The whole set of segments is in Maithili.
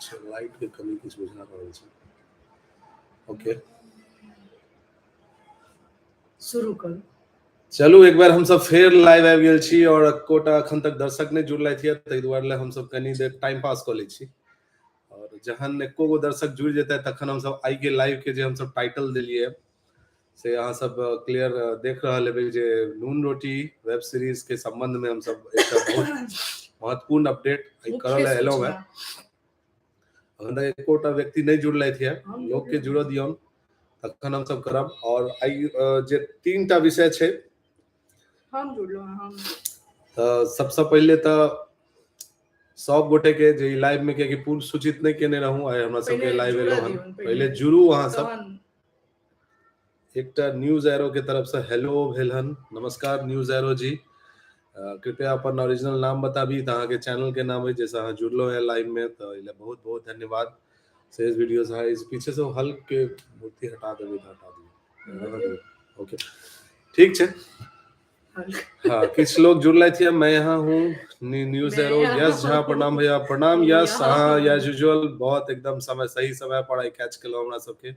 अच्छा, लाइट के कमी किछु बुझा रहल छै। ओके, शुरू करू। चलू, एक बेर हमसब फेर लाइव आबि गेल छी और एकोटा अखन तक दर्शक नहि जुड़लथि यऽ, ताहि दुआरे लए हमसब कनी देर टाइम पास कऽ लै छी और जहन एको गो दर्शक जुड़ि जेतै तखन हमसब आइ के लाइव के जे हमसब टाइटल देलियै से अहाँ सब क्लियर देख रहल हेबै जे नून रोटी वेब सीरीज के संबंध में हमसब एकटा बहुत महत्वपूर्ण अपडेट आइ करऽ लए एलहुँ हेँ। अखन तक एकोटा व्यक्ति नहि जुड़लथि यऽ, लोक के जुड़ऽ दियौन तखन हमसब करब। और आइ जे तीन टा विषय छै, हम जुड़लहुँ हम। तऽ सबसँ पहिले तऽ सब गोटे के जे लाइव में, कियाकि पूर्व सूचित नहि केने रहूं, आइ हमरा सबके लाइव एलहुँ हन, पहिले जुड़ू अहाँ सब। एकटा न्यूज एरो के तरफ से हेलो भेल हन। नमस्कार न्यूज एरो जी, कृपया अपन ओरिजिनल नाम बताबी तऽ अहाँके चैनल के नाम है जैसे अहाँ जुड़लो है लाइव में, तऽ एहि बहुत बहुत धन्यवाद। शेष वीडियो है इस पीछे से हल्क के मूर्ति हटा देबै तऽ हटा दियौ। ओके, ठीक छै। हाँ, किछु लोग जुड़लथि है। मैं यहाँ हूँ, न्यूज एरो यस झा, प्रणाम भैया, प्रणाम यस। हाँ, एज यूजुअल बहुत एकदम समय सही समय पर आई कैच केलहुँ। हमरा सबके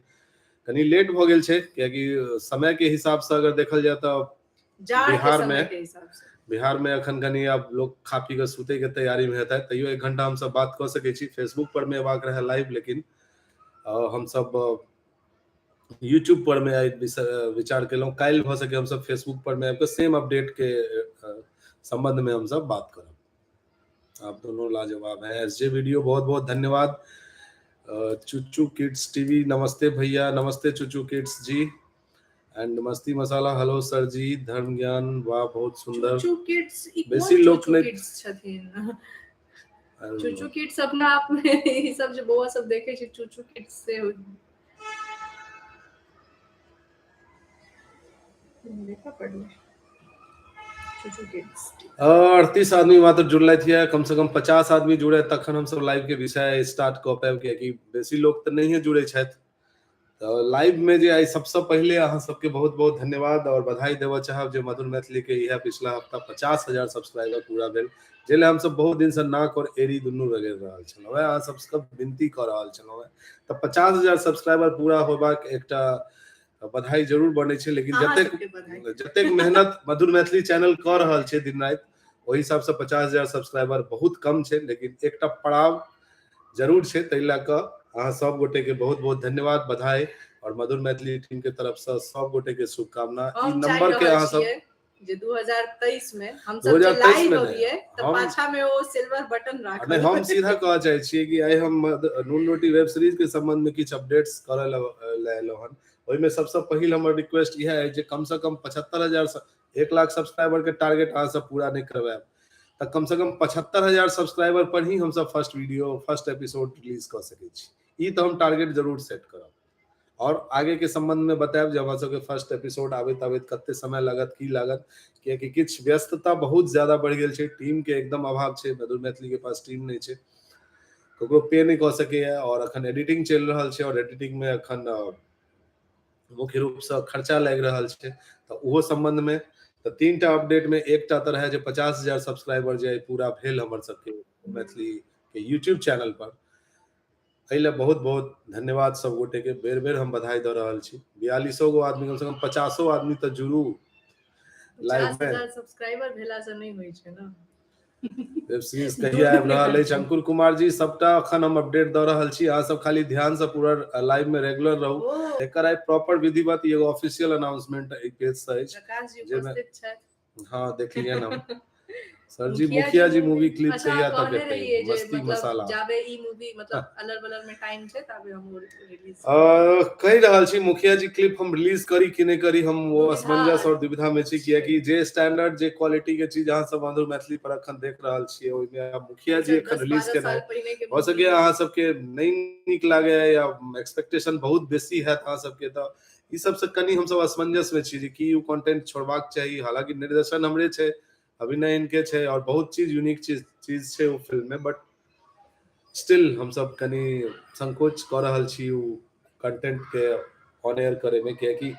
कनि लेट भऽ गेल छै कियाकि समय के हिसाब से अगर देखल जाय तऽ बिहार में बिहार में अखन कनि आब लोग खा पी कऽ सुतै के तैयारी में हेतै, तैयो एक घंटा हमसब बात कऽ सकै छी। फेसबुक पर में एबाक रहै लाइव, लेकिन हमसब यूट्यूब पर में आइ विचार केलहुँ, काल्हि भऽ सके हमसब फेसबुक पर में आबि कऽ सेम अपडेट के संबंध में हमसब बात करब। आप दोनों लाजवाब हैं। एस जे वीडियो बहुत बहुत धन्यवाद। चुच्चू किड्स टीवी नमस्ते भैया, नमस्ते चुच्चू किड्स जी। एंड मस्ती मसाला हेलो सर जी, धर्म ज्ञान वाह बहुत सुंदर। चुच्चू किड्स बेसी लोक नहि किड्स छथिन। चुचू किड्स अपना आप में ई सब जे बौआ सब देखे छै चुचू किड्स से देखा पड़ले। 38 आदमी मात्र जुड़लथि यऽ, कम से कम 50 आदमी जुड़े तखन हमसब लाइव के विषय स्टार्ट कऽ पायब, कियाकि बेसी लोक तऽ नहिए जुड़े छथि। तऽ लाइव में जे आइ सबसँ पहिले अहाँ सबके बहुत बहुत धन्यवाद और बधाई देबऽ चाहब जे मधुर मैथिली के इएह पिछला हफ्ता 50,000 सब्सक्राइबर पूरा भेल, जाहि लए हमसब बहुत दिन से नाक और एड़ी दुनू रगड़ि रहल छलहुँ हेँ, अहाँ सबके विनती कऽ रहल छलहुँ हेँ। तऽ 50,000 सब्सक्राइबर पूरा होबाक एकटा बधाई जरूर बनै छै, लेकिन जतेक जतेक मेहनत मधुर मैथिली चैनल कऽ रहल छै दिन राति, ओहि हिसाबसँ 50,000 सब्सक्राइबर बहुत कम छै, लेकिन एकटा पड़ाव जरूर छै। ताहि लए कऽ अहाँ सब गोटे के बहुत बहुत धन्यवाद, बधाई और मधुर मैथिली टीम के तरफ से सब गोटे के शुभकामना। ई नंबर के अहाँ सब जे 2023 में हम सब जे लाइव अबियै तऽ पाछा में ओ सिल्वर बटन राखल। नहि, हम सीधा कहऽ चाहै छियै कि आइ हम नून रोटी वेब सीरीज के संबंध में किछु अपडेट्स करऽ लए एलहुँ हन। ओहिमे सबसँ पहिल हमर रिक्वेस्ट इएह अछि जे कम से कम 75,000 1 लाख सब्सक्राइबर के टारगेट अहाँ सब पूरा नहि करवायब तऽ कम से कम 75,000 सब्सक्राइबर पर ही हमसब first video first episode release कऽ सकै छी। ई तऽ हम टारगेट जरूर सेट करब और आगे के संबंध में बतायब जे हमरा सबके फर्स्ट एपिसोड आबैत आबैत कते समय लागत, की लागत, कियाकि किछु व्यस्तता बहुत ज्यादा बढ़ि गेल छै, टीम के एकदम अभाव छै, मधुर मैथिली के पास टीम नहि छै, ककरो पे नहि कऽ सकैया और अखन एडिटिंग चलि रहल छै और एडिटिंग में अखन मुख्य रूपसँ खर्चा लागि रहल छै। तऽ ओहो संबंध में तऽ 3 टा अपडेट में एकटा तऽ रहै जे 50,000 सब्सक्राइबर जे पूरा भेल हमर सबके मैथिली के यूट्यूब चैनल पर, एहि लए बहुत बहुत धन्यवाद सब गोटे के। बेर बेर हम बधाई दऽ रहल छी। 42 गो आदमी, कम से कम 50 आदमी तऽ जुड़ू लाइव में। सब्सक्राइबर भेला से नहि होइ छै ने। वेब सीरीज कहिया आबि रहल अछि? अंकुर कुमार जी, सबटा अखन हम अपडेट दऽ रहल छी, अहाँ सब खाली ध्यान से पूरा लाइव में रेगुलर रहू। एकर आइ प्रॉपर विधिवत एगो ऑफिशियल अनाउंसमेंट एहि पेज से अछि। हाँ, देखलियै हम। सर जी, मुखिया जी मूवी क्लिप कहिया तक एतै? मस्ती मसाला जाबे ई मूवी मतलब अलर बलर में टाइम छै ताबे हम रिलीज कहि रहल छी। मुखिया जी क्लिप हम रिलीज करी कि नहि करी, हम वो असमंजस और दुविधा में छी, कियाकि जे स्टैंडर्ड जे क्वालिटी के चीज अहाँ सब मधुर मैथिली पर अखन देख रहल छियै, ओहिमे मुखिया जी अखन रिलीज केनाइ हो सके अहाँ सबके नहि नीक लागे या एक्सपेक्टेशन बहुत बेसी हैत अहाँ सबके। तऽ ई सबसँ कनि हमसब असमंजस में छी जे की ओ कंटेंट छोड़बाक चाही। हालांकि निर्देशन हमरे छै, अभिनय इनके छै और बहुत चीज यूनिक चीज चीज छै ओ फिल्म में, बट स्टिल हमसब कनि संकोच कऽ रहल छी ओ कंटेंट के ऑन एयर करे में, कियाकि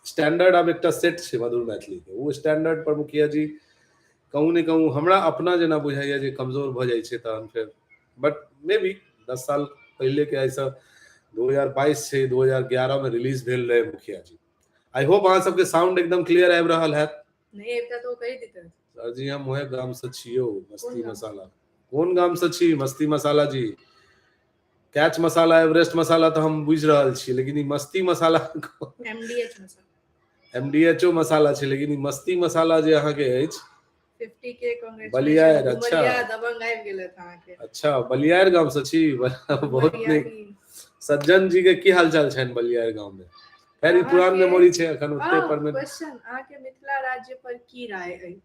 स्टैंडर्ड आब एकटा सेट छै मधुर मैथिली के। ओ स्टैंडर्ड पर मुखिया जी कहूँ ने कहूँ हमरा अपना जेना बुझाइया जे कमजोर भऽ जाइ छै तहन फेर, बट मे बी 10 साल पहिले के आइसँ 2022 छै, 2011 में रिलीज भेल रहे मुखिया जी। I hope अहाँ सबके साउंड एकदम क्लियर आबि रहल हैत। नहि एकटा तो कहि दिते। सर जी हम ओहे गाम से छियो, मस्ती मसाला। कोन गाम से छी मस्ती मसाला जी? कैच मसाला, एवरेस्ट मसाला तऽ हम बुझि रहल छी, लेकिन ई मस्ती मसाला एमडीएच मसाला, एमडीएचओ मसाला छै, लेकिन ई मस्ती मसाला जे अहाँके अछि 50 के कांग्रेस बलियार। अच्छा दबंग आबि गेल अहाँके। अच्छा बलियार गाम से छी, बहुत नीक। सज्जन जी के की हालचाल छनि बलियार गांव में? खैर ई पुरान मेमोरी छै, अखन ओते पर में। क्वेश्चन, अहाँके मिथिला राज्य पर की राय अइ?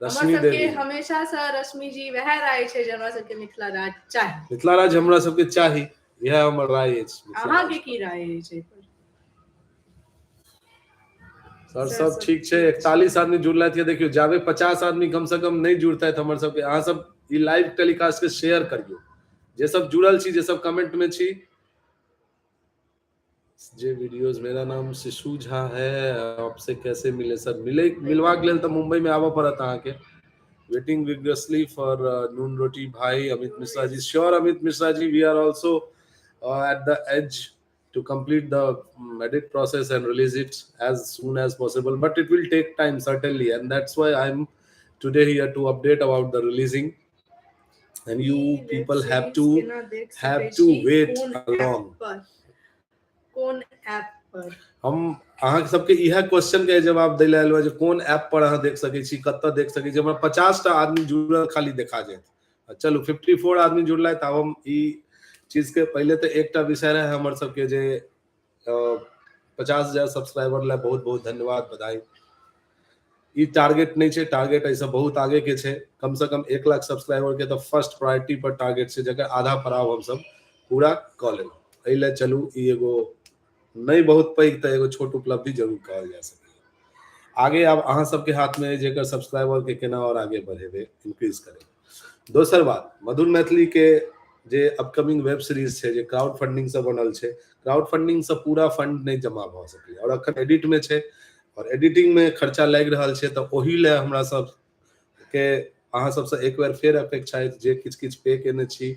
रश्मि देवी। हमेशा से रश्मि जी वएह राय छै जे हमरा सबके मिथिला राज्य चाही। मिथिला राज्य हमरा सबके चाही, इएह हमर राय अछि। अहाँके की राय अछि एहि पर? सर सब ठीक छै। 41 आदमी जुड़लथि। देखियौ जाबे 50 आदमी कम से कम नहि जुड़तथि हमर सबके, अहाँ सब ई लाइव टेलीकास्ट के शेयर करियौ। जे सब जुड़ल छी, जे सब कमेंट में छी, जे वीडियोस। मेरा नाम शिशु झा है, आपसे कैसे मिले सर? मिले मिलबाक लेल तऽ मुंबई में आबऽ पड़त अहाँके। वेटिंग विगरसली फॉर नून रोटी भाई Amit Mishra ji. Sure Amit Mishra ji, we are also at the edge to complete the edit process and release it as soon as possible, but it will take time certainly, and that's why I'm today here to update about the releasing, and you people have to wait along. कोन ऐप पर? हम अहाँ सबके इएह क्वेश्चन के जवाब दै लए आयल जे कोन ऐप पर अहाँ देख सकै छी, कतऽ देख सकै छी। हमरा 50 टा आदमी जुड़ल खाली देखा जायत। चलू 54 आदमी जुड़लथि। आब हम ई चीज के पहिले तऽ एकटा विषय रहे हमर सबके जे 50,000 सब्सक्राइबर ला बहुत बहुत धन्यवाद, बधाई। ई टारगेट नहीं छै, टारगेट ऐसा बहुत आगे के छै। कम से कम 1 लाख सब्सक्राइबर के तऽ फर्स्ट प्रायोरिटी पर टारगेट छै, जकर आधा पड़ाव हम सब पूरा कऽ लेलहुँ। एहि लए चलू ई एगो नहीं बहुत पैघ तऽ एगो छोट उपलब्धि जरूर कहल जा सकैए। आगे आब अहाँ सबके हाथ में जेकर सब्सक्राइबर के केना और आगे बढ़ेबै, इंक्रीज करेबै। दोसर बात, मधुर मैथिली के जे अपकमिंग वेब सीरीज छै, जे क्राउड फंडिंग से बनल छै, क्राउड फंडिंग से पूरा फंड नहीं जमा भऽ सकलै और अखन एडिट में छै और एडिटिंग में खर्चा लागि रहल छै। तऽ ओहि लए हमरा सब के अहाँ सबसँ एक बेर फेर अपेक्षा अछि जे किछु किछु पे केने छी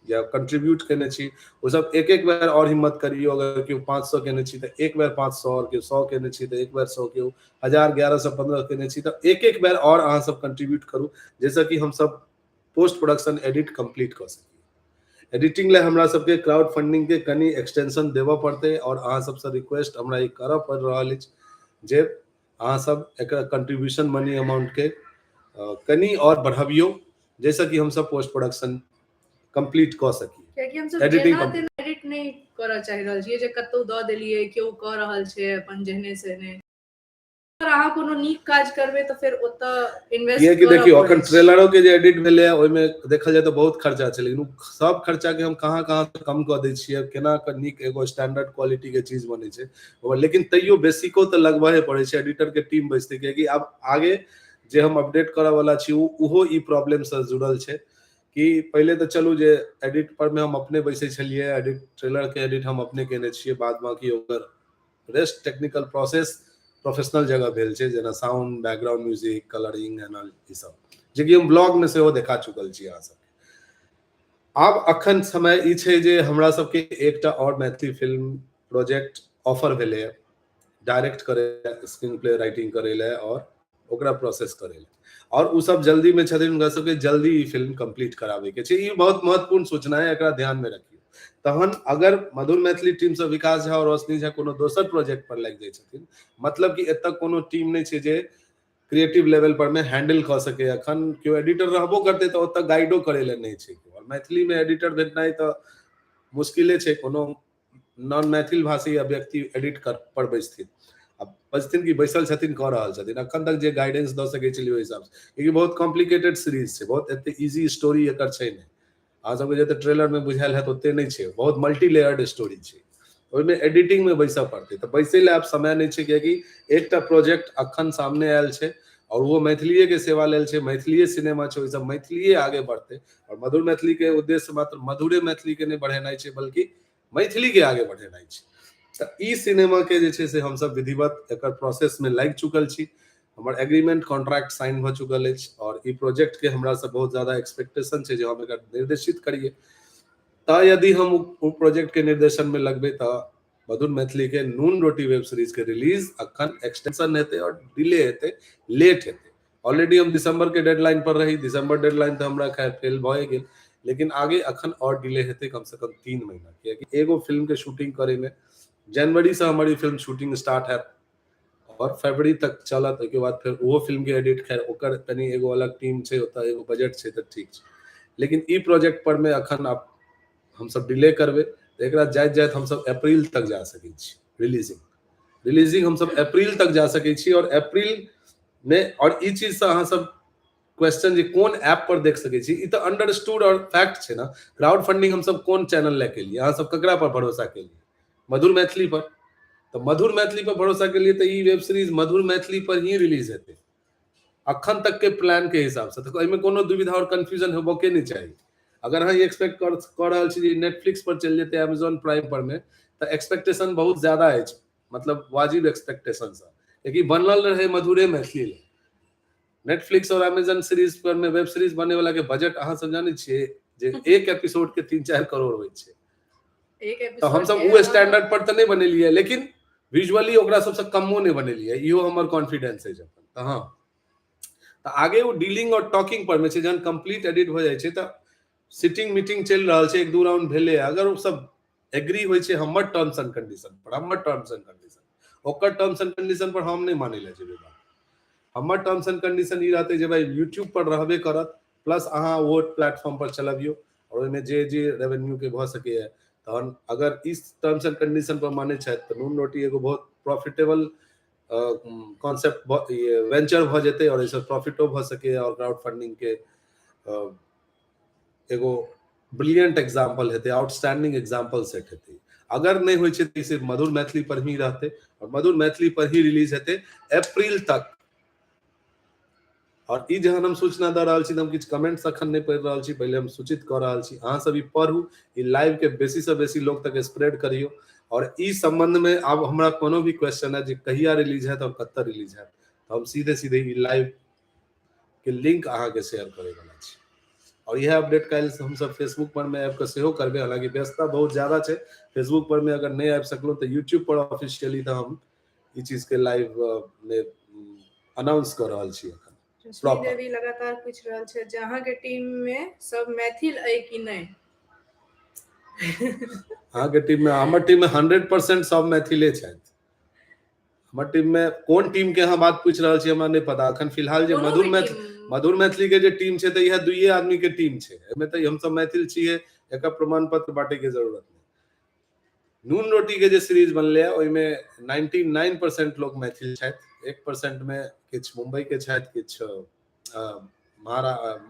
या कंट्रीब्यूट केने छी, ओ सब एक एक बेर और हिम्मत करियौ। अगर केओ 500 केने छी तऽ एक बेर 500 और, केओ 100 केने छी तऽ एक बेर 100, केओ 1000 1100 15 केने छी तऽ एक एक बेर और अहाँ सब कंट्रीब्यूट करू, जाहिसँ कि हम सब पोस्ट प्रोडक्शन एडिट कंप्लीट कऽ सकी। एडिटिंग लए हमरा सबके क्राउड फंडिंग के कनि एक्सटेंशन देबऽ पड़तै और अहाँ सबसँ रिक्वेस्ट हमरा ई करऽ पड़ि रहल अछि जे अहाँ सब एकर कंट्रीब्यूशन मनी अमाउंट के कनि और बढ़बियौ, जाहिसँ कि हमसब पोस्ट प्रोडक्शन कंप्लीट कऽ सकी। कियाकि हमसब जेना तेना एडिट नहि करऽ चाहि रहल छियै जे कतौ दऽ देलियै, केओ कऽ रहल छै अपन जेहने सेहने। अहाँ कोनो नीक काज करबै तऽ फेर ओतऽ इन्वेस्ट कियाकि देखियौ अखन ट्रेलरो के जे एडिट भेलै ओहिमे देखल जाय तऽ बहुत खर्चा छै, लेकिन सब खर्चा के हम कहाँ कहाँ से कम कऽ दै छियै, केना कऽ नीक एगो स्टैंडर्ड क्वालिटी के चीज बनै छै। लेकिन तैयो बेसिको तऽ लगबहे पड़ै छै, एडिटर के टीम बैसतै, कियाकि आब आगे जे हम अपडेट करऽ वाला छी ओहो ई प्रॉब्लम से जुड़ल छै कि पहिले तऽ चलू जे एडिट पर मे हम अपने बैसै छलियै, एडिट ट्रेलर के एडिट हम अपने केने छियै, बाद बाकी ओकर रेस्ट टेक्निकल प्रोसेस प्रोफेशनल जगह भेल छै, जेना sound, background music, colouring and all ई सब, जेकि हम ब्लॉग में सेहो देखा चुकल छी अहाँ सबके। आब अखन समय ई छै जे हमरा सबके एकटा और मैथिली फिल्म प्रोजेक्ट ऑफर भेलैए डायरेक्ट करे, स्क्रीन प्ले राइटिंग करे लए और ओकरा प्रोसेस करे लए, और उ सब जल्दी में छथिन, हुनका सबके जल्दी ई फिल्म कंप्लीट कराबे के छै। ई बहुत महत्वपूर्ण सूचना है, एकरा ध्यान में रखियौ। तहन अगर मधुर मैथिली टीम से विकास झा और रोशनी झा कोनो दोसर प्रोजेक्ट पर लागि जाइ छथिन, मतलब कि एतऽ कोनो टीम नहि छै जे क्रिएटिव लेवल पर में हैंडल कऽ सके। अखन केओ एडिटर रहबो करतै तऽ ओतऽ गाइडो करै लए नहि छै, और मैथिली में एडिटर भेटनाइ तऽ मुश्किले छै। कोनो नॉन मैथिल भाषी या व्यक्ति एडिट कर पर बैसथिन, अब बजथिन कि बैसल छथिन कऽ रहल छथिन, अखन तक जे गाइडेंस दऽ सकै छलियै ओहि हिसाबसँ, कियाकि बहुत कॉम्प्लिकेटेड सीरीज छै, बहुत एते इजी स्टोरी एकर छै नहि। अहाँ सबके जते ट्रेलर में बुझायल हैत ओते नहि छै, बहुत मल्टी लेयर्ड स्टोरी छै, ओहिमे एडिटिंग में बैसऽ पड़तै। तऽ बैसै लए आब समय नहि छै, कियाकि एकटा प्रोजेक्ट अखन सामने आयल छै और वो मैथिलीए के सेवा लेल छै, मैथिलीए सिनेमा छै, ओहिसँ मैथिलीए आगे बढ़तै। और मधुर मैथिली के उद्देश्य मात्र मधुरे मैथिली के नहि बढ़ेनाइ छै, बल्कि मैथिली के आगे बढ़ेनाइ छै। तऽ ई सिनेमा के जे छै से हमसब विधिवत एकर प्रोसेस में लागि चुकल छी, हमर एग्रीमेंट कॉन्ट्रैक्ट साइन भऽ चुकल अछि और ई प्रोजेक्ट के हमरा से बहुत ज्यादा एक्सपेक्टेशन छै जे हम एकर निर्देशित करियै। तऽ यदि हम ओ प्रोजेक्ट के निर्देशन में लगबै तऽ मधुर मैथिली के नून रोटी वेब सीरीज के रिलीज अखन एक्सटेंशन हेतै और डिले हेतै, लेट हेतै। ऑलरेडी हम दिसंबर के डेडलाइन पर रही, दिसंबर डेडलाइन तऽ हमरा खैर फेल भए गेल, लेकिन आगे अखन और डिले हेतै कम से कम 3 महीना, कियाकि एगो फिल्म के शूटिंग करे में जनवरी से हमर ई फिल्म शूटिंग स्टार्ट हैत और फरवरी तक चलत, ओहिके बाद फेर ओहो फिल्म के एडिट, खैर ओकर कनि एगो अलग टीम छै, ओतऽ एगो बजट छै तऽ ठीक छै, लेकिन ई प्रोजेक्ट पर मे अखन आब हमसब डिले करबै तऽ एकरा जाइत जाइत हमसब अप्रैल तक जा सकै छी। रिलीजिंग हमसब अप्रैल तक जा सकै छी और अप्रैल मे, और ई चीज से अहाँ सब क्वेश्चन जे कोन ऐप पर देख सकै छी, ई तऽ अंडरस्टूड और फैक्ट छै ना। क्राउड फंडिंग हमसब कोन चैनल लए केलियै, अहाँ सब ककरा पर भरोसा केलियै? मधुर मैथिली पर। तऽ मधुर मैथिली पर भरोसा केलियै तऽ ई वेब सीरीज मधुर मैथिली पर ही रिलीज हेतै अखन तक के प्लान के हिसाब से, तऽ एहिमे कोनो दुविधा और कंफ्यूजन होबऽ के नहि चाही। अगर अहाँ ई एक्सपेक्ट कर रहल छी जे नेटफ्लिक्स पर चलि जेतै, अमेजॉन प्राइम पर मे, तऽ एक्सपेक्टेशन बहुत ज्यादा अछि, मतलब वाजिब एक्सपेक्टेशन से, कियाकि बनल रहे मधुरे मैथिली लए। नेटफ्लिक्स और अमेजन सीरीज पर में वेब सीरीज बने वाला के बजट अहाँ सब जानै छियै जे एक एपिसोड के 3-4 करोड़ होइ छै। एक तऽ हमसब एपिसोड ओ के स्टैंडर्ड पर तऽ नहि बनेलियै, लेकिन विजुअली ओकरा सबसँ कमो नहि बनेलियै, इहो हमर कॉन्फिडेंस अछि अपन। तऽ हँ, तऽ आगे ओ डीलिंग और टॉकिंग पर मे छै, जहन कंप्लीट एडिट भऽ जाइ छै तऽ सिटिंग मीटिंग चलि रहल छै, 1-2 राउंड भेलै, अगर ओ सब एग्री होइ छै हमर टर्म्स एंड कंडीशन पर, हमर टर्म्स एंड कंडीशन, ओकर टर्म्स एंड कंडीशन पर हम नहि मानै लए जेबै बात। हमर टर्म्स एंड कंडीशन ई रहतै जे भाई यूट्यूब पर रहबे करत, प्लस अहाँ ओ प्लेटफॉर्म पर चलबियौ और ओहिमे जे जे रेवेन्यू के भऽ सकैए, तहन अगर इस टर्म्स एंड कंडीशन पर मानै छथि तऽ नून रोटी एगो बहुत प्रॉफिटेबल कॉन्सेप्ट वेंचर भऽ जेतै और एहिसँ प्रॉफिटो भऽ सकैए और क्राउड फंडिंग के एगो ब्रिलियंट एग्जाम्पल हेतै, आउटस्टैंडिंग एग्जाम्पल सेट हेतै। अगर नहि होइ छै तऽ सिर्फ मधुर मैथिली पर ही रहतै और मधुर मैथिली पर ही रिलीज हेतै अप्रैल तक। और ई जहन हम सूचना दऽ रहल छी तऽ हम किछु कमेंट्स अखन नहि पढ़ि रहल छी, पहिले हम सूचित कऽ रहल छी, अहाँ सब ई पढ़ू, ई लाइव के बेसी से बेसी लोग तक स्प्रेड करियौ। और ई संबंध में आब हमरा कोनो भी क्वेश्चन है जे कहिया रिलीज हैत और कतऽ रिलीज हैत, तऽ हम सीधे सीधे ई लाइव के लिंक अहाँके शेयर करे वाला छी। और यह अपडेट काल्हि हमसब फेसबुक पर में आबि कऽ सेहो करबै, हालांकि व्यस्तता बहुत ज्यादा छै, फेसबुक पर में अगर नहि आबि सकलहुँ तऽ यूट्यूब पर ऑफिशियली तऽ हम ई चीज के लाइव में अनाउंस कऽ रहल छी अखन। रश्मि देवी लगातार पूछि रहल छै जे अहाँके टीम में सब मैथिल अइ कि नहि? अहाँके टीम में, हमर टीम में 100% सब मैथिले छथि। हमर टीम में कोन टीम के अहाँ बात पूछि रहल छी हमरा नहि पता अखन फिलहाल। जे मधुर मैथिली, मधुर मैथिली के जे टीम छै तऽ इएह दुइये आदमी के टीम छै, एहिमे तऽ हमसब मैथिल छियै, एकर प्रमाण पत्र बांटे के जरूरत नहि। नून रोटी के जे सीरीज बनलै ओहिमे 99% लोग मैथिल छथि, 1% में किछु मुंबई के छथि, किछु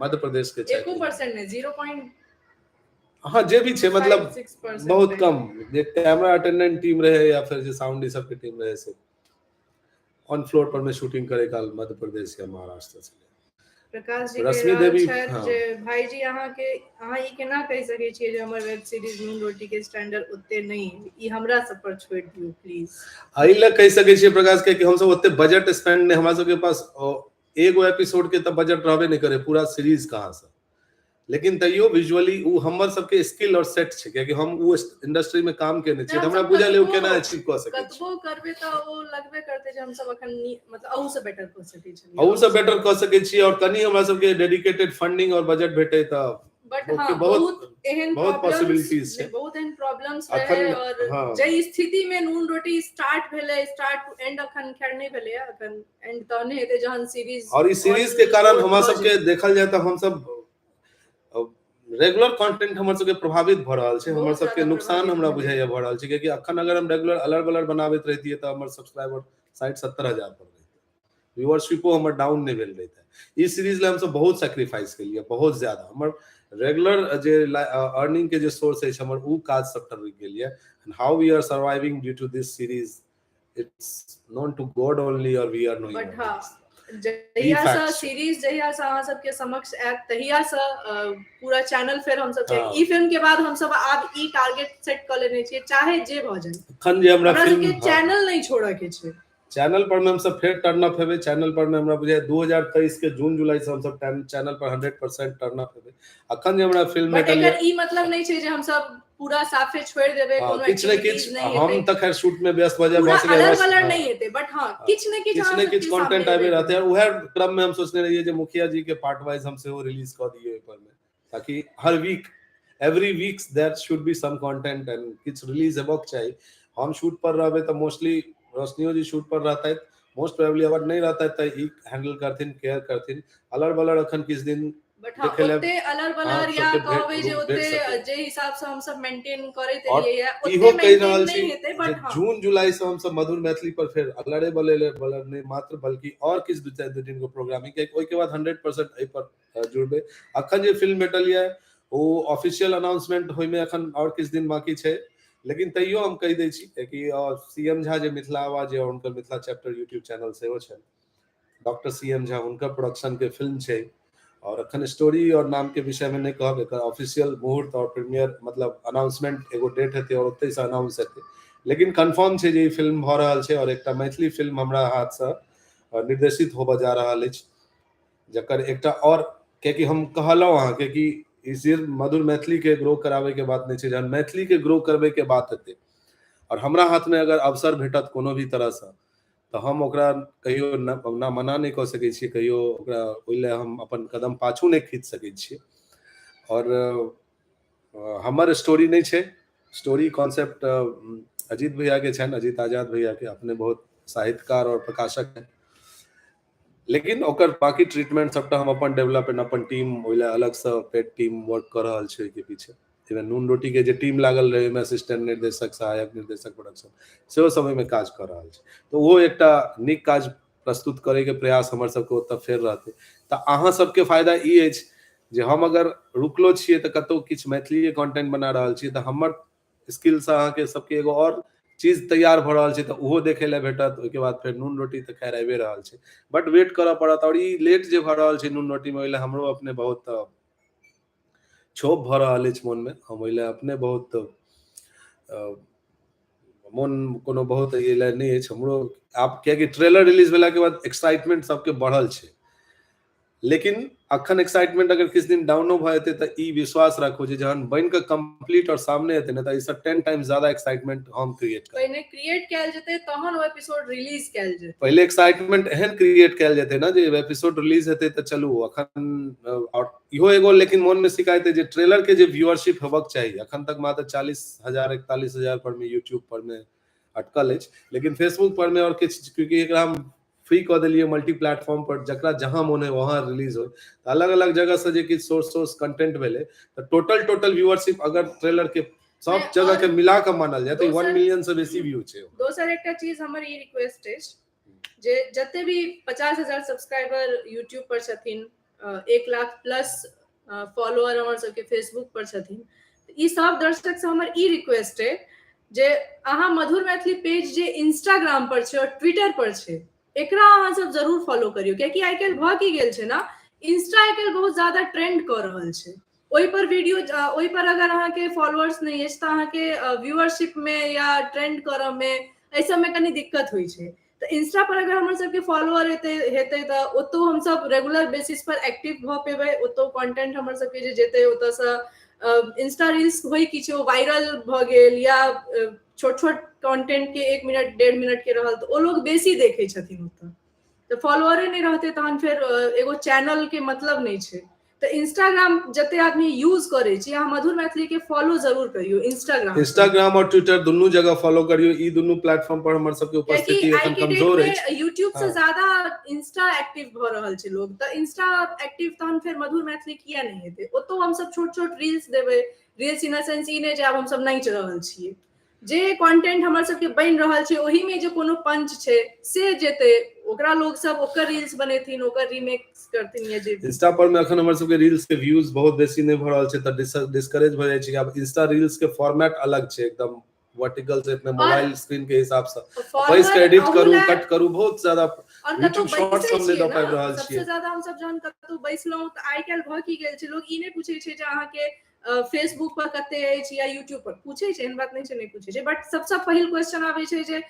मध्य प्रदेश के छथि। 1% नहि, 0. हाँ जे भी छै, मतलब बहुत कम जे कैमरा अटेंडेंट टीम रहे या फिर जे साउंड ई सबके टीम रहे से ऑन फ्लोर पर में शूटिंग करे काल मध्य प्रदेश या महाराष्ट्र से। प्रकाश जी रश्मि देवी हाँ। जे भाईजी अहाँ ई केना कहि सकै छियै जे हमर वेब सीरीज नून रोटी के स्टैंडर्ड ओते नहि, ई हमरा सब पर छोड़ि दियौ प्लीज। एहि लए कहि सकै छियै प्रकाश के कि हमसब ओते बजट स्पेंड नहि, हमरा सबके पास एगो एपिसोड के तऽ बजट रहबे नहि करे, पूरा सीरीज कहाँ से। लेकिन तैयो विजुअली ओ हमर सबके स्किल और सेट छै, कियाकि हम ओ इंडस्ट्री में काम केने छियै तऽ हमरा बुझल ओ केना अचीव कऽ सकै छी। कतबो करबै तऽ ओ लगबे करतै जे हमसब अखन मतलब अहू से बेटर कऽ सकै छी, अहू से बेटर कऽ सकै छी। और कनि हमरा सबके डेडिकेटेड फंडिंग और बजट भेटे तऽ बट हां बहुत एहन बहुत पॉसिबिलिटीज छै, बहुत एहन प्रॉब्लम्स रहे। और जै स्थिति में नून रोटी स्टार्ट भेलै, स्टार्ट टू एंड अखन खैर नहि भेलै, अखन एंड तऽ नहि हेतै जहन सीरीज। और ई सीरीज के कारण हमरा सबके देखल जाय तऽ हमसब रेगुलर कंटेंट हमर सबके प्रभावित भऽ रहल छै, हमर सबके नुकसान हमरा बुझाइया भऽ रहल छै, कियाकि अखन अगर हम रेगुलर अलर बलर बनाबैत रहितियै तऽ हमर सब्सक्राइबर 60-70 हजार पर रहितै, व्यूअरशिपो हमर डाउन नहि भेल रहितै। ई सीरीज लए हमसब बहुत सैक्रिफाइस केलियै, बहुत ज्यादा। हमर रेगुलर जे अर्निंग के जे सोर्स अछि हमर, ओ काज सबटा रुकि गेल यऽ। And how we are surviving due to this series, it's known to God only or we are knowing. But हाँ, जहिया से सीरीज जहिया से अहाँ सबके समक्ष आयत तहिया से पूरा चैनल फेर हम सब ई फिल्म के बाद हम सब आब ई टारगेट सेट कऽ लेने छियै, चाहे जे भऽ जाए, अखन जे हमरा फिल्म के चैनल नहीं छोड़ऽ के छै। चैनल पर में हमसब फेर टर्न अप हेबै। चैनल पर में हमरा बुझाइए 2023 के जून जुलाई से हमसब चैनल पर 100% टर्न अप हेबै। अखन जे हमरा फिल्म बट एकर ई मतलब नहि छै जे हमसब पूरा साफे छोड़ि देबै, कोनो किछु ने किछु। हम तऽ खैर शूट में व्यस्त भऽ जाए, भऽ सकैए अलर बलर नहि हेतै, बट हां किछु ने किछु किछु ने किछु कंटेंट आबि रहतै। और उएह क्रम में हम सोचने रहियै जे मुखिया जी के पार्ट वाइज हम सेहो रिलीज कऽ दियै ओहि पर में, ताकि हर week, every week there should be some content and किछु रिलीज हेबाक चाही। हम शूट पर रहबै तऽ मोस्टली रोशनियो जी शूट पर रहतथि, मोस्ट प्रोबेबली अगर नहि रहतथि तऽ ई हैंडल करथिन, केयर करथिन। अलर बलर अखन किछु दिन बट हाँ ओते अलर बलर या कहबै जे ओते जे हिसाब से हम सब मेंटेन करैत रहियै ओते कहि रहल छी जे जून जुलाई से हम सब मधुर मैथिली पर फेर अलरे बलरे बलर नहि मात्र बल्कि और किछु दू चारि दू दिन को प्रोग्रामिंग, कियाकि ओहिके बाद 100% एहि पर जुड़बै। अखन जे फिल्म भेटल यऽ ओ ऑफिशियल अनाउंसमेंट होइमे अखन और किछु दिन बाकी छै, लेकिन तैयो हम कहि दै छी कियाकि सी एम झा जे मिथिला आवाज यऽ, हुनकर मिथिला चैप्टर यूट्यूब चैनल सेहो छनि, डॉक्टर सी एम झा, हुनकर प्रोडक्शन के फिल्म छै। और अखन स्टोरी और नाम के विषय में नहीं कहब, एकर ऑफिशियल मुहूर्त और प्रीमियर मतलब अनाउंसमेंट एगो डेट हेतै और ओतहि से अनाउंस हेतै, लेकिन कंफर्म छै जे ई फिल्म भऽ रहल छै और एकटा मैथिली फिल्म हमरा हाथसँ निर्देशित होबऽ जा रहल अछि, जकर एकटा और कियाकि हम कहलहुँ अहाँके कि ई सिर्फ मधुर मैथिली के ग्रो कराबै के बात नहि छै, जहन मैथिली के ग्रो करबै के बात हेतै और हमरा हाथ में अगर अवसर भेटत कोनो भी तरहसँ तऽ हम ओकरा कहियो ना मना नहि कऽ सकै छियै, कहियो ओकरा ओहि लए हम अपन कदम पाछू नहि खींच सकै छियै। और हमर स्टोरी नहि छै, स्टोरी कॉन्सेप्ट अजीत भैया के छनि, अजीत आजाद भैया के, अपने बहुत साहित्यकार और प्रकाशक हैं, लेकिन ओकर बाकी ट्रीटमेंट सबटा हम अपन डेवलप अपन टीम ओहि लए अलगसँ पेड टीम वर्क कऽ रहल छै ओहिके पीछे। इवन नून रोटी के जे टीम लागल रहै ओहिमे असिस्टेंट निर्देशक, सहायक निर्देशक, प्रोडक्शन सेहो सब ओहिमे काज कऽ रहल छै, तऽ ओहो एकटा नीक काज प्रस्तुत करैके प्रयास हमर सबके ओतऽ फेर रहतै। तऽ अहाँ सबके फायदा ई अछि जे हम अगर रुकलो छियै तऽ कतहु किछु मैथिलीए कंटेंट बना रहल छियै तऽ हमर स्किलसँ अहाँके सबके एगो आओर चीज तैयार भऽ रहल छै तऽ ओहो देखै लए भेटत। ओहिके बाद फेर नून रोटी तऽ खैर आबिए रहल छै, बट वेट करऽ पड़त। आओर ई लेट जे भऽ रहल छै नून रोटीमे, ओहि लए हमरो अपने बहुत क्षोभ भऽ रहल अछि मोनमे, हम ओहि लए अपने बहुत मोन कोनो बहुत एहि लए नहि अछि हमरो आब, कियाकि ट्रेलर रिलीज भेलाके बाद एक्साइटमेंट सबके बढ़ल छै, लेकिन अखन एक्साइटमेंट अगर किछु दिन डाउनो भऽ जेतै तऽ ई विश्वास राखू जे जहन बनि कऽ कम्प्लीट और सामने एतै ने तऽ एहिसँ 10 टाइम्स ज्यादा एक्साइटमेंट हम क्रिएट करब। पहिने क्रिएट कयल जेतै तहन ओ एपिसोड रिलीज कयल जेतै। पहिले एक्साइटमेंट एहन क्रिएट कयल जेतै ने जे एपिसोड रिलीज हेतै तऽ चलू अखन। और इहो एगो लेकिन मोन में शिकायत है जे ट्रेलर के जे व्यूअरशिप हेबाक चाही अखन तक मात्र 40,000 41,000 पर में यूट्यूब पर में अटकल अछि, लेकिन फेसबुक पर में और किछु, क्योंकि एकरा हम फ्री कऽ देलियै मल्टी प्लेटफॉर्म पर, जकरा जहाँ मोन है वहाँ रिलीज हो, तऽ अलग अलग जगह से जे किछु सोर्स सोर्स कंटेंट भेलै तऽ टोटल टोटल व्यूअरशिप अगर ट्रेलर के सब जगह के मिला कऽ मानल जाय तऽ 1 मिलियन से बेसी व्यू छै। दोसर एकटा चीज हमर ई रिक्वेस्ट अछि जे जते भी 50,000 सब्सक्राइबर यूट्यूब पर छथिन, 1 लाख प्लस फॉलोअर हमर सबके फेसबुक पर छथिन, ई सब दर्शक से हमर ई रिक्वेस्ट है जे अहाँ मधुर मैथिली पेज जे इंस्टाग्राम पर छै और ट्विटर पर छै एकरा अहाँ सब जरूर फॉलो करियौ, कियाकि आइ काल्हि भऽ की गेल छै ने, इंस्टा आइ काल्हि बहुत ज्यादा ट्रेंड कऽ रहल छै, ओहि पर वीडियो, ओहि पर अगर अहाँके फॉलोअर्स नहि अछि तऽ अहाँके व्यूअरशिप में या ट्रेंड करऽ में एहि सब में कनी दिक्कत होइ छै। तऽ इंस्टा पर अगर हमर सबके फॉलोअर हेतै हेतै तऽ ओतौ हमसब रेगुलर बेसिस पर एक्टिव भऽ पेबै, ओतौ कंटेंट हमर सबके जे जेतै ओतऽसँ इंस्टा रील्स होइ कि छै ओ वायरल भऽ गेल या छोट छोट कंटेंट के 1 मिनट 1.5 मिनट के रहल तऽ ओ लोग बेसी देखै छथिन ओतऽ, तऽ फॉलोअरे नहि रहतै तहन फेर एगो चैनल के मतलब नहि छै। तऽ इंस्टाग्राम जते आदमी यूज करै छी अहाँ मधुर मैथिली के फॉलो जरूर करियौ इंस्टाग्राम, इंस्टाग्राम और ट्विटर दुनू जगह फॉलो करियौ, ई दुनू प्लेटफॉर्म पर हमर सबके उपस्थिति एखन कमजोर अछि। यूट्यूब से ज्यादा इंस्टा एक्टिव भऽ रहल छै लोग, तऽ इंस्टा एक्टिव तहन फेर मधुर मैथिली किया नहि हेतै? ओतौ हमसब छोट छोट रील्स देबै, रील्स इन सेंस ई नहि जे आब हमसब नाचि रहल छियै, जे कंटेंट हमर सबके बनि रहल छै ओहिमे जे कोनो पंच छै से जेतै, ओकरा लोग सब ओकर रील्स बनेथिन, ओकर रीमेक करथिन। या जे इंस्टा पर में अखन हमर सबके रील्स के व्यूज बहुत बेसी नहि भऽ रहल छै तऽ डिस्करेज भऽ जाइ छै। आब इंस्टा रील्स के फॉर्मेट अलग छै, एकदम वर्टिकल से अपने मोबाइल स्क्रीन के हिसाब से बैस के एडिट करू, कट करू, बहुत ज्यादा। यूट्यूब शॉर्ट्स हम नहि दऽ पाबि रहल छियै। सबसे ज्यादा हम सब जहन कतौ बैसलहुँ तऽ आइ काल्हि भऽ की गेल छै, लोग ई नहि पूछै छै जे अहाँके फेसबुक पर कते अछि या यूट्यूब पर, पूछै छै, एहन बात नहि छै नहि पूछै छै, बट सबसँ पहिल क्वेश्चन आबै छै जे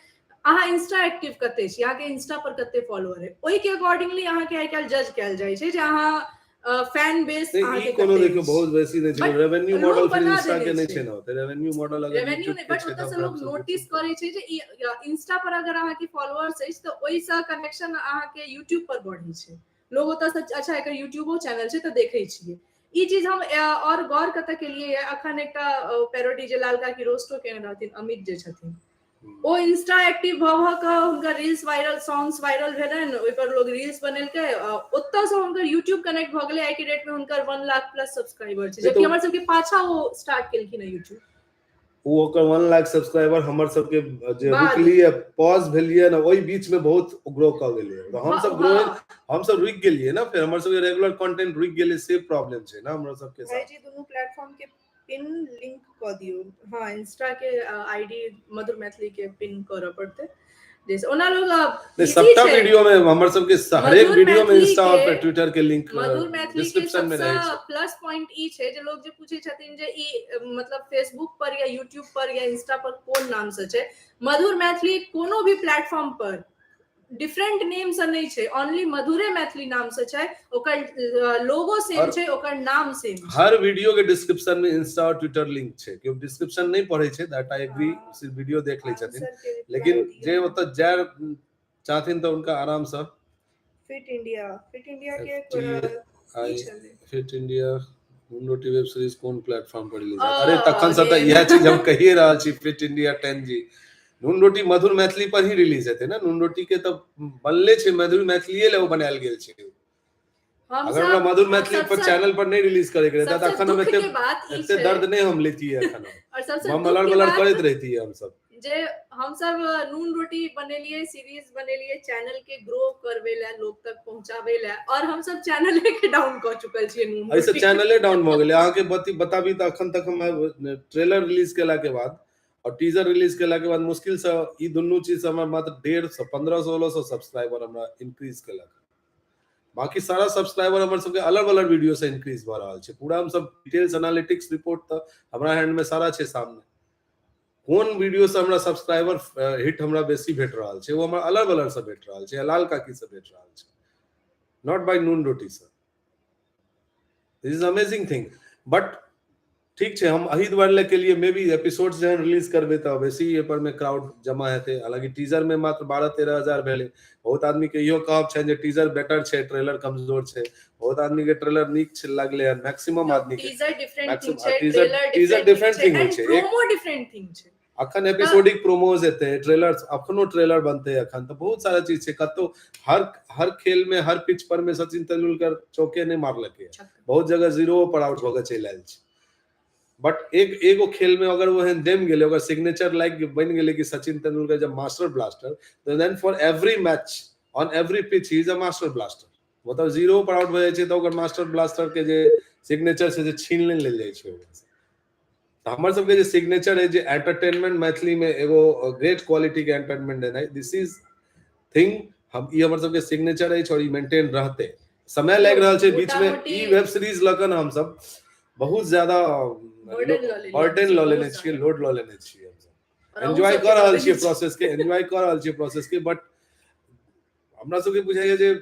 अहाँ इंस्टा एक्टिव कते छी, अहाँके इंस्टा पर कते फॉलोअर है, ओहि के अकॉर्डिंगली अहाँके आइ काल्हि जज कयल जाइ छै जे अहाँ फैन बेस अहाँके कोनो देखियौ बहुत बेसी नहि छै रेवेन्यू मॉडल फिर इंस्टा के नहि छै ने, रेवेन्यू मॉडल अगर रेवेन्यू नहि, बट ओतऽ से लोग नोटिस करै छै जे इंस्टा पर अगर अहाँके फॉलोअर्स अछि तऽ ओहिसँ कनेक्शन अहाँके यूट्यूब पर बढ़ै छै, लोग ओतऽ से अच्छा एकर यूट्यूबो चैनल छै तऽ देखै छियै। ई चीज हम और गौर कतऽ केलियै, अखन एकटा पैरोडी जे लाल काकी रोस्टो केने रहथिन अमित जे छथिन, ओ इंस्टा एक्टिव भऽ भऽ कऽ हुनकर रील्स वायरल, सॉन्ग्स वायरल भेलनि, ओहि पर लोग रील्स बनेलकै, ओतऽ से हुनकर यूट्यूब कनेक्ट भऽ गेलै। आइ के डेट में हुनकर 1 लाख प्लस सब्सक्राइबर छै, जबकि हमर सबके पाछा ओ स्टार्ट केलखिन यूट्यूब। ओ ओकर 1 लाख सब्सक्राइबर हमर सबके जे रुकलियै पॉज भेलियै ने ओहि बीच में बहुत ग्रो कऽ गेलियै, तऽ हमसब ग्रो हमसब रुकि गेलियै ने, फेर हमर सबके रेगुलर कंटेंट रुकि गेलै, से प्रॉब्लम छै ने हमरा सबके साथ। भाईजी दुनू प्लेटफॉर्म के पिन लिंक कऽ दियौ। हाँ, इंस्टा के आईडी मधुर मैथिली के पिन करऽ पड़तै, जैसे ओना लोग सबटा वीडियो में हमर सबके हरेक वीडियो में इंस्टा और ट्विटर के लिंक मधुर मैथिली के सबसे प्लस पॉइंट ई छै जे लोग जे पूछे छथिन जे ई मतलब फेसबुक पर या यूट्यूब पर या इंस्टा पर कोन नाम से छै, मधुर मैथिली कोनो भी प्लेटफॉर्म पर डिफरेंट नेम से नहीं छै, ओनली मधुरे मैथिली नाम से छै, ओकर लोगो सेम छै, ओकर नाम सेम छै। हर वीडियो के डिस्क्रिप्शन में इंस्टा और ट्विटर लिंक छै, केओ डिस्क्रिप्शन नहीं पढ़ै छै, that I agree, सिर्फ वीडियो देख लै छथिन, लेकिन जे ओतऽ जाय चाहथिन तऽ उनका आराम से फिट इंडिया, फिट इंडिया के फिट इंडिया नून रोटी वेब सीरीज कोन प्लेटफॉर्म पर रिलीज? अरे तखन से तऽ इएह चीज हम कहिए रहल छी, फिट इंडिया 10G नून रोटी मधुर मैथिली पर ही रिलीज हेतै ने, नून रोटी के तऽ बनले छै मधुर मैथिलीए ले ओ बनायल गेल छै। अगर हमरा मधुर मैथिली पर चैनल पर नहीं रिलीज करे के रहता तऽ अखन हम एते दर्द नहीं हम लेतियै, अखन हम मलर मलर करैत रहतियै हम सब। जे हम सब नून रोटी बनेलिए, सीरीज बनेलिए चैनल के ग्रो करवे ला, लोग तक पहुंचावे ला, और हम सब चैनल के डाउन क चुकल छियै नून ऐसे चैनले डाउन भ गेलै। अहाँ के बताबी तऽ अखन तक हम ट्रेलर रिलीज केला के बाद और टीजर रिलीज केला के बाद मुश्किल से ई दुनू चीज हमरा मात्र 150 1500-1600 सब्सक्राइबर हमरा इंक्रीज केलक, बाकी सारा सब्सक्राइबर हमर सबके अलग अलग वीडियो से इंक्रीज भऽ रहल छै। पूरा हम सब डिटेल्स एनालिटिक्स रिपोर्ट तऽ हमरा हैंड में सारा छै सामने, कोन वीडियो से हमरा सब्सक्राइबर हिट हमरा बेसी भेट रहल छै, वो हमरा अलग अलग से भेट रहल छै, लाल काकी से भेट रहल छै, not by नून रोटी से। This is amazing thing. But ठीक छै, हम एहि दुआरे लए के लिए मे बी एपिसोड जहन रिलीज करबै तऽ बेसी एहि पर मे क्राउड जमा हेतै। हालांकि टीजर में मात्र 12-13 हजार भेलै, बहुत आदमी के इहो कहब छनि जे टीजर बेटर छै, ट्रेलर कमजोर छै, बहुत आदमी के ट्रेलर नीक लगलै हन, मैक्सिमम आदमी के टीजर डिफरेंट थिंग छै, टीजर डिफरेंट थिंग होइ छै, प्रोमो डिफरेंट थिंग छै। अखन एपिसोडिक प्रोमोज हेतै, ट्रेलर अखनो ट्रेलर बनतै, अखन तऽ बहुत सारा चीज छै। कतौ हर खेल में हर पिच पर में सचिन तेंदुलकर चौके नहि मारलकै, बहुत जगह जीरो पर आउट भऽ के चलि आयल छै, बट एक एगो खेल में अगर वो एहन जमि गेलै, ओकर सिग्नेचर लाइक बनि गेलै कि सचिन तेंदुलकर जब मास्टर ब्लास्टर, तो then for every match on every pitch he is a master blaster. मतलब जीरो पर आउट भऽ जाइ छै तऽ ओकर मास्टर ब्लास्टर के जे सिग्नेचर छै से छीन लेल जाइ छै ओकरासँ। तऽ हमर सबके जे सिग्नेचर है जे एंटरटेनमेंट मैथिली में एगो ग्रेट क्वालिटी के एंटरटेनमेंट देनाइ, दिस is thing, हम ई हमर सबके सिग्नेचर अछि और ई मेंटेन रहतै। समय लागि रहल छै, बीच में ई वेब सीरीज लऽ कऽ ने हमसब बहुत ज्यादा बर्डन लऽ लेने छियै, लोड लऽ लेने छियै, हमसब एन्जॉय कऽ रहल छियै प्रोसेस के, एन्जॉय कऽ रहल छियै प्रोसेस के, बट हमरा सबके बुझाइया जे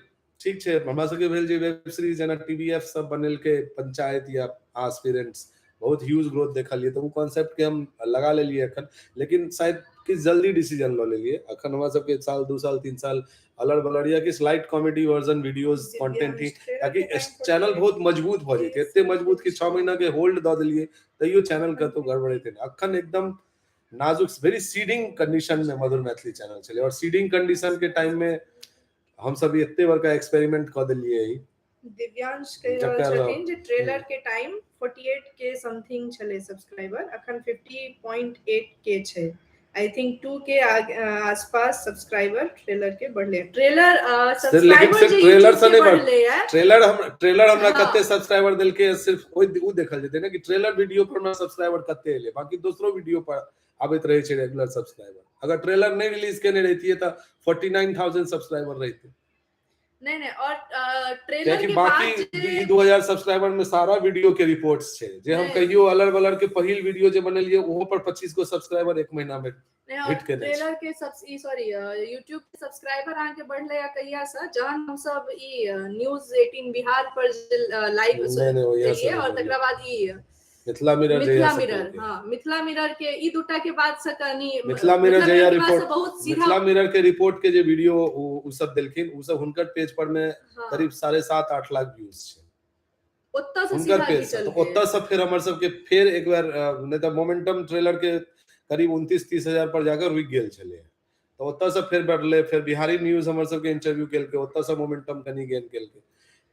ठीक छै। हमरा सबके भेल जे वेब सीरीज जेना टीवीएफ सब बनेलकै पंचायत या एस्पिरेंट्स, बहुत ह्यूज ग्रोथ देखलियै, तऽ ओ कॉन्सेप्ट के हम लगा लेलियै एखन, लेकिन शायद किछु जल्दी डिसीजन लऽ लेलियै। अखन हमरा सबके साल 2 साल 3 साल अलर बलर या किछु light comedy version videos content ही, ताकि चैनल बहुत मजबूत भऽ जेतै, एते मजबूत कि 6 महीना के होल्ड दऽ देलियै तैयो चैनल कतौ गड़बड़ेतै नहि। अखन एकदम नाजुक वेरी सीडिंग कंडीशन में मधुर मैथिली चैनल छलै, और सीडिंग कंडीशन के टाइम में हम सब एते बड़का एक्सपेरिमेंट कऽ देलियै। दिव्यांश कहि रहल छथिन जे ट्रेलर के टाइम 48 के समथिंग छलै सब्सक्राइबर, अखन 50.8 के छै, I think 2 के आसपास सब्सक्राइबर ट्रेलर के बढ़ले। ट्रेलर सब्सक्राइबर जे ट्रेलर से नहीं बढ़ले है, ट्रेलर हमरा कते सब्सक्राइबर देलके सिर्फ ओ देखल जेतै ने कि ट्रेलर वीडियो पर हमरा सब्सक्राइबर कते एलै, बाकी दोसरो वीडियो पर आबैत रहै छै रेगुलर सब्सक्राइबर। अगर ट्रेलर नहीं रिलीज केने रहितियै तऽ 49,000 सब्सक्राइबर रहितै। नहि नहि, और ट्रेलर कियाकि के बाकी बाद जे ई 2000 सब्सक्राइबर में सारा वीडियो के रिपोर्ट्स छै, जे हम नहि। कहियो अलर बलर के पहिल वीडियो जे बनेलियै ओहो पर 25 गो सब्सक्राइबर एक महीना में नहि, और हिट केने छै। ट्रेलर के सब ई सॉरी यूट्यूब के सब्सक्राइबर अहाँ के बढ़ले या कहिया से, जहन हम सब ई न्यूज़ 18 बिहार पर जे लाइव नहि, नहि, ओहिया से देलियै, और नहि। तकरा बाद ई मिथिला मिरर मिथिला जहिया से मिरर, केलकै। हाँ, मिथिला मिरर के ई दूटा के बाद से कनी मिथिला मिरर जहिया के बाद से रिपोर्ट, बहुत सीधा मिथिला मिरर के रिपोर्ट के जे वीडियो उ सब देलखिन, उ सब हुनकर पेज पर में हाँ। करीब 7.5-8 लाख व्यूज छै। ओतऽ से हुनकर सीधा पेज से, घिचल तऽ ओतऽ से फेर हमर सबके फेर एक बार, नहि तऽ मोमेंटम ट्रेलर के करीब 29-30 हजार पर जाकर रुकि गेल छलै। तऽ ओतऽ से फेर बढ़लै, फेर बिहारी न्यूज हमर सबके इंटरव्यू केलकै, ओतऽ से मोमेंटम कनी गेन केलकै।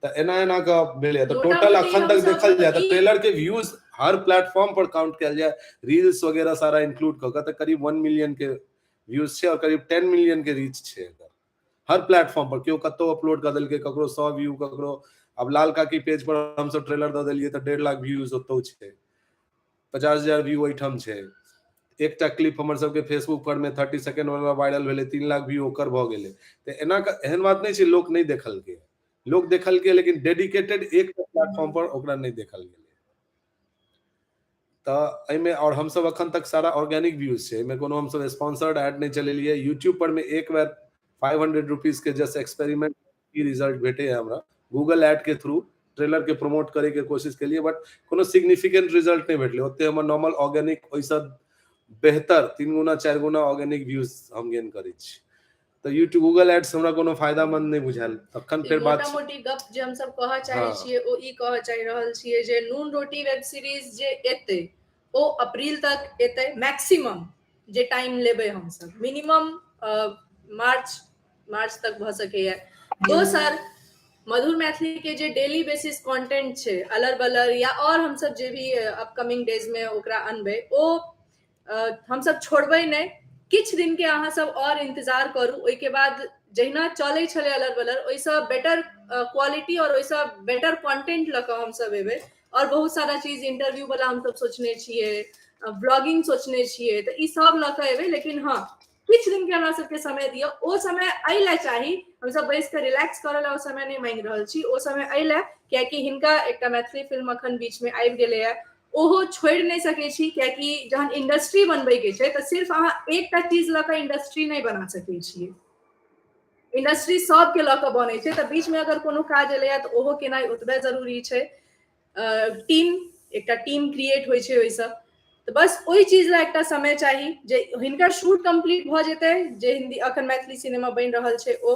तऽ एना एना कऽ भेलै। तऽ मोटा टोटल मोटी अखन हम तक सब देखल जाय तऽ ई ट्रेलर के व्यूज हर प्लेटफॉर्म पर काउंट कयल जाय, रील्स वगैरह सारा इंक्लूड कऽ के, तऽ करीब 1 मिलियन के व्यूज छै और करीब 10 मिलियन के रीच छै एकर। हर प्लेटफॉर्म पर केओ कतौ अपलोड कऽ देलकै, ककरो 100 व्यू, ककरो अब लाल काकी पेज पर हमसब ट्रेलर दऽ देलियै तऽ 1.5 लाख व्यूज ओतौ छै, 50,000 व्यू एहिठाम छै। एकटा क्लिप हमर सबके फेसबुक पर में 30 सेकेंड वाला वायरल भेलै, 3 लाख व्यू ओकर भऽ गेलै। तऽ एना एहन बात नहि छै लोक नहि देखलकै, लोक देखलकै, लेकिन डेडिकेटेड एकटा प्लेटफॉर्म पर ओकरा नहि देखल गेलै। तऽ एहिमे और हमसब अखन तक सारा ऑर्गेनिक व्यूज छै, एहिमे कोनो हमसब स्पॉन्सर्ड एड नहि चलेलियै। यूट्यूब पर में एक बेर 500 रुपीज के जस्ट एक्सपेरिमेंट की रिजल्ट भेटे है हमरा, गूगल एड के थ्रू ट्रेलर के प्रमोट करे के कोशिश केलिए, बट कोनो सिग्निफिकेंट रिजल्ट नहीं भेटलै। ओते हमर नॉर्मल ऑर्गेनिक ओहिसँ बेहतर 3 गुना 4 गुना ऑर्गेनिक व्यूज हम गेन करै छी। तऽ यूट्यूब गूगल एड्स हमरा कोनो फायदामंद नहि बुझायल। तखन फेर बात मोटा मोटी गप जे हम सब कहऽ चाहै हाँ। छियै ओ ई कहऽ चाहि रहल छियै जे नून रोटी वेब सीरीज जे एतै ओ अप्रैल तक एतै, मैक्सिमम जे टाइम लेबै हमसब, मिनिमम मार्च तक भऽ सकैया। दोसर मधुर मैथिली के जे डेली बेसिस कंटेंट छै, अलर बलर या और हमसब जे भी अपकमिंग डेज में ओकरा अनबै, ओ हमसब छोड़बै नहि। किछु दिन के अहाँ सब और इंतजार करू, ओहिके बाद जहिना चलै छलै अलर बलर ओहिसँ बेटर क्वालिटी और ओहिसँ बेटर कंटेंट लऽ कऽ हमसब एबै। और बहुत सारा चीज इंटरव्यू वाला हमसब सोचने छियै, ब्लॉगिंग सोचने छियै, तऽ ई सब लऽ कऽ एबै। लेकिन हँ, किछु दिन के हमरा सबके समय दिअ। ओ समय एहि लए चाही, हमसब बैस कऽ रिलैक्स करऽ लए ओ समय नहि मांगि रहल छी, ओ समय एहि लए कियाकि हिनका एकटा मैथिली फिल्म अखन बीच में आबि गेलैया, ओहो छोड़ि नहि सकै छी, कियाकि जहन इंडस्ट्री बनबैके छै तऽ सिर्फ अहाँ एकटा चीज लऽ कऽ इंडस्ट्री नहि बना सकै छियै, इंडस्ट्री सबके लऽ कऽ बनै छै। तऽ बीच में अगर कोनो काज एलैया तऽ ओहो केनाइ ओतबे जरूरी छै। टीम, एकटा टीम क्रिएट होइ छै ओहिसँ, तऽ बस ओहि चीज लए एकटा समय चाही जे हिनकर शूट कम्प्लीट भऽ जेतै, जे हिंदी अखन मैथिली सिनेमा बनि रहल छै ओ,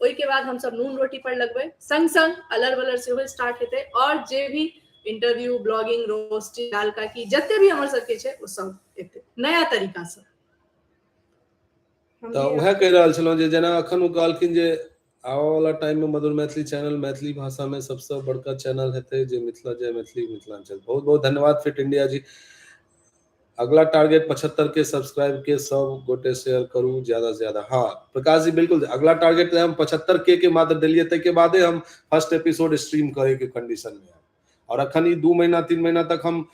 ओहिके बाद हमसब नून रोटी पर लगबै, संग संग अलर बलर सेहो स्टार्ट हेतै, और जे भी इंटरव्यू, ब्लॉगिंग, रोस्टिंग, लाल काकी जते भी हमर सबके छै ओ सब एतै नया तरीका से। तऽ उएह कहि रहल छलहुँ जे जेना अखन ओ कहलखिन जे आबऽ वाला टाइम में मधुर मैथिली चैनल मैथिली भाषा में सबसे बड़का चैनल हेतै, जे मिथिला जय मैथिली मिथिलांचल। बहुत बहुत धन्यवाद फिट इंडिया जी। अगला टारगेट 75 के सब्सक्राइब के सब गोटे शेयर करू ज्यादा से ज्यादा। हाँ प्रकाश जी बिल्कुल, अगला टारगेट हम 75 के मात्र देलियै, ताहिके बादे हम फर्स्ट एपिसोड स्ट्रीम करे के कंडीशन में आयब। और अखन ई 2 महीना 3 महीना तक हम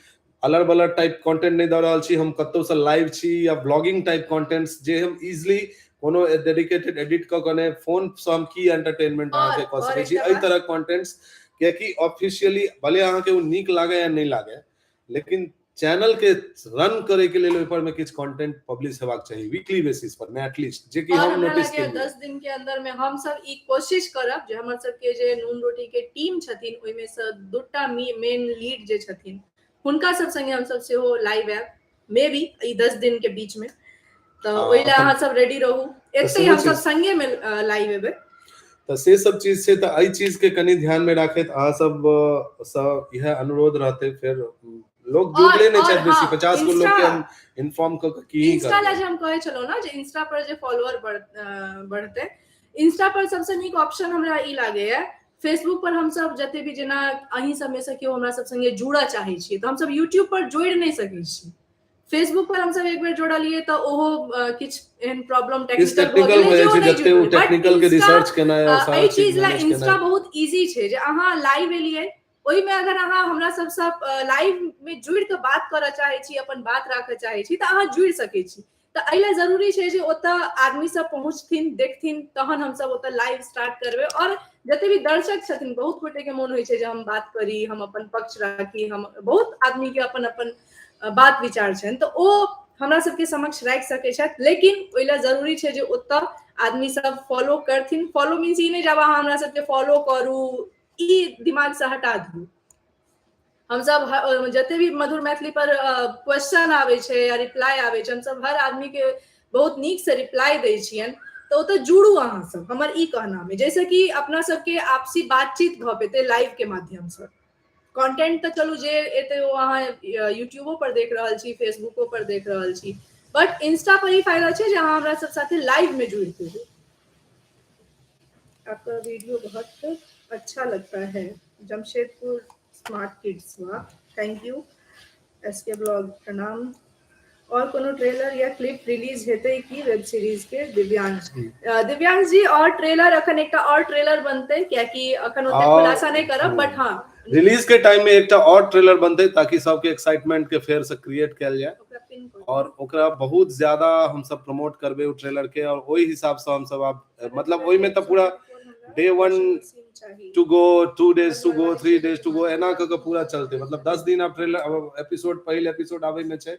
अलर बलर टाइप कंटेंट नहीं दऽ रहल छी, हम कतौ से लाइव छी या ब्लॉगिंग टाइप कंटेंट्स जे हम इजिली कोनो डेडिकेटेड एडिट कऽ कऽ नहि, फोन से हम की एंटरटेनमेंट अहाँके कऽ सकै छी एहि तरह कंटेंट्स, कियाकि ऑफिशियली भले अहाँके ओ नीक लागे या नहि लागे, लेकिन चैनल के रन करे के लेल ओहि पर में किछु कंटेंट पब्लिश हेबाक चाही वीकली बेसिस पर में एटलीस्ट, जे कि और हम हमरा नोटिस लगैया केलियै। 10 दिन के अंदर में हम सब ई कोशिश करब जे हमर सबके जे नून रोटी के टीम छथिन ओहिमे से दूटा मेन लीड जे छथिन हुनका सब संगे हम सब सेहो लाइव आयब, मे बी ई 10 दिन के बीच में, तऽ ओहि लए अहाँ सब रेडी रहू, एते हम सब संगे में लाइव एबै। तऽ से सब चीज छै। तऽ एहि चीज के कनि ध्यान में राखैत अहाँ सब सँ इएह अनुरोध रहतै। फेर लोग जुड़ले नहि छथि बेसी, 50 गो लोग के हम इन्फॉर्म कऽ के की इंस्टा ला जे हम कहै छलहुँ ने जे इंस्टा पर जे फॉलोअर बढ़तै, इंस्टा पर सबसँ नीक ऑप्शन हमरा ई लागैया। फेसबुक पर हमसब जते भी जेना अहीं सब में से केओ हमरा सब संगे जुड़ऽ चाहै छियै तऽ हमसब यूट्यूब पर जोड़ि नहि सकै छी। फेसबुक पर हमसब एक बेर जोड़लियै तऽ ओहो किछु एहन प्रॉब्लम टेक्निकल भऽ जाइ छै, जते ओ टेक्निकल के रिसर्च केनाइ और सारा एहि चीज ला इंस्टा बहुत इजी छै जे अहाँ लाइव एलियै, ओहिमे अगर अहाँ हमरा सबसँ लाइव में जुड़ि कऽ बात करऽ चाहै छी, अपन बात राखऽ चाहै छी, तऽ अहाँ जुड़ि सकै छी। तऽ एहि लए जरूरी छै जे ओतऽ आदमी सब पहुँचथिन, देखथिन, तहन हमसब ओतऽ लाइव स्टार्ट करबै। आओर जते भी दर्शक छथिन, बहुत गोटे के मोन होइ छै जे हम बात करी, हम अपन पक्ष राखी, हम बहुत आदमी के अपन अपन बात विचार छनि, तऽ ओ हमरा सबके समक्ष राखि सकै छथि। लेकिन ओहि लए जरूरी छै जे ओतऽ आदमी सब फॉलो करथिन। फॉलो मीन्स ई नहि जे आब अहाँ हमरा सबके फॉलो करू, ई दिमाग से हटा दियौ। हमसब जते भी मधुर मैथिली पर क्वेश्चन आबै छै या रिप्लाई आबै छै, हमसब हर आदमी के बहुत नीक से रिप्लाई दै छियनि। तऽ ओतऽ जुड़ू अहाँ सब, हमर ई कहनाम अइ, जाहिसँ कि अपना सबके आपसी बातचीत भऽ पेतै लाइव के माध्यमसँ। कंटेंट तऽ चलू जे एतै ओ अहाँ यूट्यूबो पर देख रहल छी, फेसबुको पर देख रहल छी, बट इंस्टा पर ई फायदा छै जे अहाँ हमरा सब साथे लाइव में जुड़ि पेबै। आपका वीडियो बहुत अच्छा लगता है, जमशेदपुर स्मार्ट किड्स, वाह, thank you. S के ब्लॉग प्रणाम। और कोनो ट्रेलर या क्लिप रिलीज हेतै की वेब सीरीज के? दिव्यांश, दिव्यांश जी, और ट्रेलर अखन एकटा और ट्रेलर बनतै, कियाकि अखन ओते खुलासा नहि करब, बट हाँ, रिलीज के टाइम में एकटा और ट्रेलर बनतै ताकि सबके एक्साइटमेंट के फेर से क्रिएट कयल जाय और ओकरा बहुत ज्यादा हम सब प्रमोट करबे ओ ट्रेलर के। और ओहि हिसाब से हम सब आब मतलब ओहि में तऽ पूरा day 1 to go, 2 days to go, 3 days to go, एना कऽ के पूरा चलते। मतलब 10 दिन आब ट्रेलर एपिसोड, पहिल एपिसोड आबै में छै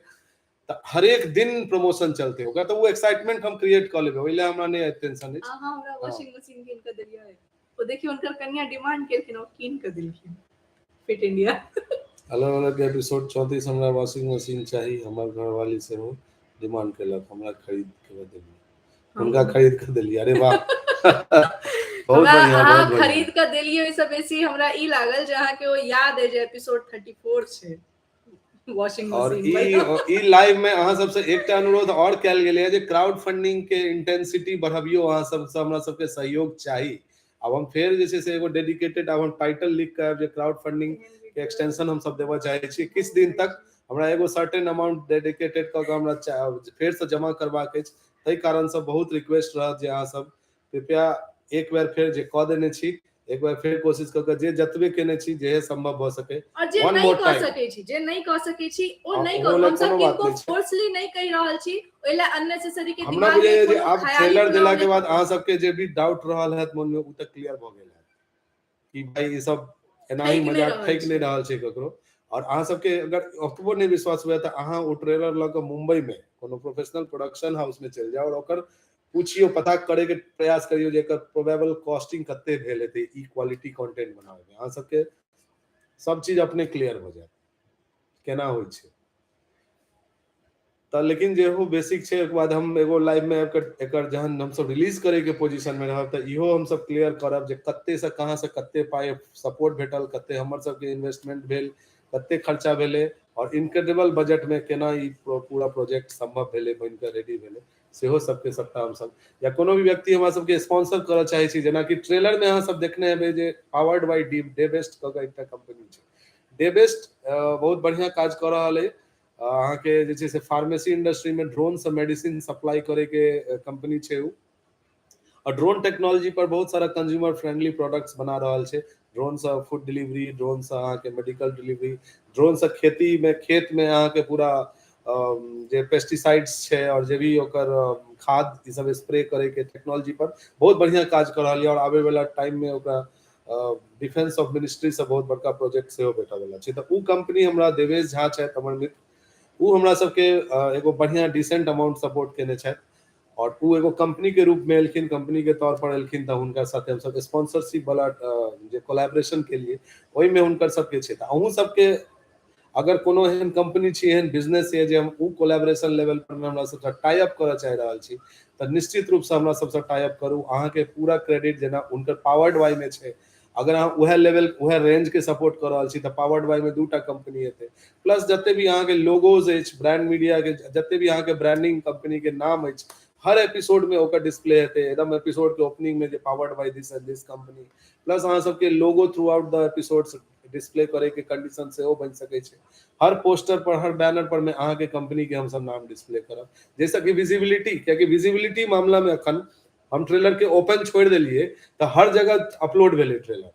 तऽ हरेक दिन प्रमोशन चलते ओकरा, तऽ ओ एक्साइटमेंट हम क्रिएट कऽ लेबै, ओहि लए हमरा नहि टेंशन अछि। अहाँ हमरा वॉशिंग मशीन कीन कऽ देलियै, ओ देखियौ हुनकर कनिया डिमांड केलखिन, ओ कीन कऽ देलखिन। Fit India. अलग अलग एपिसोड 34। हमरा वॉशिंग मशीन चाही, हमर घरवाली सेहो डिमांड केलक, हमरा खरीद के देलियै, हुनका खरीद के देलियै। अरे वाह, बहुत बढ़िया, बहुत बढ़िया। खरीद के देलियै ओहिसँ बेसी हमरा ई लागल जे अहाँके ओ याद अइ जे एपिसोड 34 छै वॉशिंग और ई लाइव में अहाँ सबसे एकटा अनुरोध और कयल गेलै जे क्राउड फंडिंग के इंटेंसिटी बढ़बियौ, अहाँ सबसँ हमरा सबके सहयोग चाही। आब हम फेर जे छै से एगो डेडिकेटेड आब हम टाइटल लिख कऽ आयब जे क्राउड फंडिंग के एक्सटेंशन हम सब देबऽ चाहै छी। किछु दिन तक हमरा एगो सर्टेन अमाउंट डेडिकेटेड कऽ के हमरा फेरसँ जमा करबाक अछि, ताहि कारणसँ बहुत रिक्वेस्ट रहत जे अहाँ सब कृपया एक बेर फेर जे कऽ देने छी, एक बार फेर कोशिश कऽ के जे जतबे केने छी, जेहे संभव भऽ सके। और जे नहि कऽ सकै छी, जे नहि कऽ सकै छी ओ नहि करू। हम सब किनको फोर्सली नहि कहि रहल छी, ओहि लए अननेसेसरी के हमरा बुझाइए जे आब ट्रेलर देला के बाद अहाँ सबके जे भी डाउट रहल हैत मन में, ओ तऽ क्लियर भऽ गेल हैत कि भाई ई सब एनाही मजाक ठकि नहि रहल छै ककरो। और अहाँ सबके अगर ओतबो नहि विश्वास हुए तऽ अहाँ ओ ट्रेलर लऽ कऽ मुंबई में कोनो प्रोफेशनल प्रोडक्शन हाउस में चलि जाउ और ओकर पूछियो, पता करे के प्रयास करियो जे एकर प्रोबेबल कॉस्टिंग कते भेल हेतै ई क्वालिटी कंटेंट बनावे में। अहाँ सबके सब चीज अपने क्लियर हो जायत केना होइ छै। तऽ लेकिन जे हो बेसिक छै, ओकर बाद हम एगो लाइव में आबि कऽ एकर जहन हमसब रिलीज करे के पोजीशन में रहब तऽ इहो हमसब क्लियर करब जे कते से कहाँ से कते पाइ सपोर्ट भेटल, कते हमर सबके इन्वेस्टमेंट भेल, कते खर्चा भेलै और इनक्रेडिबल बजट में केना ई पूरा प्रोजेक्ट संभव भेलै, बनि कऽ रेडी भेलै, सेहो सबके सबटा हमसब। या कोनो भी व्यक्ति हमरा सबके स्पॉन्सर करऽ चाहै छी, जेनाकि ट्रेलर में अहाँ सब देखने हेबै जे पावर्ड बाय डे बेस्ट कऽ के एकटा कंपनी छै। डे बेस्ट बहुत बढ़िया काज कऽ रहल अइ। अहाँके जे छै से फार्मेसी इंडस्ट्री में ड्रोन से मेडिसिन सप्लाई करे के कंपनी छै उ, और ड्रोन टेक्नोलॉजी पर बहुत सारा कंज्यूमर फ्रेंडली प्रोडक्ट्स बना रहल छै। ड्रोन से फूड डिलीवरी, ड्रोन से अहाँके मेडिकल डिलीवरी, ड्रोन से खेती में, खेत में अहाँके पूरा जे पेस्टिसाइड्स छै और जे भी ओकर खाद ई सब स्प्रे करे के टेक्नोलॉजी पर बहुत बढ़िया काज कर रहल यऽ। और आबे वाला टाइम में ओकरा डिफेंस ऑफ मिनिस्ट्री से बहुत बड़का प्रोजेक्ट सेहो भेटऽ वाला छै। तऽ उ कंपनी हमरा देवेश झा छथि हमर मित्र, उ हमरा सबके एगो बढ़िया डिसेंट अमाउंट सपोर्ट केने छथि और उ एगो कंपनी के रूप में एलखिन, कंपनी के तौर पर एलखिन, तऽ हुनका साथे हमसब स्पॉन्सरशिप वाला जे कोलैबोरेशन केलिए ओहिमे हुनकर सबके छै। तऽ अहूँ सबके अगर कोनो एहन कंपनी छी, एहन बिजनेस ये जे हम उ कोलैबोरेशन लेवल पर में हमरा सबसँ टाई अप करऽ चाहि रहल छी, तऽ निश्चित रूप से हमरा सबसँ टाई अप करू। अहाँके पूरा क्रेडिट जेना हुनकर पावर्ड बाय में छै, अगर अहाँ उएह लेवल उएह रेंज के सपोर्ट कऽ रहल छी तऽ पावर्ड बाय में दूटा कंपनी हेतै, प्लस जते भी अहाँके लोगोज अछि ब्रांड मीडिया के, जते भी अहाँके ब्रांडिंग कंपनी के नाम अछि, हर एपिसोड में ओकर डिस्प्ले हेतै एकदम एपिसोड के ओपनिंग में जे powered by this and this company, plus अहाँ सबके logo throughout the episode display करे के कंडीशन सेहो बनि सकै छै। हर पोस्टर पर, हर बैनर पर में अहाँके कंपनी के हमसब नाम डिस्प्ले करब, जाहिसँ कि विजिबिलिटी, कियाकि विजिबिलिटी मामला में अखन हम ट्रेलर के ओपन छोड़ि देलियै तऽ हर जगह अपलोड भेलै ट्रेलर।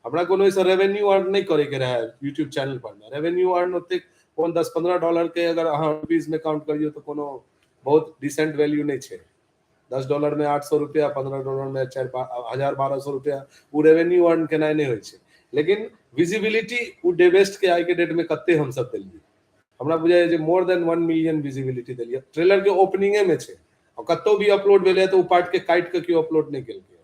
हमरा कोनो एहिसँ रेवेन्यू अर्न नहि करे के रहै यूट्यूब चैनल पर में, रेवेन्यू अर्न ओतेक कोन $10-15 के अगर अहाँ रुपीज में काउंट करियौ तऽ कोनो बहुत डिसेंट वैल्यू नहि छै। $10 में 800 रुपया, $15 में 1000-1200 रुपया, ओ रेवेन्यू अर्न केनाइ नहि होइ छै। लेकिन विजिबिलिटी ओ डेवेस्ट के आइ के डेट में कते हमसब देलियै, हमरा बुझाइए जे मोर देन 1 मिलियन विजिबिलिटी देलियै। ट्रेलर के ओपनिंगे में छै और कतौ भी अपलोड भेलै तऽ ओ पार्ट के काटि कऽ केओ अपलोड नहि केलकै।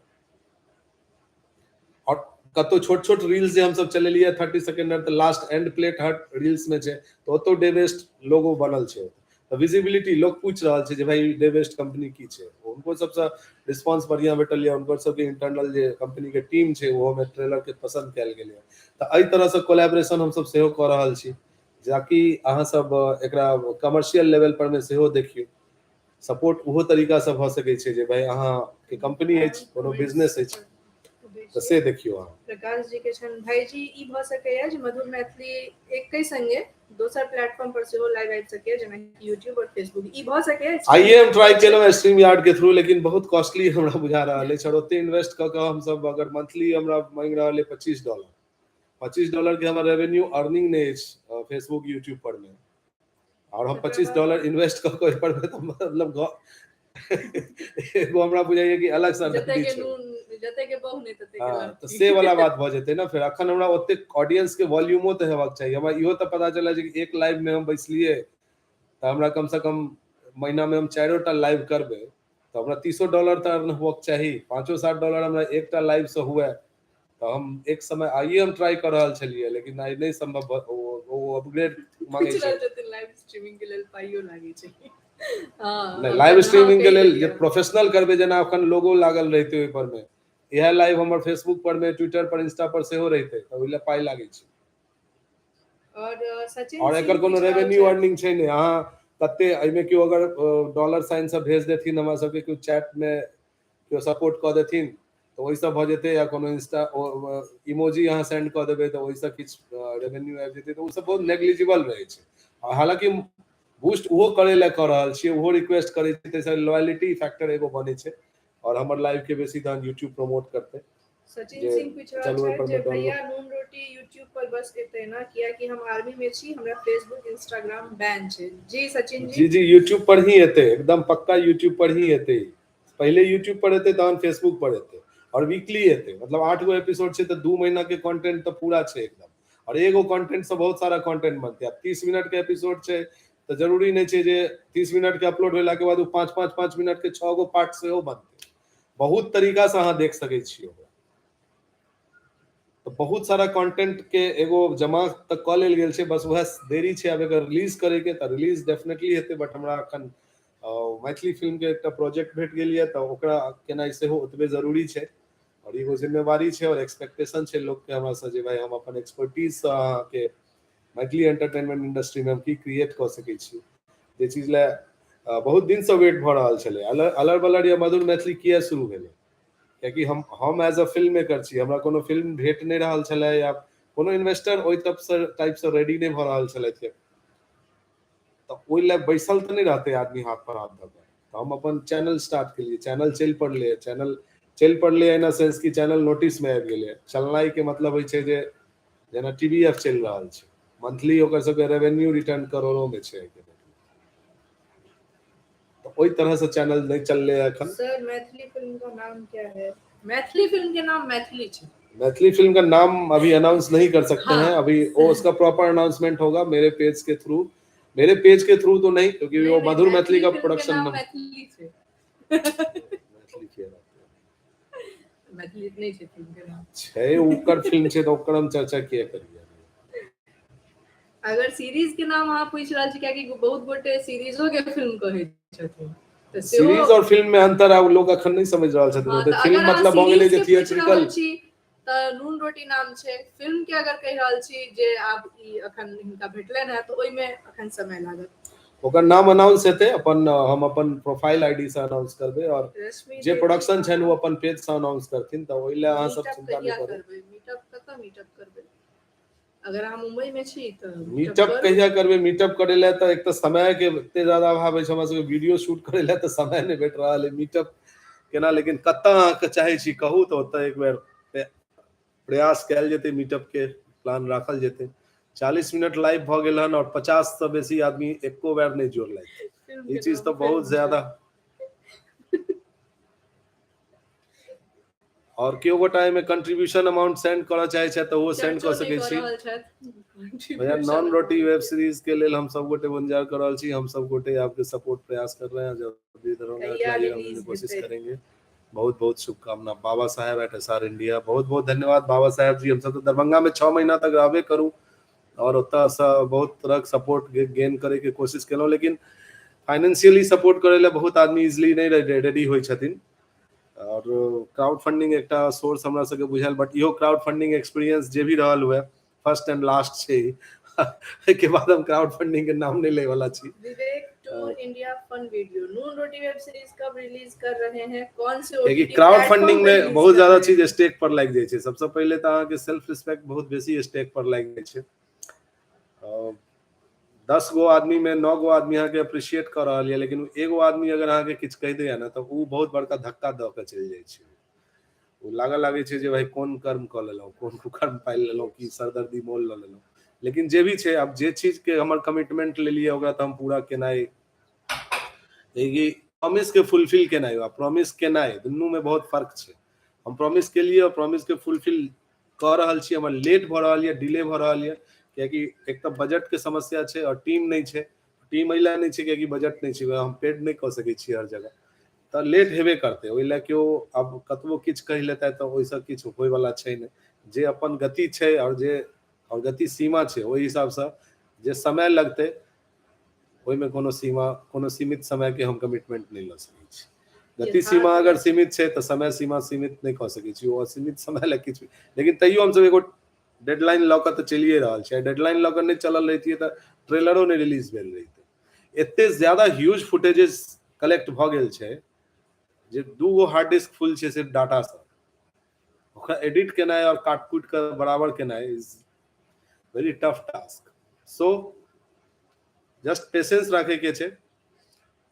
और कतौ छोट छोट रील्स जे हमसब चलेलियै 30 सेकेंड तऽ लास्ट एंड प्लेट हर रील्स में छै, तऽ ओतौ डेवेस्ट लोगो बनल छै। तऽ विजिबिलिटी लोग पूछि रहल छै जे भाई डेवेस्ट कंपनी की छै, हुनको सबसँ रिस्पॉन्स बढ़िया भेटल यऽ। हुनकर सबके इंटरनल जे कंपनी के टीम छै ओहो में ट्रेलर के पसंद कयल गेल यऽ। तऽ एहि तरह से कोलैबोरेशन हमसब सेहो कऽ रहल छी, जाकि अहाँ सब एकरा कमर्शियल लेवल पर में सेहो देखियौ। सपोर्ट ओहो तरीका से भऽ सकै छै जे भाई अहाँ के कंपनी अछि, कोनो बिजनेस अछि, तऽ से देखियौ अहाँ। प्रकाश जी के छनि भाईजी, ई भऽ सकैया जे मधुर मैथिली एके संगे दोसर प्लेटफॉर्म पर सेहो लाइव आबि सकैया, जेना यूट्यूब और फेसबुक, ई भऽ सकैया? आइए हम ट्राई केलहुँ स्ट्रीम यार्ड के थ्रू, लेकिन बहुत कॉस्टली हमरा बुझा रहल अछि। और ओते इन्वेस्ट कऽ कऽ हमसब अगर मंथली हमरा मांगि रहल अछि $25, $25 के हमर रेवेन्यू अर्निंग नहि अछि फेसबुक यूट्यूब पर मे, और हम $25 इन्वेस्ट कऽ कऽ पर तऽ मतलब एगो हमरा बुझाइए कि अलग सा तऽ से वाला बात भऽ जेतै ने। फेर अखन हमरा ओतेक ऑडियंस के वॉल्यूमो तऽ हेबाक चाही। हमरा इहो तऽ पता चलल जे एक लाइव मे हम बैसलियै तऽ हमरा कम से कम महीना मे हम 4 टा लाइव करबै तऽ हमरा $30 तऽ अर्न होबक चाही। $5-7 हमरा एकटा लाइव से हुए तऽ हम एक समय आइए हम ट्राई कऽ रहल छलियै, लेकिन आइ नहि सम्भव, ओ अपग्रेड मांगै छै। लाइव स्ट्रीमिंग के लेल पाइयो लागै छै। नहि, लाइव स्ट्रीमिंग के लेल जे प्रोफेशनल करबै, जेना अखन लोगो लागल रहितै ओहि पर मे, इएह लाइव हमर फेसबुक पर मे, ट्विटर पर, इंस्टा पर सेहो रहितै, तऽ ओहि लए पाइ लागै छै। और सचिन और एकर कोनो रेवेन्यू अर्निंग छै नहि। अहाँ कते एहिमे केओ अगर डॉलर साइन सब भेज देथिन हमरा सबके, केओ चैट मे केओ सपोर्ट कऽ देथिन तऽ ओहिसँ भऽ जेतै, या कोनो इंस्टा इमोजी अहाँ सेंड कऽ देबै तऽ ओहिसँ किछु रेवेन्यू आबि जेतै, तऽ ओसब बहुत नेग्लिजिबल रहै छै। हालाँकि बूस्ट ओहो करै लए कऽ रहल छियै, ओहो रिक्वेस्ट करै छियै, ताहिसँ लॉयलिटी फैक्टर एगो बनै छै और हमर लाइव के बेसी तहन यूट्यूब प्रमोट करतै। सचिन सिंह पूछि रहल छथि जे भैया नून रोटी यूट्यूब पर बस एतै ना, कियाकि हम आर्मी में छी, हमरा फेसबुक इंस्टाग्राम बैन छै। जी सचिन जी, जी जी यूट्यूब पर ही एतै, एकदम पक्का यूट्यूब पर ही एतै। पहिले यूट्यूब पर एतै तहन फेसबुक पर एतै, और वीकली एतै, मतलब 8 गो एपिसोड छै तऽ 2 महीना के कंटेंट तऽ पूरा छै एकदम। और एगो कंटेंट से बहुत सारा कंटेंट बनतै। आब 30 मिनट के एपिसोड छै तऽ जरूरी नहि छै जे 30 मिनट के अपलोड भेला के बाद ओ 5-5-5 मिनट के 6 गो पार्ट सेहो बनतै। बहुत तरीका से अहाँ देख सकै छियै ओकरा। तऽ बहुत सारा कंटेंट के एगो जमा तऽ कऽ लेल गेल छै, बस वएह देरी छै आब एकर रिलीज करे के। तऽ रिलीज डेफिनेटली हेतै, बट हमरा अखन मैथिली फिल्म के एकटा प्रोजेक्ट भेट गेल यऽ तऽ ओकरा केनाइ सेहो ओतबे जरूरी छै। और एगो जिम्मेवारी छै और एक्सपेक्टेशन छै लोक के हमरा से जे भाई हम अपन एक्सपर्टीज से अहाँके मैथिली एंटरटेनमेंट इंडस्ट्री में हम की क्रिएट कऽ सकै छी, जे चीज लए बहुत दिन से वेट भऽ रहल छलै। अलर बलर या मधुर मैथिली किया शुरू भेलै? कियाकि हम एज अ फिल्म मेकर छी, हमरा कोनो फिल्म भेट नहि रहल छलै या कोनो इन्वेस्टर ओहि टाइप से रेडी नहि भऽ रहल छलथि, तऽ ओहि लए बैसल तऽ नहि रहतै आदमी हाथ पर हाथ धऽ कऽ। तऽ हम अपन चैनल स्टार्ट केलियै, चैनल चलि पड़लै, चैनल चलि पड़लै इन सेंस कि चैनल नोटिस मे आबि गेलै। चलनाइ के मतलब होइ छै जे जेना TVF चलि रहल छै, मंथली ओकर सबके रेवेन्यू रिटर्न करोड़ों में छै, तऽ ओहि तरह से चैनल नहि चललै एखन। सर मैथिली फिल्म का नाम क्या है? मैथिली फिल्म के नाम मैथिली छै। मैथिली फिल्म का नाम अभी अनाउंस नहीं कर सकते हैं, अभी वो उसका प्रॉपर अनाउंसमेंट होगा मेरे पेज के थ्रू। मेरे पेज के थ्रू तो नहीं, क्योंकि वो मधुर मैथिली का प्रोडक्शन मैथिली छै। मैथिली नहीं छै फिल्म के नाम छै, ओकर फिल्म छै तऽ ओकर हम चर्चा किया करियै। अगर सीरीज के नाम अहाँ पूछि रहल छी, कियाकि बहुत गोटे सीरीजो के फिल्म कहै छथिन, तऽ सीरीज और फिल्म में अंतर आब लोग अखन नहीं समझ रहल छथिन। फिल्म मतलब भऽ गेलै जे थिएट्रिकल तऽ नून रोटी नाम छै। फिल्म के अगर कहि रहल छी जे आब ई अखन हिनका भेटलनि हेँ तऽ ओहिमे अखन समय लागत। ओकर नाम अनाउंस हेतै, अपन हम अपन प्रोफाइल आईडी से अनाउंस करबै और जे प्रोडक्शन छनि ओ अपन पेज से अनाउंस करथिन, तऽ ओहि लए अहाँ सब चिंता नहि करू। मीटअप कतऽ मीटअप करबै? अगर अहाँ मुंबई में छी तऽ मीटअप कहिया करबै? मीटअप करै लए तऽ एक तऽ समय के एते ज्यादा अभाव अछि, हमरा सबके वीडियो शूट करै लए तऽ समय नहि भेट रहल है, मीटअप केना? लेकिन कतऽ अहाँके चाहै छी कहू तऽ ओतऽ एक बेर प्रयास कयल जेतै, मीटअप के प्लान राखल जेतै। 40 मिनट लाइव भऽ गेल हन और 50 से बेसी आदमी एको बेर नहि जोड़लथि। ई चीज तऽ बहुत ज्यादा। और केओ गोटा एहिमे कंट्रीब्यूशन अमाउंट सेंड करऽ चाहे छथि तऽ ओ सेंड कऽ सकै छी। भैया नॉन रोटी वेब सीरीज के लेल हम सब गोटे इंतजार कर रहल छी, हम सब गोटे आपके सपोर्ट प्रयास कर रहे हैं, जब भी दरभंगा कोशिश करेंगे। बहुत बहुत शुभकामना Baba Saheb at S R India, बहुत बहुत धन्यवाद बाबा साहेब जी। हम सब तो दरभंगा में 6 महीना तक रहबे करूँ और ओतऽसँ बहुत तरहक सपोर्ट गेन करैके कोशिश केलहुँ, लेकिन फाइनेंशियली सपोर्ट करै लए बहुत आदमी इजिली नहि रेडी होइ छथिन। और क्राउड फंडिंग एकटा सोर्स हमरा सबके बुझायल, बट इहो क्राउड फंडिंग एक्सपीरियंस जे भी रहल हुए फर्स्ट एंड लास्ट छै, एहिके बाद हम क्राउड फंडिंग के नाम नहि लैवला छी। Vivek tour India fun video, Noon Roti web series कब रिलीज कर रहे हैं, कौन से कियाकि क्राउड फंडिंग में बहुत ज्यादा चीज स्टेक पर लागि जाइ छै। सबसे पहिले तऽ अहाँके सेल्फ रिस्पेक्ट बहुत बेसी स्टेक पर लागि जाइ छै। 10 गो आदमी में 9 गो आदमी अहाँके अप्रिशिएट कऽ रहल यऽ, लेकिन एगो आदमी अगर अहाँके किछु कहि दैया ने तऽ ओ बहुत बड़का धक्का दऽ कऽ चलि जाइ छै। ओ लागऽ लागै छै जे भाई कोन कर्म कऽ लेलहुँ, कोन कुकर्म पालि लेलहुँ, की सरदर्दी मोल लऽ लेलहुँ। लेकिन जे भी छै, आब जे चीज के हमर कमिटमेंट लेलियै ओकरा तऽ हम पूरा केनाइ, प्रॉमिस के फुलफिल केनाइ आ प्रॉमिस केनाइ दुनू में बहुत फर्क छै। हम प्रॉमिस केलियै और प्रॉमिस के फुलफिल कऽ रहल छी, हमर लेट भऽ रहल यऽ, डिले भऽ रहल यऽ, कियाकि एक तऽ बजट के समस्या छै और टीम नहि छै। टीम एहि लए नहि छै कियाकि बजट नहि छै, हम पेड नहि कऽ सकै छियै हर जगह, तऽ लेट हेबे करतै। ओहि लए केओ आब कतबो किछु कहि लेतै तऽ ओहिसँ किछु होइवला छै नहि। जे अपन गति छै और जे और गति सीमा छै ओहि हिसाबसँ जे समय लगतै ओहिमे कोनो सीमा, कोनो सीमित समय के हम कमिटमेंट नहि लऽ सकै छी। गति सीमा अगर सीमित छै तऽ समय सीमा सीमित नहि कऽ सकै छी, ओ असीमित समय लए किछु, लेकिन तैयो हमसब एगो डेडलाइन लऽ कऽ तऽ चलिए रहल छी। डेडलाइन लऽ कऽ नहि चलल रहितियै तऽ ट्रेलरो नहि रिलीज भेल रहितै। एते ज्यादा ह्यूज फुटेजेस कलेक्ट भऽ गेल छै जे 2 गो हार्ड डिस्क फुल छै सिर्फ डाटासँ। ओकरा एडिट केनाइ और काट कूट कऽ बराबर केनाइ is very tough task. So just patience राखै के छै।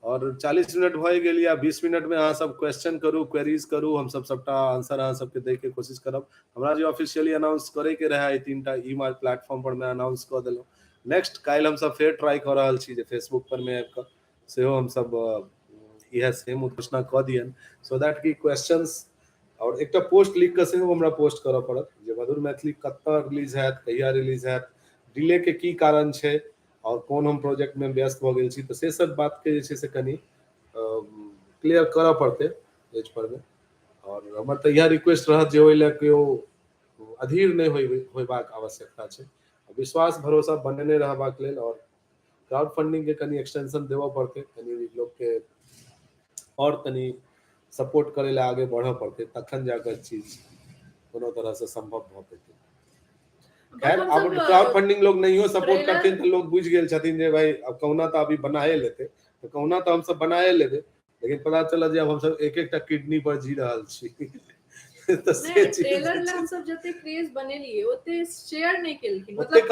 और 40 मिनट भऽ गेल या 20 मिनट में अहाँ सब क्वेश्चन करू, क्वेरीज करू, हम सब सबटा आंसर अहाँ सबके दै के कोशिश करब। हमरा जे ऑफिशियली अनाउंस करे के रहै एहि 3टा ई प्लेटफॉर्म पर मैं अनाउंस कऽ देलहुँ। नेक्स्ट काल्हि हम सब फेर ट्राई कऽ रहल छी जे फेसबुक पर में आबि कऽ सेहो हम सब इएह सेम उद्घोषणा कऽ दियनि, सो that कि क्वेश्चंस और एकटा पोस्ट लिख कऽ सेहो हमरा पोस्ट करऽ पड़त जे मधुर मैथिली कतऽ रिलीज हैत, कहिया रिलीज हैत, डिले के की कारण छै और कोन हम प्रोजेक्ट में व्यस्त भऽ गेल छी, तऽ से सब बात के जे छै से कनि क्लियर करऽ पड़तै पेज पर में। और हमर तऽ इएह रिक्वेस्ट रहत जे ओहि लए केओ अधीर नहि होयबाक आवश्यकता छै, विश्वास भरोसा बनेने रहबाक लेल। और क्राउड फंडिंग के कनि एक्सटेंशन देबऽ पड़तै, कनि लोक के और कनि सपोर्ट करै लए आगे बढ़ऽ पड़तै, तखन जाकऽ चीज कोनो तरह से संभव भऽ पेतै। खैर आब क्राउड फंडिंग लोग नहियो सपोर्ट करथिन तऽ लोग बुझि गेल छथिन जे भाई अब कहुना तऽ अभी बनाए लेतै, तऽ कहुना तऽ हमसब बनाए लेबै, लेकिन पता चलल जे अब हमसब एक एकटा किडनी पर जी रहल छी। तऽ से चीज ट्रेलर ला हमसब जते क्रेज बनेलिए ओते शेयर नहि केलखिन, मतलब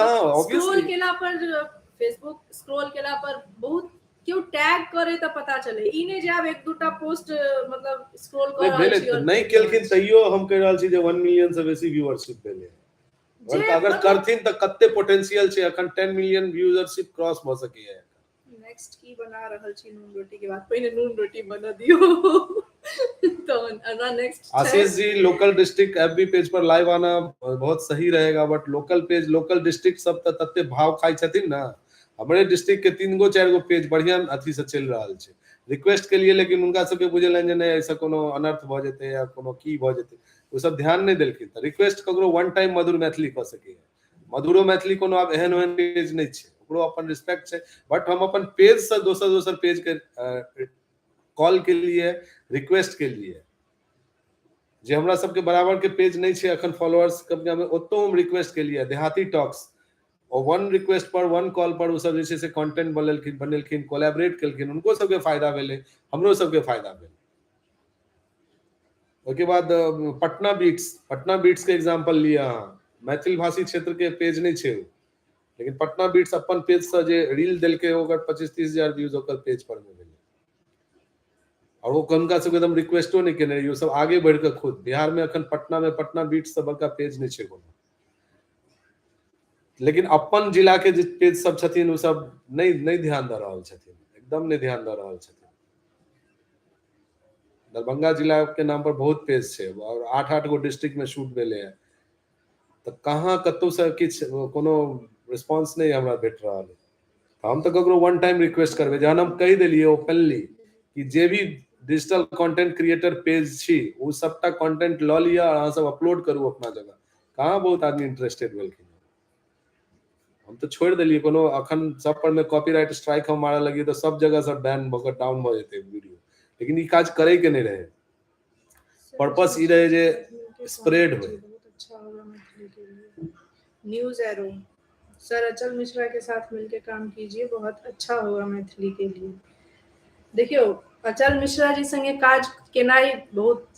स्क्रॉल केला पर फेसबुक स्क्रॉल केला पर बहुत केओ टैग करे तऽ पता चले, ई नहि जे आब एक दूटा पोस्ट मतलब स्क्रॉल कऽ रहल छी। नहि केलखिन तैयो हम कहि रहल छी जे 1 मिलियन से बेसी व्यूअरशिप भेलै। अगर करथिन तऽ कते पोटेंशियल छै, अखन 10 मिलियन व्यूअरशिप क्रॉस भऽ सकैया। नेक्स्ट की बना रहल छी नून रोटी के बाद? पहिने नून रोटी बना दियौ तहन अना next. Ashish ji local district FB page पर लाइव आना बहुत सही रहेगा, but local page local district सब तऽ तते भाव खाइ छथिन ना। हमरे डिस्ट्रिक्ट के 3 गो 4 गो पेज बढ़िया अथी से चलि रहल छै। रिक्वेस्ट के लिए, लेकिन उनका सबके बुझेलनि जे नहि एहिसँ कोनो अनर्थ भऽ जेतै या कोनो की भऽ जेतै, ओ सब ध्यान नहि देलखिन। तऽ रिक्वेस्ट ककरो वन टाइम मधुर मैथिली कऽ सकैया। मधुरो मैथिली कोनो आब एहन ओहन पेज नहि छै, ओकरो अपन रिस्पेक्ट छै, बट हम अपन पेज से दोसर दोसर पेज के कॉल के लिए रिक्वेस्ट के लिए जे हमरा सबके बराबर के पेज नहि छै अखन फॉलोअर्स कब्जा में, ओतो हम रिक्वेस्ट के लिए देहाती टॉक्स और वन रिक्वेस्ट पर वन कॉल पर ओ सब जे छै से कंटेंट बनेलखिन, कोलैबोरेट केलखिन, उनको सबके फायदा भेलै, हमरो सबके फायदा भेलै। ओहिके बाद पटना बीट्स के एग्जाम्पल लिअ अहाँ, मैथिल भाषी क्षेत्र के पेज नहि छै ओ, लेकिन पटना बीट्स अपन पेज से जे रील देलकै ओकर 25-30 हजार व्यूज ओकर पेज पर मे भेलै। और ओ हुनका सबके एकदम रिक्वेस्टो नहि केने रहियै, ओ सब आगे बढ़ि कऽ खुद बिहार में अखन पटना में पटना बीट्स से बड़का पेज नहि छै कोनो, लेकिन अपन जिला के जे पेज सब छथिन ओ सब नहि ध्यान दऽ रहल छथिन। एकदम नहि ध्यान दऽ रहल छथिन। दरभंगा जिला के नाम पर बहुत पेज छै और 8-8 गो डिस्ट्रिक्ट में शूट भेलै है, तऽ कहाँ कतहुसँ किछु कोनो रिस्पॉन्स नहि हमरा भेट रहल है। तऽ हम तऽ ककरो वन टाइम रिक्वेस्ट करबै, जहन हम कहि देलियै ओपनली कि जे भी डिजिटल कंटेंट क्रिएटर पेज छी ओ सबटा कंटेंट लऽ लिअ और अहाँ सब अपलोड करू अपना जगह, कहाँ बहुत आदमी इंटरेस्टेड भेलखिन। हम तऽ छोड़ि देलियै कोनो, अखन सब पर मे कॉपीराइट स्ट्राइक हम मारऽ लगियै तऽ सब जगह सब बैन भऽ कऽ डाउन भऽ जेतै वीडियो, लेकिन ई काज करे के नहि रहै। पर्पस ई रहै जे स्प्रेड होय। बहुत अच्छा होगा मैथिली के लिए। न्यूज एरो सर अचल मिश्रा के साथ मिलके काम कीजिए, बहुत अच्छा होगा मैथिली के लिए। देखियौ अचल मिश्रा जी संगे काज केनाइ बहुत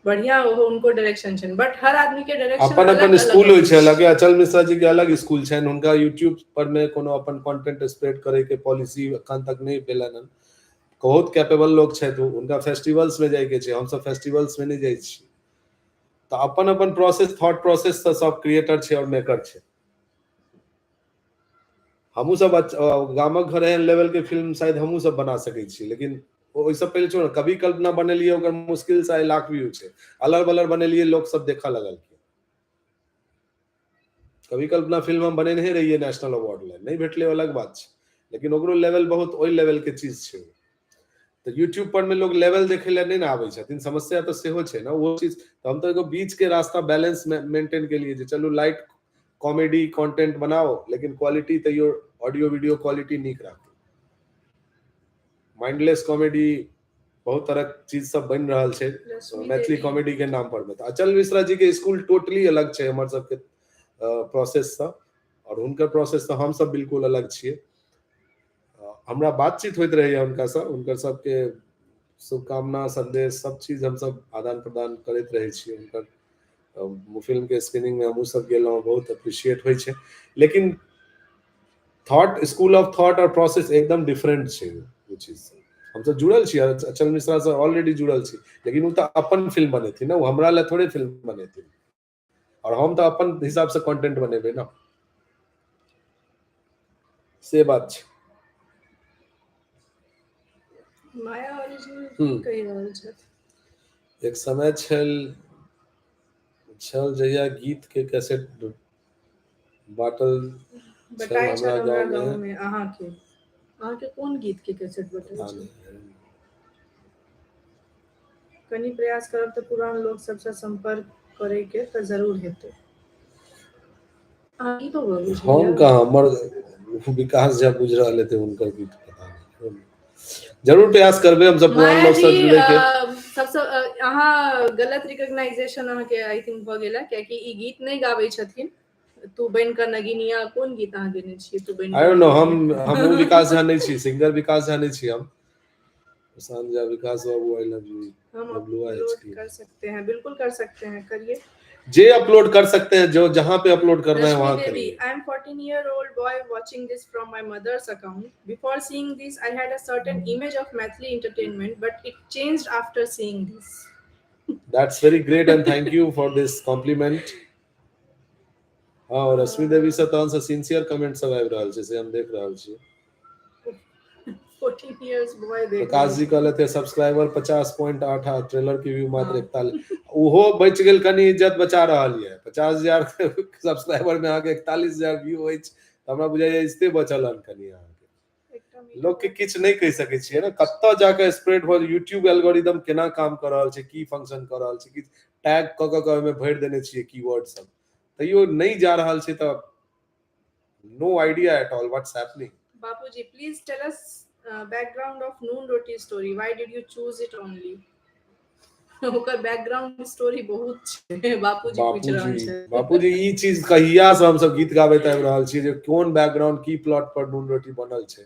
बढ़िया, ओहो उनको डायरेक्शन छनि, बट हर आदमी के डायरेक्शन अपन अपन स्कूल होइ छै अलग। अचल मिश्रा जी के अलग स्कूल छनि, हुनका यूट्यूब पर मे कोनो अपन कंटेंट स्प्रेड करे के पॉलिसी अखन तक नहि भेलनि हन। बहुत कैपेबल लोग छथि, हुनका फेस्टिवल्स में जाय के छै, हमसब फेस्टिवल्स में नहि जाइ छी। तऽ अपन अपन प्रोसेस, थॉट प्रोसेस से सब क्रिएटर छै और मेकर छै। हमहूँ सब गामक घर एहन लेवल के फिल्म शायद हमहूँ सब बना सकै छी, लेकिन ओहिसँ पहिले छोड़, कभी कल्पना बनेलियै ओकर मुश्किल से लाख व्यू छै, अलर बलर बनेलियै लोक सब देखऽ लगलखिन। कभी कल्पना फिल्म हम बनेने रहियै नेशनल अवार्ड लए, नहि भेटलै अलग बात छै, लेकिन ओकरो लेवल बहुत ओहि लेवल के चीज छै। तऽ यूट्यूब पर मे लोग लेवल देखै लए नहि ने आबै छथिन, समस्या तऽ सेहो छै ने ओ चीज। तऽ हम तऽ एगो बीच के रास्ता बैलेंस मेंटेन केलियै जे चलू लाइट कॉमेडी कंटेंट बनाओ, लेकिन क्वालिटी तैयो ऑडियो वीडियो क्वालिटी नीक राखू। माइंडलेस कॉमेडी बहुत तरह चीज सब बनि रहल छै मैथिली कॉमेडी के नाम पर में। तऽ अचल मिश्रा जी के स्कूल टोटली अलग छै हमर सबके प्रोसेस सँ, और हुनकर प्रोसेस सँ हम सब बिल्कुल अलग छियै। हमरा बातचीत होइत रहैया हुनका सँ, हुनकर सबके शुभकामना संदेश सब चीज हमसब आदान प्रदान करैत रहै छियै। हुनकर फिल्म के स्क्रीनिंग में हमहूँ सब गेलहुँ, बहुत अप्रिशिएट होइ छै, लेकिन थॉट, स्कूल ऑफ थॉट और प्रोसेस एकदम डिफरेंट छै ओ चीज। हमसब जुड़ल छी अचल मिश्रा से ऑलरेडी जुड़ल छी, लेकिन ओ तऽ अपन फिल्म बनेथिन ने, ओ हमरा लए थोड़े फिल्म बनेथिन, और हम तऽ अपन हिसाब से कंटेंट बनेबै ने, से बात छै। माया ओरिजिनल कहि रहल छथि। एक समय छल छल जहिया गीत के कैसेट बाटल बटाइ छल हमरा गाँव में। अहाँके अहाँके कोन गीत के कैसेट बटाइ छल? कनि प्रयास करब तऽ पुरान लोक सबसँ संपर्क करे के तऽ जरूर हेतै। हम कहाँ, हमर विकास झा बुझि रहल हेतै हुनकर गीत, पता नहि। जरूर प्रयास करबै हम सब पुरान लोक सब जुड़े के। सबसँ अहाँ गलत रिकॉग्नाइजेशन अहाँके I think भऽ गेल, कियाकि ई गीत नहि गाबै छथिन। तू बन कऽ नगिनिया कोन गीत अहाँ गेने छियै? तू बन I don't know, हम विकास झा नहि छी, सिंगर विकास झा नहि छी हम। प्रशांत झा, विकास बाबू I love you. हम अपलोड कर सकते हैं, बिल्कुल कर सकते हैं, करिए। जे अपलोड कर सकते हैं, जो जहां पे अपलोड करना है वहां करिए। I am 14-year-old boy watching this from my mother's account. Before seeing this I had a certain image of Maithili entertainment, but it changed after seeing this. That's very great and thank you for this compliment. हाँ, रश्मि देवी से तहन से सिंसियर कमेंट सब आबि रहल छै, से हम देख रहल छी। 14 years boy देख। प्रकाश जी कहलथि सब्सक्राइबर 50.8 ट्रेलर के व्यू मात्र 41, ओहो बचि गेल, कनि इज्जत बचा रहल यऽ। 50,000 सब्सक्राइबर में अहाँके 41,000 व्यू अछि, तऽ हमरा बुझाइया इज्जते बचल हन कनि अहाँके। लोक के किछु नहि कहि सकै छियै ने, कतऽ जाके स्प्रेड भऽ यूट्यूब एल्गोरिदम केना काम कऽ रहल छै, की फंक्शन कऽ रहल छै, की टैग कऽ कऽ के ओहिमे भरि देने छियै कीवर्ड सब, तैयो नहि जा रहल छै, तऽ no idea at all what's happening. Bapuji, please tell us background of Noon Roti story. Why did you choose it only? ओकर बैकग्राउंड स्टोरी बहुत छै, बापूजी पूछि रहल छै। बापूजी ई चीज कहिया से हमसब गीत गाबैत आबि रहल छी जे कोन बैकग्राउंड की प्लॉट पर नून रोटी बनल छै।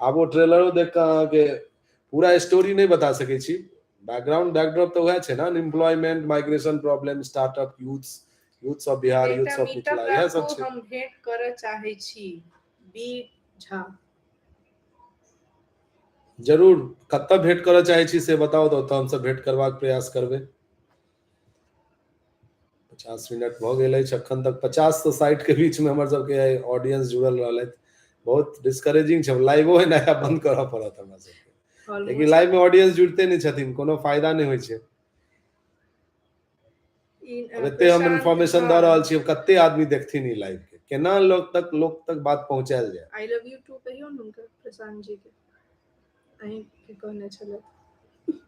आब ओ ट्रेलरो देख कऽ अहाँके पूरा स्टोरी नहि बता सकै छी। बैकग्राउंड बैकड्रॉप तऽ वएह छै ने, unemployment, migration problem, startup, youths, youths of Bihar, youths of Mithila, इएह सब छै। हम भेंट करऽ चाहै छी, बी झा। जरूर, कतऽ भेंट करऽ चाहै छी से बताउ तऽ ओतऽ हमसब भेंट करबाक प्रयास करबै। 50 मिनट भऽ गेल अछि, अखन तक 50 से 60 के बीच में हमर सबके ऑडियंस जुड़ल रहलथि। बहुत डिस्करेजिंग छै। लाइवो एनाइ बंद करऽ पड़त हमरा सबके, लेकिन लाइव में ऑडियंस जुड़ते नहि छथिन, कोनो फायदा नहि होइ छै। एते हम इन्फॉर्मेशन दऽ रहल छी, कते आदमी देखथिन ई लाइव के, केना लोक तक बात पहुंचायल जाय। I love you to कहियौ ने हुनका, प्रशांत जी के, अहीं के कहने छलथि।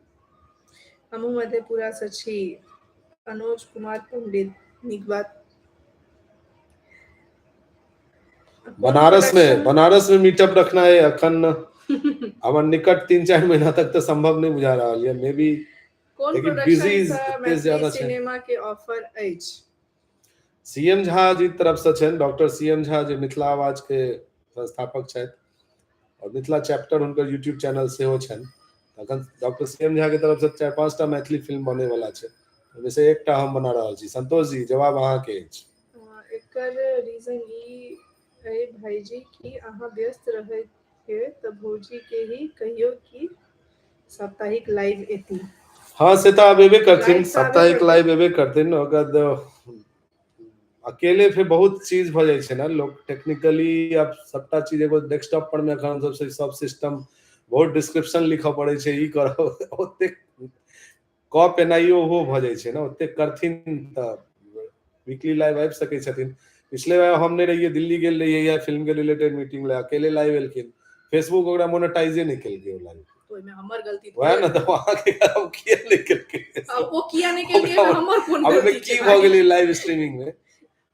हमहूँ मधेपुरा से छी। अनुज कुमार पंडित, नीक बात। बनारस में, बनारस में मीटअप रखना है अखन हमर निकट 3-4 महीना तक तो संभव नहीं बुझा रहल है, मे बी। कोन लेकिन प्रोडक्शन बिजी सँ एते मैथिली ज्यादा छै। सिनेमा के ऑफर अछि? सीएम झा जी तरफ से छनि, डॉक्टर सीएम झा जे मिथिला आवाज के संस्थापक छथि और मिथिला चैप्टर हुनकर यूट्यूब चैनल सेहो छनि। अखन डॉक्टर सीएम झा के तरफ से 4-5 टा मैथिली फिल्म बने वाला छै, ओहिमे से एकटा हम बना रहल छी। संतोष जी, जवाब अहाँके अछि। एकर रीजन ई अइ भाईजी कि अहाँ व्यस्त रहैत हेबै तऽ भौजी के ही कहियौ कि साप्ताहिक लाइव एती। हाँ, से तऽ आब एबे करथिन, लाइव तऽ आबे साप्ताहिक करथिन। लाइव एबे करथिन। ओकर अकेले फिर बहुत चीज भऽ जाइ छै ने, लोक टेक्निकली आब सबटा चीज एगो डेस्कटॉप पर मे एखन सब सब सिस्टम बहुत डिस्क्रिप्शन लिखऽ पड़ै छै, ई करऽ ओतेक कऽ पेनाइयो ओहो भऽ जाइ छै ने, ओतेक करथिन तऽ वीकली लाइव आबि सकै छथिन। पिछले बार हम नहि रहियै, दिल्ली गेल रहियै या फिल्म के रिलेटेड मीटिंग लए, अकेले लाइव एलखिन, फेसबुक ओकरा मोनेटाइजे नहि केलकै ओ लाइव। ओहिमे हमर गलती वएह ने, तऽ अहाँके किया नहि केलकै? ओ किया नहि केलकै, हमर कोन गलती छै? की भऽ गेलै लाइव स्ट्रीमिंग में?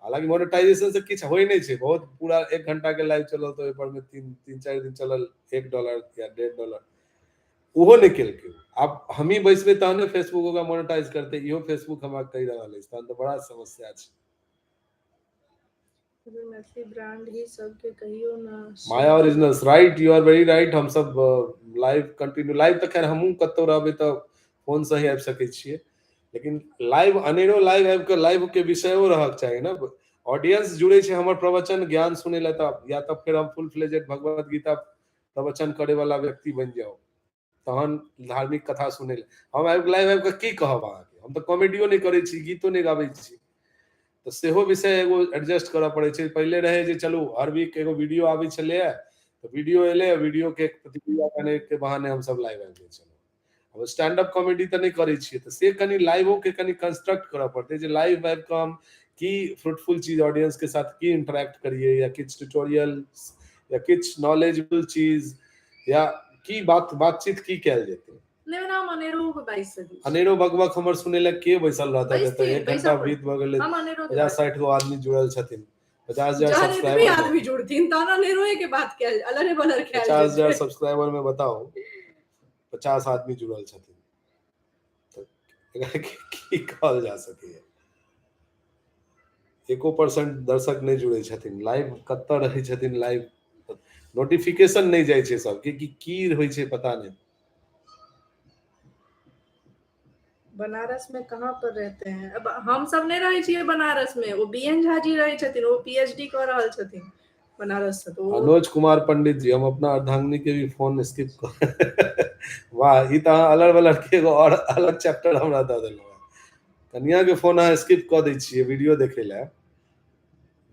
हालांकि मोनेटाइजेशन से किछु होइ नहि छै, बहुत पूरा 1 घंटा के लाइव चलल तऽ ओहि पर मे 3-4 दिन चलल, $1 या $1.5 ओहो नहि केलकै। आब हमही बैसबै तहने फेसबुक ओकरा मोनेटाइज करतै, इहो फेसबुक हमरा कहि रहल अछि, तहन तऽ बड़ा समस्या छै। मैथिली ब्रांड ही सबके कहियो ना। Maya originals, right, you are very right. हम सब लाइव कंटिन्यू, लाइव तऽ खैर हमहूँ कतहु रहबै तऽ फोन से ही आबि सकै छियै, लेकिन लाइव अनेरो लाइव आबि कऽ लाइव के विषयो रहक चाही ने। ऑडियंस जुड़ै छै हमर प्रवचन ज्ञान सुनै लए तऽ या तऽ फेर हम फुल फ्लेजेड भगवत गीता प्रवचन करे वाला व्यक्ति बनि जाउ, तहन धार्मिक कथा सुनै लए हम आबि लाइव आबि कऽ की कहब अहाँके? हम तऽ कॉमेडियो नहि करै छी, गीतो नहि गाबै छी, तऽ सेहो विषय एगो एडजस्ट करऽ पड़ै छै। पहिले रहै जे चलू हर वीक एगो वीडियो आबै छलैए, तऽ वीडियो एलै, वीडियो के प्रतिक्रिया करने के बहाने हमसब लाइव आबि जाइ छलहुँ। आब स्टैंड अप कॉमेडी तऽ नहि करै छियै, तऽ से कनि लाइवो के कनि कंस्ट्रक्ट करऽ पड़तै जे लाइव आबि कऽ हम की फ्रूटफुल चीज ऑडियंस के साथ की इंटरेक्ट करियै, या किछु ट्यूटोरियल या किछु नॉलेजेबल चीज या की बातचीत की कयल जेतै। नहि ओना हम अनेरो के बाजि सकै छी। अनेरो बकबक हमर सुनै लए के बैसल रहता? बैसथिन, 1 बैसऽ घंटा पड़त। बीत भऽ गेलै, हम अनेरो के 50-60 गो आदमी जुड़ल छथिन, 50,000 जहन एतबे सब्सक्राइबर आदमी जुड़थिन तहन अनेरोए के बात कयल, अलरे बलर कयल 50,000 जेतै। सब्सक्राइबर में बताउ 50 आदमी जुड़ल छथिन, तऽ एकरा की कहल जा सकैए? 1% दर्शक नहि जुड़ै छथिन, लाइव कतऽ रहै छथिन, लाइव नोटिफिकेशन नहि जाइ छै सबके कि की होइ छै पता नहि। बनारस में कहाँ पर रहते हैं? अब हम सब नहि रहै छियै बनारस में, O B N Jha ji रहै छथिन, ओ पीएचडी कऽ रहल छथिन बनारस से। तो मनोज कुमार पंडित जी, हम अपना अर्धांगिनी के भी फोन स्किप कर, वाह, ई तऽ अहाँ अलग बलर के एगो और अलग चैप्टर हमरा दऽ देलहुँ। कनिया के फोन अहाँ स्किप कऽ दै छियै वीडियो देखै लए,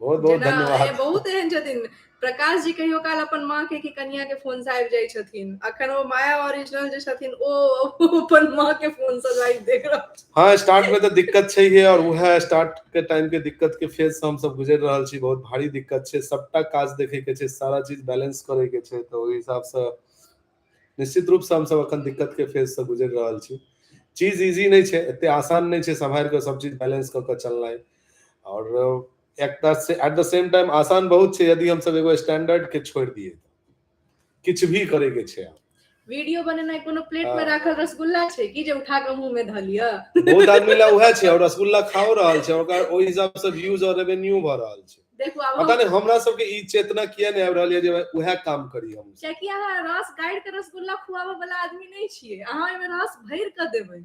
बहुत बहुत धन्यवाद। बहुत एहन छथिन प्रकाश जी कहियो काल अपन माँ के कि कनिया के फोन से आबि जाइ छथिन। अखन ओ माया ओरिजिनल जे छथिन ओ अपन माँ के फोन से लाइव देख रहल। हाँ, स्टार्ट में तऽ दिक्कत छै ही, और वएह स्टार्ट के टाइम के दिक्कत के फेज से हम सब गुजरि रहल छी, बहुत भारी दिक्कत छै, सबटा काज देखे के छै, सारा चीज बैलेंस करे के छै, तऽ ओहि हिसाब से निश्चित रूप से हम सब अखन दिक्कत के फेज से गुजरि रहल छी। चीज इजी नहि छै, एते आसान नहि छै सम्हारि कऽ सब चीज बैलेंस कऽ कऽ चलनाइ, और एट the same time आसान बहुत छै यदि हम सब एगो स्टैंडर्ड के छोड़ि दिए, किछु भी करे के छै। वीडियो बनेनाइ कोनो प्लेट में राखल रसगुल्ला छै कि जे उठा के मुंह में धऽ लिअ? बहुत आदमी ला उएह छै, और रसगुल्ला खाओ रहल छै, ओकर ओहि हिसाब से व्यूज और रेवेन्यू भऽ रहल छै। देखू आब पता नहि हमरा सबके ई चेतना किया नहि आबि रहल यऽ जे उएह काम करी हम। कियाकि अहाँ रस गाड़ि के रसगुल्ला खुआबऽ वाला आदमी नहि छियै, अहाँ ओहिमे रस भरि कऽ देबै।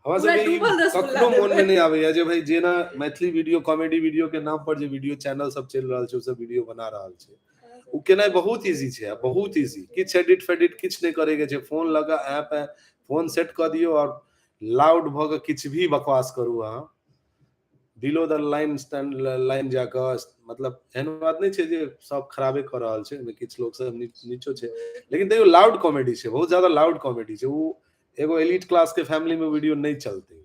हमरा सबके कखनो मोन में नहि आबैया जे भाई जेना मैथिली वीडियो कॉमेडी वीडियो के नाम पर जे वीडियो चैनल सब चलि रहल छै, ओ सब वीडियो बना रहल छै, ओ केनाइ बहुत इजी छै, बहुत इजी, किछु एडिट फेडिट किछु नहि करे के छै, फोन लगा ऐप है, फोन सेट कऽ दियौ और लाउड भऽ कऽ किछु भी बकवास करू अहाँ, बिलो द लाइन स्टैंड लाइन जाकऽ, मतलब एहन बात नहि छै जे सब खराबे कऽ रहल छै, ओहिमे किछु लोक सब नीचो छै, लेकिन तैयो लाउड कॉमेडी छै, बहुत ज्यादा लाउड कॉमेडी छै। ओ एगो एलिट क्लास के फैमिली में वीडियो नहि चलतै।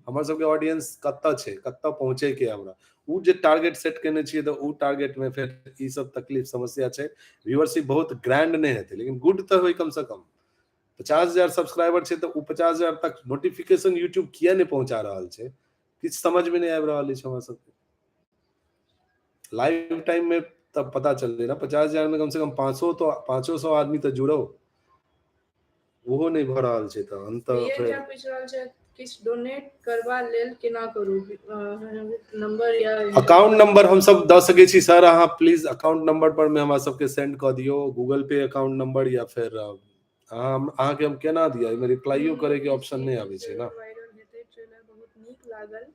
हमर सबके ऑडियंस कतऽ छै, कतऽ पहुँचे के हमरा, ओ जे टारगेट सेट केने छियै तऽ ओ टारगेट में फेर ई सब तकलीफ समस्या छै। व्यूअरशिप बहुत ग्रैंड नहि हेतै, लेकिन गुड तऽ होइ। कम से कम 50,000 सब्सक्राइबर छै तऽ ओ 50,000 तक नोटिफिकेशन यूट्यूब किया नहि पहुँचा रहल छै, किछु समझ में नहि आबि रहल अछि हमरा सबके। लाइव टाइम में तब पता चललै ना, 50,000 में कम से कम पाँचो तो 500 आदमी तऽ जुड़ो, ओहो नहि भऽ रहल छै। तऽ हम तऽ फेर पूछि रहल छै किछु डोनेट करबा लेल केना करू, नंबर या अकाउंट नंबर हम सब दऽ सकै छी। सर, अहाँ प्लीज अकाउंट नंबर पर में हमरा सबके सेंड कऽ दियौ, गूगल पे अकाउंट नंबर, या फेर अहाँ अहाँके हम केना दिअ, एहिमे रिप्लाइयो करे के ऑप्शन नहि आबै छै ना। वायरल हेतै ट्रेलर, बहुत नीक लागल।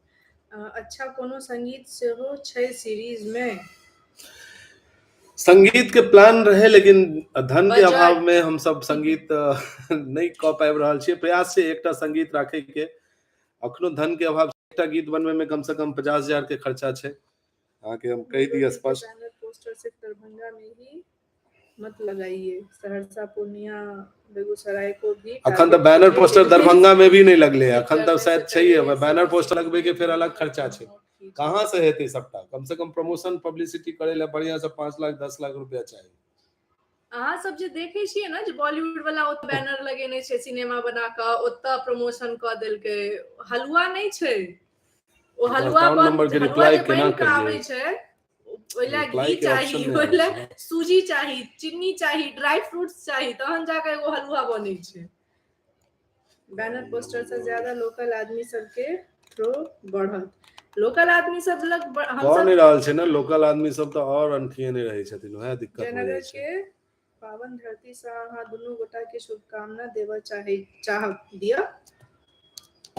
अच्छा, कोनो संगीत सेहो छै सीरीज मे? संगीत के प्लान रहे, लेकिन धन के अभाव में हम सब संगीत नहि कऽ पाबि रहल छियै। प्रयास छै एकटा संगीत राखे के, अखनो धन के अभाव। एकटा गीत बनबै में कम से कम 50,000 के खर्चा छै, अहाँके हम कहि दिअ स्पष्ट। बैनर पोस्टर सिर्फ दरभंगा में ही मत लगाइए, सहरसा, पूर्णिया, बेगूसराय को भी। अखन तऽ बैनर पोस्टर दरभंगा में भी नहि लगले, अखन तऽ शायद छैहे। बैनर पोस्टर लगबे के फेर अलग खर्चा छै, कहाँ से हेतै सबटा? कम से कम प्रमोशन पब्लिसिटी करे ला बढ़िया से 5 लाख 10 लाख रुपया चाही। अहाँ सब जे देखे छियै ने जे बॉलीवुड वाला ओत बैनर लगेने छै, सिनेमा बना कऽ ओतऽ प्रमोशन कऽ देलकै, हलुआ नहि छै ओ। हलुआ नंबर के रिप्लाई केना करियै? आबै छै ओहि लए घी चाही, ओहि लए सूजी चाही, चीनी चाही, ड्राई फ्रूट्स चाही, तहन जाके एगो हलुआ बनै छै। बैनर पोस्टर से ज्यादा लोकल आदमी सबके थ्रू बढ़त, लोकल आदमी सब लग। हम सब नहि रहल छै ने, लोकल आदमी सब तऽ आओर अनठिए नहि रहै छथिन, वएह दिक्कत हो जाइ छै। के पावन धरती से अहाँ दुनू गोटा के शुभकामना देबऽ चाहे चाहब, दिअ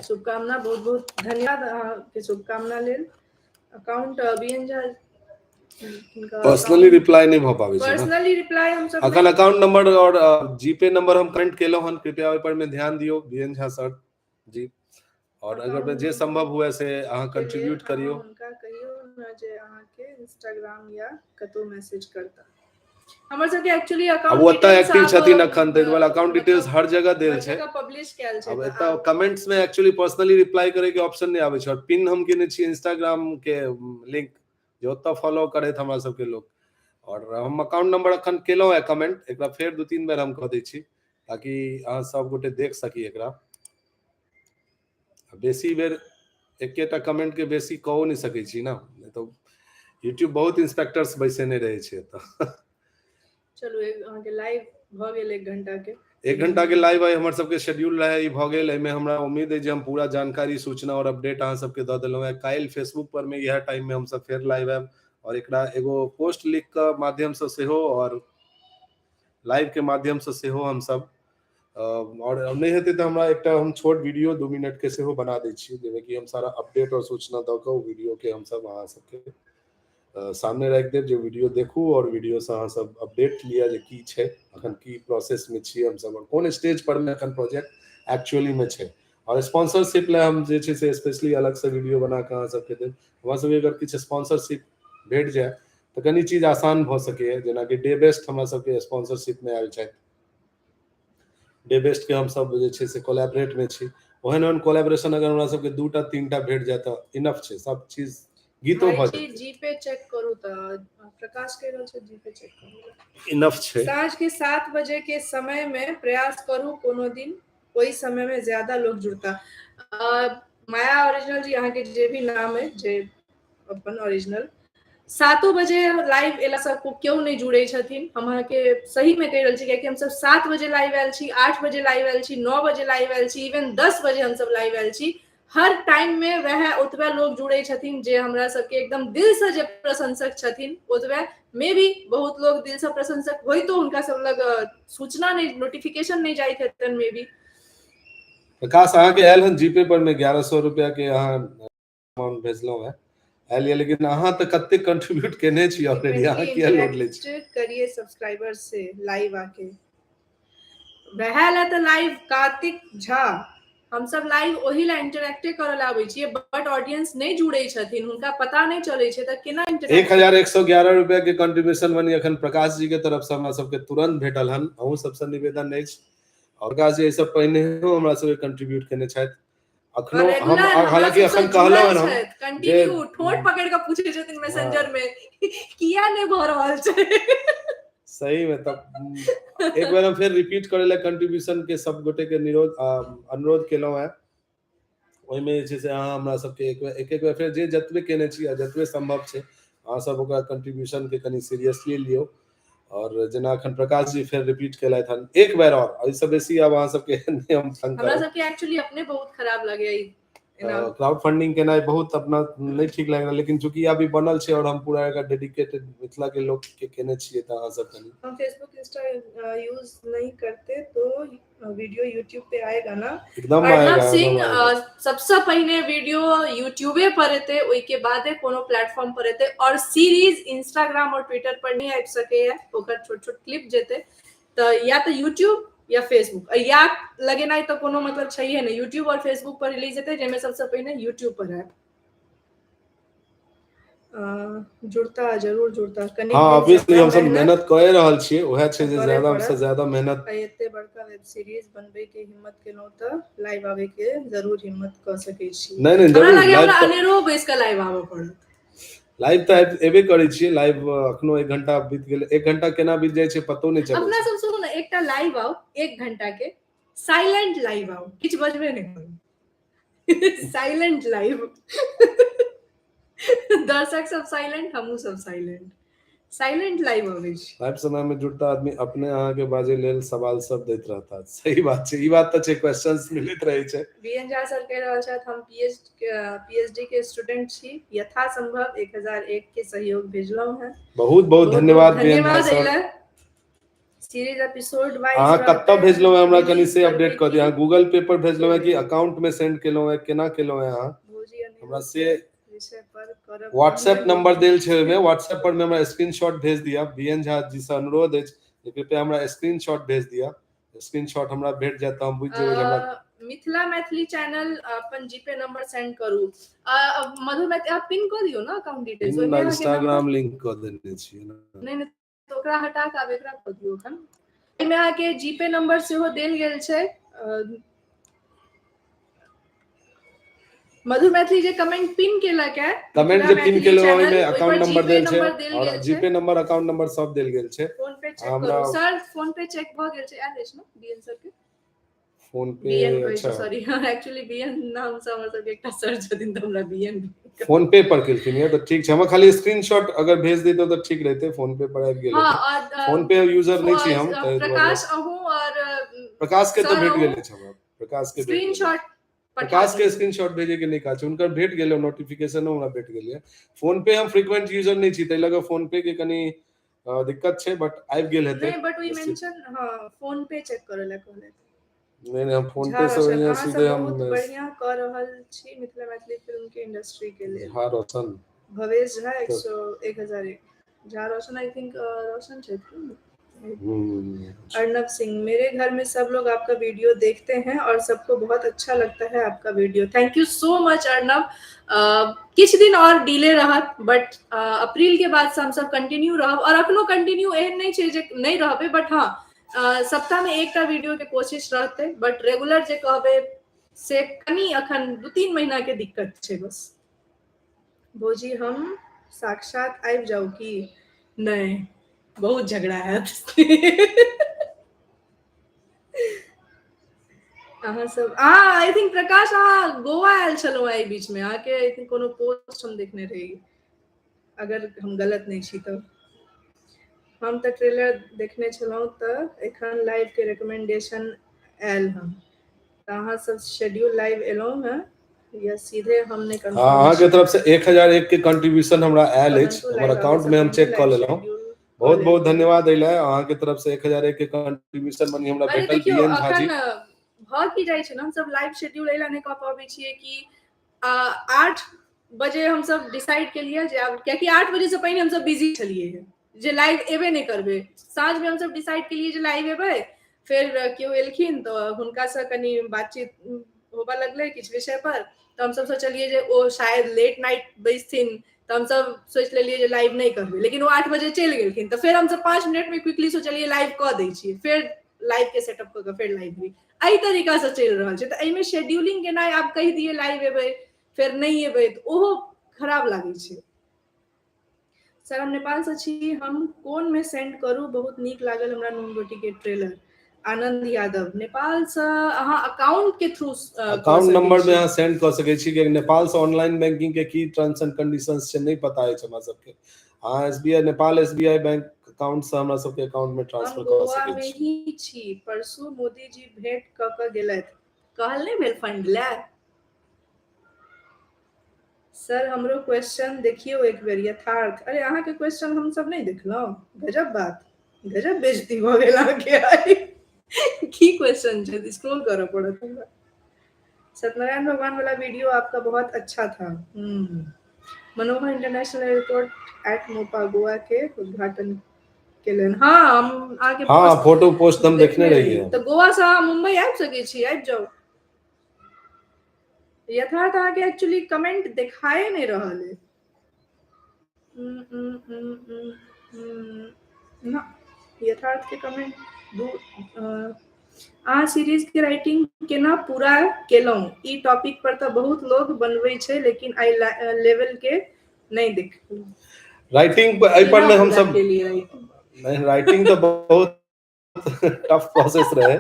शुभकामना। बहुत बहुत धन्यवाद अहाँके शुभकामना लेल। Account B N Jha. Personally reply नहि भऽ पाबै छै। पर्सनली रिप्लाई हम सब अखन अकाउंट नंबर और जीपे नंबर हम कमेंट केलहुँ हन, कृपया ओहि पर में ध्यान दियौ B N Jha sir ji, और अगर जे संभव हुए से अहाँ कंट्रीब्यूट करियौ। हुनका कहियौ ने जे अहाँके इंस्टाग्राम या कतौ मैसेज करता। हमर सबके एक्चुअली अकाउंट, अब ओतऽ एक्टिव छथिन अखन, ताहि दुआरे अकाउंट डिटेल्स हर जगह देल छै। पब्लिश कयल छै। अब एतऽ कमेंट्स में एक्चुअली पर्सनली रिप्लाई करे के ऑप्शन नहि आबै छै, और पिन हम केने छी इंस्टाग्राम के लिंक, जे ओतऽ फॉलो करैत हमरा सबके लोक। और हम अकाउंट नंबर अखन केलहुँ है कमेंट, एकरा फेर 2-3 बेर हम कऽ दै छी ताकि अहाँ सब गोटे देख सकी एकरा। बेसी बेर एकेटा कमेंट के बेसी कहो नहि सकै छी ने, नहि तऽ यूट्यूब बहुत इंस्पेक्टर्स बैसेने रहै छै एतऽ। चलू, अहाँके लाइव भऽ गेल 1 घंटा के। 1 घंटा के लाइव आइ हमर सबके शेड्यूल रहै, ई भऽ गेल। एहिमे हमरा उम्मीद है जे हम पूरा जानकारी, सूचना और अपडेट अहाँ सबके दऽ देलहुँ है। काल्हि फेसबुक पर मे इएह टाइम में हमसब फेर लाइव आयब और एकरा एगो पोस्ट लिख कऽ माध्यमसँ सेहो और लाइव के माध्यमसँ सेहो हमसब, और नहि हेतै तऽ हमरा एकटा हम छोट वीडियो 2 मिनट के सेहो बना दै छी, जाहिमे कि हम सारा अपडेट और सूचना दऽ कऽ ओ वीडियो के हमसब अहाँ सबके सामने राखि देब, जे वीडियो देखू और वीडियो से अहाँ सब अपडेट लिअ जे की छै, अखन की प्रोसेस में छियै हमसब और कोन स्टेज पर मे अखन प्रोजेक्ट एक्चुअली में छै। और स्पॉन्सरशिप लए हम जे छै से स्पेशली अलग से वीडियो बना कऽ अहाँ सबके देब। हमरा सबके अगर किछु स्पॉन्सरशिप भेट जाय तऽ कनि चीज आसान भऽ सकैए, जेनाकि डे बेस्ट हमरा सबके स्पॉन्सरशिप मे आयल छथि। डे बेस्ट के हमसब जे छै से कोलैबोरेट मे छी। ओहन ओहन कोलैबोरेशन अगर हमरा सबके दूटा तीनटा भेट जाय तऽ इनफ छै, सब चीज गीतो भऽ जेतै। जीपे चेक करू तऽ, प्रकाश कहि रहल छै जीपे चेक करू। इनफ छै। साँझ के 7 बजे के समय में प्रयास करू कोनो दिन, ओहि समय में ज्यादा लोग जुड़ता। माया ओरिजिनल जी, अहाँके जे भी नाम है जे अपन ओरिजिनल, 7 बजे लाइव एलासँ केओ नहि जुड़ै छथिन। हम अहाँके सहीमे कहि रहल छी, कियाकि हमसब 7 बजे लाइव आयल छी, 8 बजे लाइव आयल छी, 9 बजे लाइव आयल छी, इवन 10 बजे हमसब लाइव आयल छी। हर टाइम मे वएह ओतबे लोग जुड़ै छथिन जे हमरा सबके एकदम दिल से जे प्रशंसक छथिन ओतबे। मे भी बहुत लोग दिल से प्रशंसक होइतो हुनका सब लग सूचना नहि, नोटिफिकेशन नहि जाइत हेतनि मे बी। प्रकाश, अहाँके आयल हन जीपे पर में 1100 रुपया के अहाँ अमाउंट भेजलहुँ है, आयल ये, लेकिन अहाँ तऽ कते कंट्रीब्यूट केने छी ऑलरेडी, अहाँ किया लोड लै छी? करिए सब्सक्राइबर से लाइव आके, वएह ला तऽ लाइव। कार्तिक झा, हमसब लाइव ओहि ला इंटरेक्टे करऽ ला आबै छियै, बट ऑडियंस नहि जुड़ै छथिन, हुनका पता नहि चलै छै तऽ केना इंटरेक्ट। 1111 रुपया के कंट्रीब्यूशन बनी अखन प्रकाश जी के तरफ से हमरा सबके तुरंत भेटल हन। अहूँ सबसँ निवेदन अछि, और प्रकाश जी एहिसँ पहिनेहो हमरा सबके कंट्रीब्यूट केने छथि। अखनो हम हालांकि अखन कहलहुँ हन हम कंटिन्यू ठोट पकड़ के पूछै छथिन मैसेंजर में किया नहि भऽ रहल छै। सही में तब एक बेर हम फेर रिपीट करे ला कंट्रीब्यूशन के सब गोटे के निरोध अनुरोध केलहुँ हैं। ओहिमे जे छै से अहाँ हमरा सबके एक बेर एक एक बेर फेर जे जतबे केने छी आ जतबे संभव छै अहाँ सब ओकरा कंट्रीब्यूशन के कनि सीरियसली लियौ। और जेना अखन प्रकाश जी फेर रिपीट केलथि हन एक बेर और, एहिसँ बेसी आब अहाँ सबके नहि हम तंग हमरा करब। सबके एक्चुअली अपने बहुत खराब लगैया ई एना। क्राउड फंडिंग केनाइ बहुत अपना नहि ठीक लागि रहल, लेकिन चूंकि अभी बनल छै और हम पूरा एकर डेडिकेटेड मिथिला के लोक के केने छियै तऽ अहाँ सब कनि हम फेसबुक इंस्टा यूज नहीं करते तो वीडियो यूट्यूब पे आएगा ना? एकदम अर्णव आएगा, सिंह एकदम आएगा। सबसे पहिने वीडियो यूट्यूबे पर एतै, ओहिके बादे कोनो प्लेटफॉर्म पर एतै, और सीरीज इंस्टाग्राम और ट्विटर पर नहि आबि सकैया, ओकर छोट छोट क्लिप जेतै। तऽ या तऽ यूट्यूब या फेसबुक, या लगेनाइ तऽ कोनो मतलब छैहे नहि, यूट्यूब और फेसबुक पर रिलीज हेतै, जाहिमे सबसे पहिने यूट्यूब पर आयत। जुड़ता, जरूर जुड़ता। कनि हाँ, दिन ऑब्वियसली ज्यादा हम सब मेहनत कए रहल छियै, उएह छै जे करे ज्यादा पड़त। से ज्यादा मेहनत। आइ एते बड़का वेब सीरीज बनबै के हिम्मत केलहुँ तऽ लाइव आबै के जरूर हिम्मत कऽ सकै छी। नहि नहि हमरा जरूर लागैया लाइव हमरा तऽ अनेरो बैस कऽ लाइव आबऽ पड़त। लाइव तऽ एबे करै छियै, लाइव अखनो 1 घंटा बीत गेलै, 1 घंटा केना बीत जाइ छै पतो नहि चलै अपना छै। सब सुनू ने, एकटा लाइव आउ 1 घंटा के, साइलेंट लाइव आउ, किछु बजबे नहि करू, साइलेंट लाइव, दर्शक सब साइलेंट, हमहूँ सब साइलेंट, साइलेंट लाइव अबै छी। लाइव समय में जुड़ता आदमी अपने अहाँ के बाजे लेल सवाल सब दैत रहता। सही बात छै, ई बात तऽ छै, क्वेश्चंस मिलैत रहै छै। बी एन झा सर कहि रहल छथि हम पीएचडी के स्टूडेंट छी, यथासंभव 1001 के सहयोग भेजलहुँ हैं। बहुत बहुत धन्यवाद बी एन झा धन्यवाद सर। एहि लए। सीरीज एपिसोड वाइज अहाँ कतऽ भेजलहुँ हैं हमरा कनि से अपडेट कऽ दिअ। अहाँ गूगल पे पर भेजलहुँ हैं कि जी। अकाउंट में सेंड केलहुँ हैं, केना केलहुँ हैं अहाँ? भौजी अनिल हमरा से विषय पर करब व्हाट्सएप नंबर देल छै ओहिमे, व्हाट्सएप पर में हमरा स्क्रीनशॉट भेज दिअ। बी एन झा जी से अनुरोध अछि जे कृपया हमरा स्क्रीनशॉट भेज दिअ। स्क्रीनशॉट हमरा भेट जायत तऽ हम बुझि जेबै जे हमरा मिथिला मैथिली चैनल अपन जीपे नंबर सेंड करू। मधु मैथिली आप पिन कऽ दियौ ने अकाउंट डिटेल्स, ओहिमे अहाँके इंस्टाग्राम लिंक कऽ देने छियै ने। नहि नहि तऽ ओकरा हटा कऽ आब एकरा कऽ दियौ एखन। एहिमे अहाँके जीपे नंबर सेहो देल गेल छै। मधु मैथिली जे कमेंट पिन केलक है, कमेंट जे पिन केलहुँ ओहिमे अकाउंट नंबर देल छै और और जीपे नंबर अकाउंट नंबर सब देल गेल छै। फोन पे चेक करू सर, फोन पे चेक भऽ गेल छै, आयल अछि ने बीएन सर के फोन पे? बीएन कहै अच्छा छै, सॉरी एक्चुअली बीएन नाम से हमर सबके एकटा सर छथिन तऽ हमरा बीएन फोन पे पर केलखिन ये तऽ ठीक छै, हमरा खाली स्क्रीनशॉट अगर भेज दैतहुँ तऽ ठीक रहितै। फोन पे पर आबि गेल हाँ, हेतै। और फोन पे यूजर नहि छी हम, ताहि दुआरे। प्रकाश अहूँ और प्रकाश के तऽ सर भेट गेल अहूँ अछि हमरा, प्रकाश के भेट गेल। स्क्रीनशॉट प्रकाश के स्क्रीनशॉट भेजे के नहि काज छै, हुनकर भेट गेल, नोटिफिकेशनो हमरा भेट गेल। फोन पे हम फ्रीक्वेंट यूजर नहि छी, ताहि लऽ कऽ फोन पे के कनि दिक्कत छै, बट आबि गेल हेतै। नहि बट we mention, हां फोन पे चेक करऽ लए कहलथि। नहि नहि हम फोन झा पे से रोशन, बढ़िया अहाँ सब सीधे हम बहुत बढ़िया कऽ रहल छी मिथिला मैथिली फिल्म के इंडस्ट्री के लेल। झा रोशन, भवेश झा 1001 झा रोशन, I think रोशन छथिन। अर्णव सिंह, मेरे घर में सब लोग आपका वीडियो देखते हैं और सबको बहुत अच्छा लगता है आपका video. Thank you so much Arnav. किछु दिन और डिले रहत, बट अप्रैल के बाद से हम सब कंटिन्यू रहब, और अखनो कंटिन्यू एहन नहि छै जे नहि रहबै, बट हाँ सप्ताह में एकटा वीडियो के कोशिश रहतै, बट रेगुलर जे कहबै से कनि अखन 2-3 महीना के दिक्कत छै बस। भौजी हम साक्षात आबि जाउ की? नहि, बहुत झगड़ा हैत। अहाँ सब I think प्रकाश अहाँ गोवा आयल छलहुँ एहि बीच में, अहाँके I think कोनो पोस्ट हम देखने रही, अगर हम गलत नहि छी तऽ। हम तऽ ट्रेलर देखने छलहुँ तऽ एखन लाइव के रिकमेंडेशन आयल हन, तऽ अहाँ सब शेड्यूल लाइव एलहुँ हँ या सीधे हम नहि हाँ, अहाँके तरफ से 1001 के कंट्रीब्यूशन हमरा आयल अछि, परंतु हमर लाइव अकाउंट में हम आबै सँ चेक कऽ पहिने लेलहुँ। लाइव शेड्यूल बहुत कऽ बहुत लेलहुँ। धन्यवाद एहि लए, अहाँके तरफ से 1001 के कंट्रीब्यूशन मनी हमरा अरे भेटल। देखियौ बी एन झा जी अखन भऽ की जाइ छै ने, हमसब लाइव शेड्यूल एहि लए नहि कऽ पबै छियै कि 8 बजे हमसब डिसाइड केलियै जे आब, कियाकि 8 बजे से पहिने हमसब बिजी छलियै जे लाइव एबे नहि करबै। साँझ में हमसब डिसाइड केलियै जे लाइव एबै, फेर केओ एलखिन तऽ हुनकासँ कनि बातचीत होबऽ लगलै किछु विषय पर, तऽ हमसब सोचलियै जे ओ शायद लेट नाइट बैसथिन, तऽ हमसब सोचि लेलियै जे लाइव नहि करबै, लेकिन ओ 8 बजे चलि गेलखिन। तऽ फेर हमसब 5 मिनट में क्विकली सोचलियै लाइव कऽ दै छियै, फेर लाइव के सेटअप कऽ के फेर लाइव भेल। एहि तरीका से चलि रहल छै। तऽ एहिमे शेड्यूलिंग केनाइ, आब कहि दियै लाइव एबै फेर नहि एबै, तऽ ओहो खराब लागै छै। सर हम नेपाल से छी, हम कोन में सेंड करू? बहुत नीक लागल हमरा नून रोटी के ट्रेलर। आनंद यादव नेपाल से, अहाँ अकाउंट के थ्रू। अकाउंट नंबर में अहाँ सेंड कऽ सकै छी, कियाकि नेपाल से ऑनलाइन बैंकिंग के की टर्म्स एंड कंडीशंस छै नहि पता अछि हमरा सबके। अहाँ SBI, Nepal SBI bank account से हमरा सबके अकाउंट में हम ट्रांसफर कऽ गोवा सकै में छी। ही छी। परसू मोदी जी भेंट कऽ के गेलथि, कहल नहि भेल फंड लए। सर हमरो क्वेश्चन देखियौ एक बेर, यथार्थ। अरे अहाँके क्वेश्चन हमसब नहि देखलहुँ? गजब बात, गजब बेइज्जती भऽ गेल अहाँके आइ। की क्वेश्चन छै? स्क्रॉल करऽ पड़त हमरा। सत्यनारायण भगवान वाला वीडियो आपका बहुत अच्छा था। Manohar international airport at Mopa Goa के उद्घाटन केलनि। हाँ, हम अहाँके हाँ, फोटो पोस्ट हम देखने रहियै। तऽ गोवा से अहाँ मुंबई आबि सकै छी, आबि जाउ। यथार्थ अहाँके एक्चुअली कमेंट देखाए नहि रहल है। ना, यथार्थ के कमेंट दू। अहाँ सीरीज के राइटिंग केना पूरा केलहुँ? ई टॉपिक पर तऽ बहुत लोग बनबै छै, लेकिन एहि लेवल के नहि देखलहुँ। राइटिंग एहि पर केना मे हम पूरा सब केलियै राइटिंग? नहीं, राइटिंग तऽ बहुत टफ प्रोसेस रहे।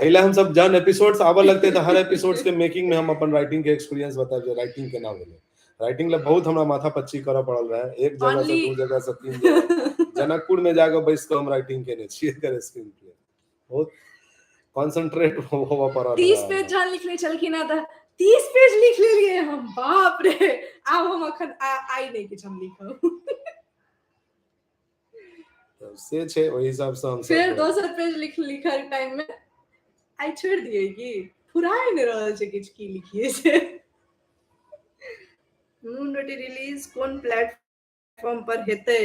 एहि हम सब जहन एपिसोड्स आबऽ लगते तऽ हर एपिसोड्स के मेकिंग में हम अपन राइटिंग के एक्सपीरियंस बतायब जे राइटिंग केना भेलै। राइटिंग ला बहुत हमरा माथा पच्ची करऽ पड़ल रहे, एक जगह से Only दू जगह से तीन जगह, जनकपुर में जाके बैस कऽ हम राइटिंग केने छियै एकर स्क्रीन प्ले। बहुत कॉन्सेंट्रेट होबऽ पड़ल 30 रहे पेज हमरा। जहन लिखने छलखिन हँ तऽ 30 पेज लिख लेलियै हम, बाप रे, आब हम अखन आइ नहि किछु हम लिखब। तऽ से छै, ओहि हिसाब से हम फेर दोसर पेज लिख लिखल टाइम में आइ छोड़ि दियै की, फुराए नहि रहल छै किछु, की लिखिए से। नून रोटी रिलीज कोन प्लेटफॉर्म पर हेतै?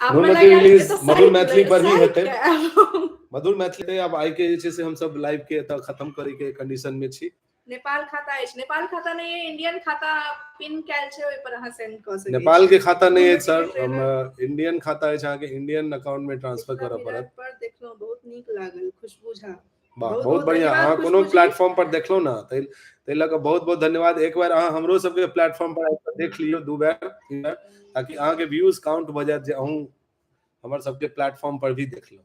आब नून हमरा रोटी लागैए रिलीज एतऽ मधुर साइट मैथिली पर ही साइट हेतै। के आब। मधुर मैथिली। आब आइ के जे छै से हमसब लाइव के एतऽ खत्म करे के कंडीशन में छी। नेपाल खाता अछि? नेपाल खाता नहि अइ, इंडियन खाता पिन कयल छै, ओहि पर अहाँ सेंड कऽ सकै नेपाल छी। के खाता नहि नून अछि रोटी सर, के ट्रेलर इंडियन खाता अछि, अहाँके इंडियन अकाउंट में ट्रांसफर मिथिला करऽ मिरर पड़त। पर देखलहुँ, बहुत नीक लागल, खुशबू झा। वाह, बहुत बहुत बहुत बढ़िया। धन्यवाद अहाँ कोनो खुशबू जी। प्लेटफॉर्म पर देखलहुँ ने, ताहि ताहि लऽ कऽ बहुत बहुत धन्यवाद। एक बेर अहाँ हमरो सबके प्लेटफॉर्म पर आबि कऽ देख लियौ दू बेर, तीन बेर, ताकि अहाँके व्यूज काउंट भऽ जायत जे अहूँ हमर सबके प्लेटफॉर्म पर भी देखलहुँ।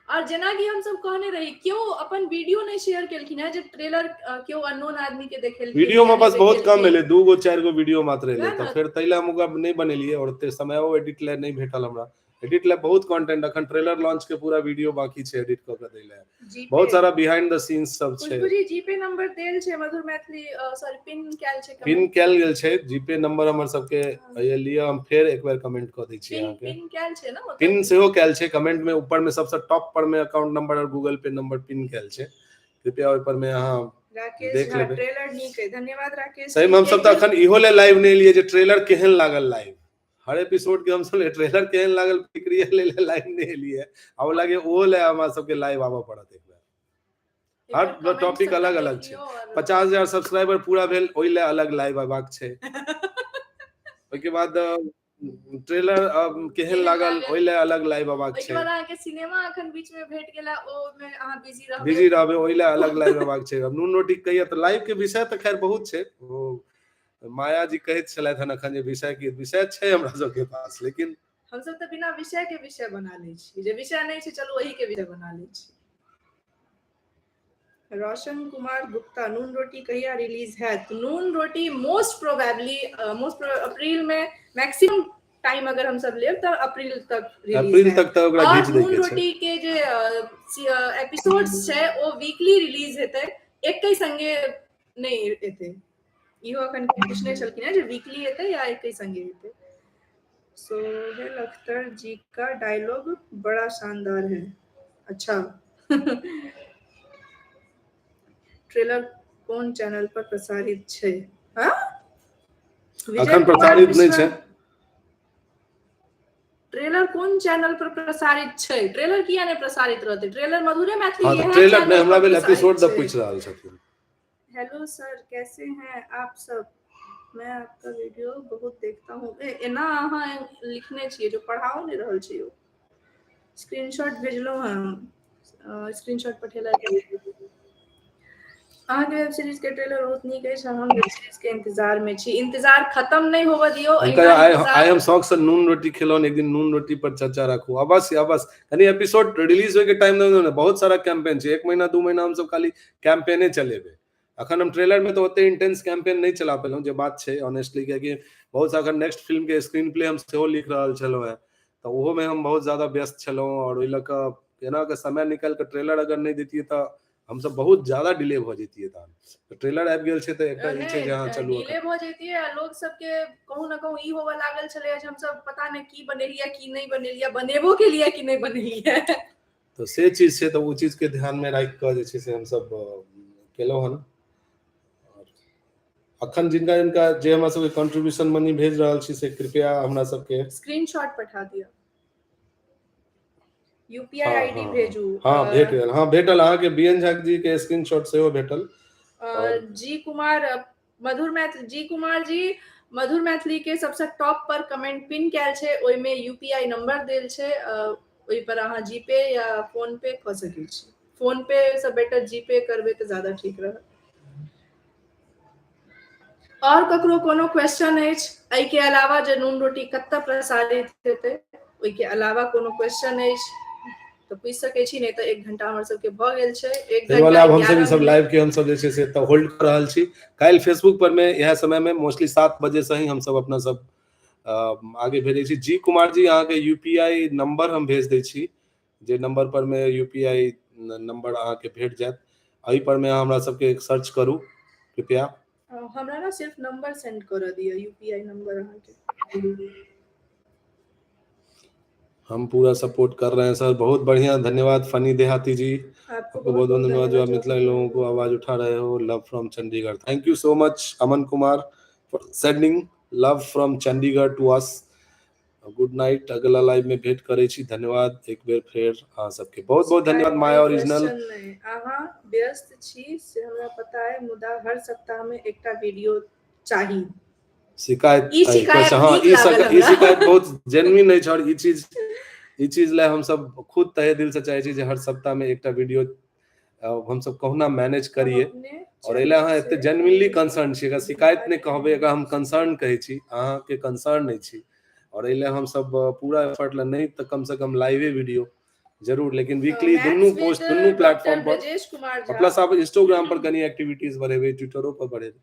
और जेनाकि हमसब कहने रही, केओ अपन वीडियो नहि शेयर केलखिन है जे ट्रेलर केओ अननोन आदमी के देखेलखिन वीडियो या में नहि बस बहुत कम देखेलखिन। एलै, दू गो चारि गो वीडियो मात्र एलै, वएह तऽ ने। फेर ताहि लए हम ओकरा नहि बनेलियै और ओते समयो एडिट लए नहि भेटल हमरा। एडिट लए बहुत कंटेंट, अखन ट्रेलर लॉन्च के पूरा वीडियो बाकी छै एडिट कऽ के दै लए। जीपे बहुत सारा बिहाइंड the scenes सब छै। खुशबू जी, जीपे नंबर देल छै मधुर मैथिली, सॉरी, पिन कैल छै। पिन कैल गेल छै जीपे नंबर हमर सबके। लिअ, हम फेर एक बेर कमेंट कऽ दै छी पिन अहाँके। पिन कैल छै ने ओतऽ? पिन सेहो कैल छै कमेंट में, ऊपर में सबसे टॉप पर में अकाउंट नंबर और गूगल पे नंबर पिन कैल छै। कृपया ओहि पर में अहाँ राकेश देख झा लेबै। ट्रेलर नीक है, धन्यवाद राकेश सही जी। में हमसब एक तऽ बेर अखन इहो ले लाइव नहि एलियै जे ट्रेलर केहन लागल लाइव। हर एपिसोड के हमसब ट्रेलर केहन लागल प्रतिक्रिया ले ले लाइव नहि एलियै। आब लागे ओहो ले हमरा सबके लाइव आबऽ पड़त एक बेर। एक हर बेर कमेंट टॉपिक सबके अलग देख अलग छै। लियौ और 50,000 सब्सक्राइबर पूरा भेल, ओहि ले अलग लाइव अयबाक छै। ओहिके बाद ट्रेलर केहन केहन लागल लागल? ओहि ले अलग लाइव अयबाक ओहिके छै। बाद अहाँके सिनेमा अखन बीच में भेट गेला, ओ में अहाँ बिजी रहबै। बिजी रहबै, ओहि ले अलग लाइव अयबाक छै। अब नून रोटी कहिया तऽ लाइव के विषय तऽ खैर बहुत छै। ओ माया जी कहैत छलथि हन अखन जे विषय की विषय छै हमरा सबके पास, लेकिन हमसब तऽ बिना विषय के विषय बना लै छी, जे विषय नहि छै चलू ओही के विषय बना लै छी। रोशन कुमार गुप्ता, नून रोटी कहिया रिलीज हैत? नून रोटी मोस्ट प्रोबेबली मोस्ट अप्रैल में, मैक्सिमम टाइम अगर हम सब लेब तऽ अप्रैल तक रिलीज अप्रैल हैत। तक तऽ ओकरा और घीच दै नून के छै। रोटी के जे एपिसोड्स छै ओ वीकली रिलीज हेतै, एके संगे नहि एतै। इहो अखन पूछने छलखिन हेँ जे वीकली एतै या एके संगे एतै। सोहेल अख्तर जी का डायलॉग बड़ा शानदार है। अच्छा, ट्रेलर कोन चैनल पर प्रसारित छै? हाँ, विजय अखन कुमार प्रसारित नहि मिश्रा छै। ट्रेलर कोन चैनल पर प्रसारित छै? ट्रेलर किया नहि प्रसारित रहतै? ट्रेलर मधुरे मैथिली हाँ, इएह ट्रेलर नहि, चैनल हमरा पर भेल प्रसारित एपिसोड दऽ छै। पूछि रहल छथिन। हेलो सर, कैसे हैं आप सब? मैं आपका वीडियो बहुत देखता हूँ। एना अहाँ लिखने छियै जो पढ़ाओ नहि रहल छी। स्क्रीनशॉट भेजलहुँ हँ, स्क्रीनशॉट पठेला। अहाँके वेब सीरीज के ट्रेलर बहुत नीक अछि। हम वेब सीरीज के इंतजार में छी। इंतजार खत्म नहि होबऽ दियौ। हुनका एहिना आइ इंतजार आइ हम शौक से नून रोटी खेलहुँ, एक दिन नून रोटी पर चर्चा राखू। अवश्य अवश्य, कनि एपिसोड रिलीज होय के टाइम दऽ ने। बहुत सारा कैंपेन छै, एक महीना 2 महीना हमसब खाली कैंपेने चलेबै। अखन हम ट्रेलर में तऽ ओते इंटेंस कैंपेन नहि चला पेलहुँ, जे बात छै ऑनेस्टली, कियाकि बहुत सारा नेक्स्ट फिल्म के स्क्रीन प्ले हम सेहो लिख रहल छलहुँ हेँ, तऽ ओहोमे हम बहुत ज्यादा व्यस्त छलहुँ। आओर ओहि लऽ कऽ एना कऽ समय निकालि कऽ ट्रेलर अगर नहि दैतियै तऽ हमसब बहुत ज्यादा डिले भऽ जैतियै। तहन तऽ ट्रेलर आबि गेल छै तऽ एकटा ई छै जे हँ, चलू। डिले भऽ जैतियै आ लोक सबके कहूँ ने कहूँ ई होबऽ लागल छलै जे हमसब पता नहि की बनेलियै, की नहि बनेलियै, बनेबो केलियै कि नहि बनेलियै। तऽ से चीज छै, तऽ ओ चीजके ध्यानमे राखि कऽ जे छै से हमसब केलहुँ हन। अखन जिनका जिनका जे हमरा सबके कंट्रीब्यूशन मनी भेज रहल छी, से कृपया हमरा सबके स्क्रीनशॉट पठा दिअ, यूपीआई आईडी भेजू। हँ, भेट गेल। हँ, भेटल अहाँके बी एन झा जी के स्क्रीनशॉट सेहो भेटल। जी कुमार, मधुर मैथिली, जी कुमार जी, मधुर मैथिली के सबसँ टॉप पर कमेंट पिन कयल छै, ओहिमे यूपीआई नंबर देल छै। ओहि पर अहाँ जीपे या फोन पे कऽ सकै छी। फोन पे से बेटर जीपे करबै तऽ ज्यादा ठीक रहत। आओर ककरो कोनो क्वेश्चन अछि एहिके अलावा, जे नून रोटी कतऽ प्रसारित हेतै, ओहिके अलावा कोनो क्वेश्चन अछि तऽ पूछि सकै छी, नहि तऽ एक घंटा हमर सबके भऽ गेल छै। एक ताहि वाला आब हमसब ई सब लाइव के हमसब जे छै से तऽ होल्ड कऽ रहल छी। काल्हि फेसबुक पर मे इएह समय मे मोस्टली 7 बजे से ही हमसब अपना सब आगे भेजै छी। जी कुमार जी, अहाँके यूपीआई नंबर हम भेज दै छी, जे नंबर पर मे यूपीआई नंबर अहाँके भेट जायत। एहि पर मे अहाँ हमरा सबके सर्च करू कृपया। हमरा ने सिर्फ नंबर सेंड कर दिअ, यूपीआई नंबर अहाँके। हम पूरा सपोर्ट कर रहे हैं सर। बहुत बढ़िया, धन्यवाद फनी देहाती जी। आपको आपको बहुत बहुत धन्यवाद जो आप मिथिला के लोगों को आवाज उठा रहे हो। Love from Chandigarh. Thank you so much, Aman Kumar, for sending love from Chandigarh to us. Good night, अगला लाइव में भेंट करै छी। धन्यवाद एक बेर फेर अहाँ सबके, बहुत बहुत धन्यवाद। माया ओरिजिनल। अहाँ व्यस्त छी से हमरा पता है, मुदा हर सप्ताह में एकटा वीडियो चाही। शिकायत ई शिकायत हँ, नीक ई लागल ई हमरा। शिकायत बहुत जेन्युइन अछि आओर ई चीज लए हमसब खुद तहे दिल से चाहै छी जे हर सप्ताह में एकटा वीडियो हमसब कहुना मैनेज करियै। हम अपने आओर एहि लए अहाँ चैनल एते से जेन्युइनली कंसर्न छी, एकर शिकायत नहि कहबै, एकरा हम कंसर्न कहै छी, अहाँके कंसर्न नहि छी। आओर एहि लए हमसब पूरा एफर्ट लए नहि तऽ कम से कम लाइवे वीडियो जरूर, लेकिन वीकली दुनू पोस्ट, दुनू प्लेटफॉर्म पर। ब्रजेश कुमार झा। प्लस आब इंस्टोग्राम पर कनि एक्टिविटीज बढ़ेबै, ट्विटरो पर बढ़ेबै,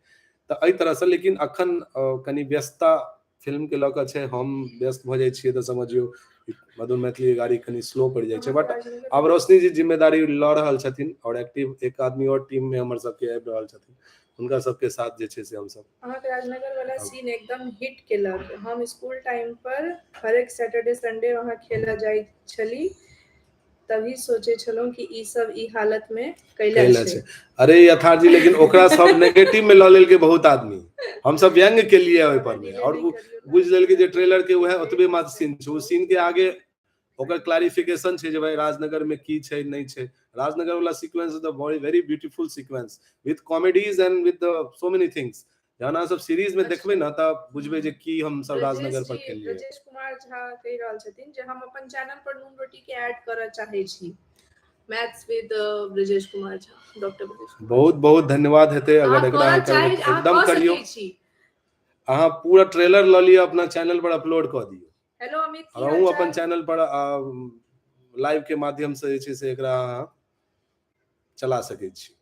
तऽ एहि तरहसँ। लेकिन अखन कनि व्यस्तता फिल्म के लऽ कऽ छै। हम व्यस्त भऽ जाइ छियै तऽ समझियौ मधुर मैथिली गाड़ी कनि स्लो पड़ि जाइ छै। बट आब रोशनी जी जिम्मेदारी लऽ रहल छथिन आओर एक्टिव एक आदमी आओर टीम में हमर सबके आबि रहल छथिन, हुनका सबके साथ जे छै से हमसब अहाँके राजनगर वाला सीन एकदम हिट केलक। हम स्कूल टाइम पर हरेक सैटरडे संडे वहाँ खेलऽ जाइत छली, तभी सोचे छलहुँ कि ई सब ई हालत में कैला कैला छै। छै। अरे यथार्थ जी, लेकिन ओकरा सब नेगेटिव में लऽ लेलकै बहुत आदमी। हमसब व्यंग्य केलियै ओहि पर मे आओर ओ बुझि लेलकै जे ट्रेलर के उएह ओतबे मात्र सीन छै। ओ सीन के आगे ओकर क्लैरिफिकेशन छै जे भाई राजनगर में की छै, नहि छै। राजनगर वाला sequence is the very very beautiful sequence with comedies and with so many things. जहन अहाँ सब सीरीज में देखबै ने तऽ बुझबै जे की हम सब राजनगर पर केलियै। ब्रजेश कुमार झा कहि रहल छथिन जे हम अपन चैनल पर नून रोटी के ऐड करऽ चाहै छी। Maths with Brajesh Kumar Jha, doctor Brajesh Kumar. बहुत बहुत धन्यवाद हेतै अगर अहाँ एकरा करऽ अहाँ चाही करबै। अहाँ एकदम कऽ करियौ। सकै छी। अहाँ पूरा ट्रेलर लऽ लिअ, अपना चैनल पर अपलोड कऽ दियौ। हेलो अमित, की आओर अहूँ अपन हाल चाल? चैनल पर लाइव के माध्यम से जे छै से एकरा अहाँ चला सकै छी,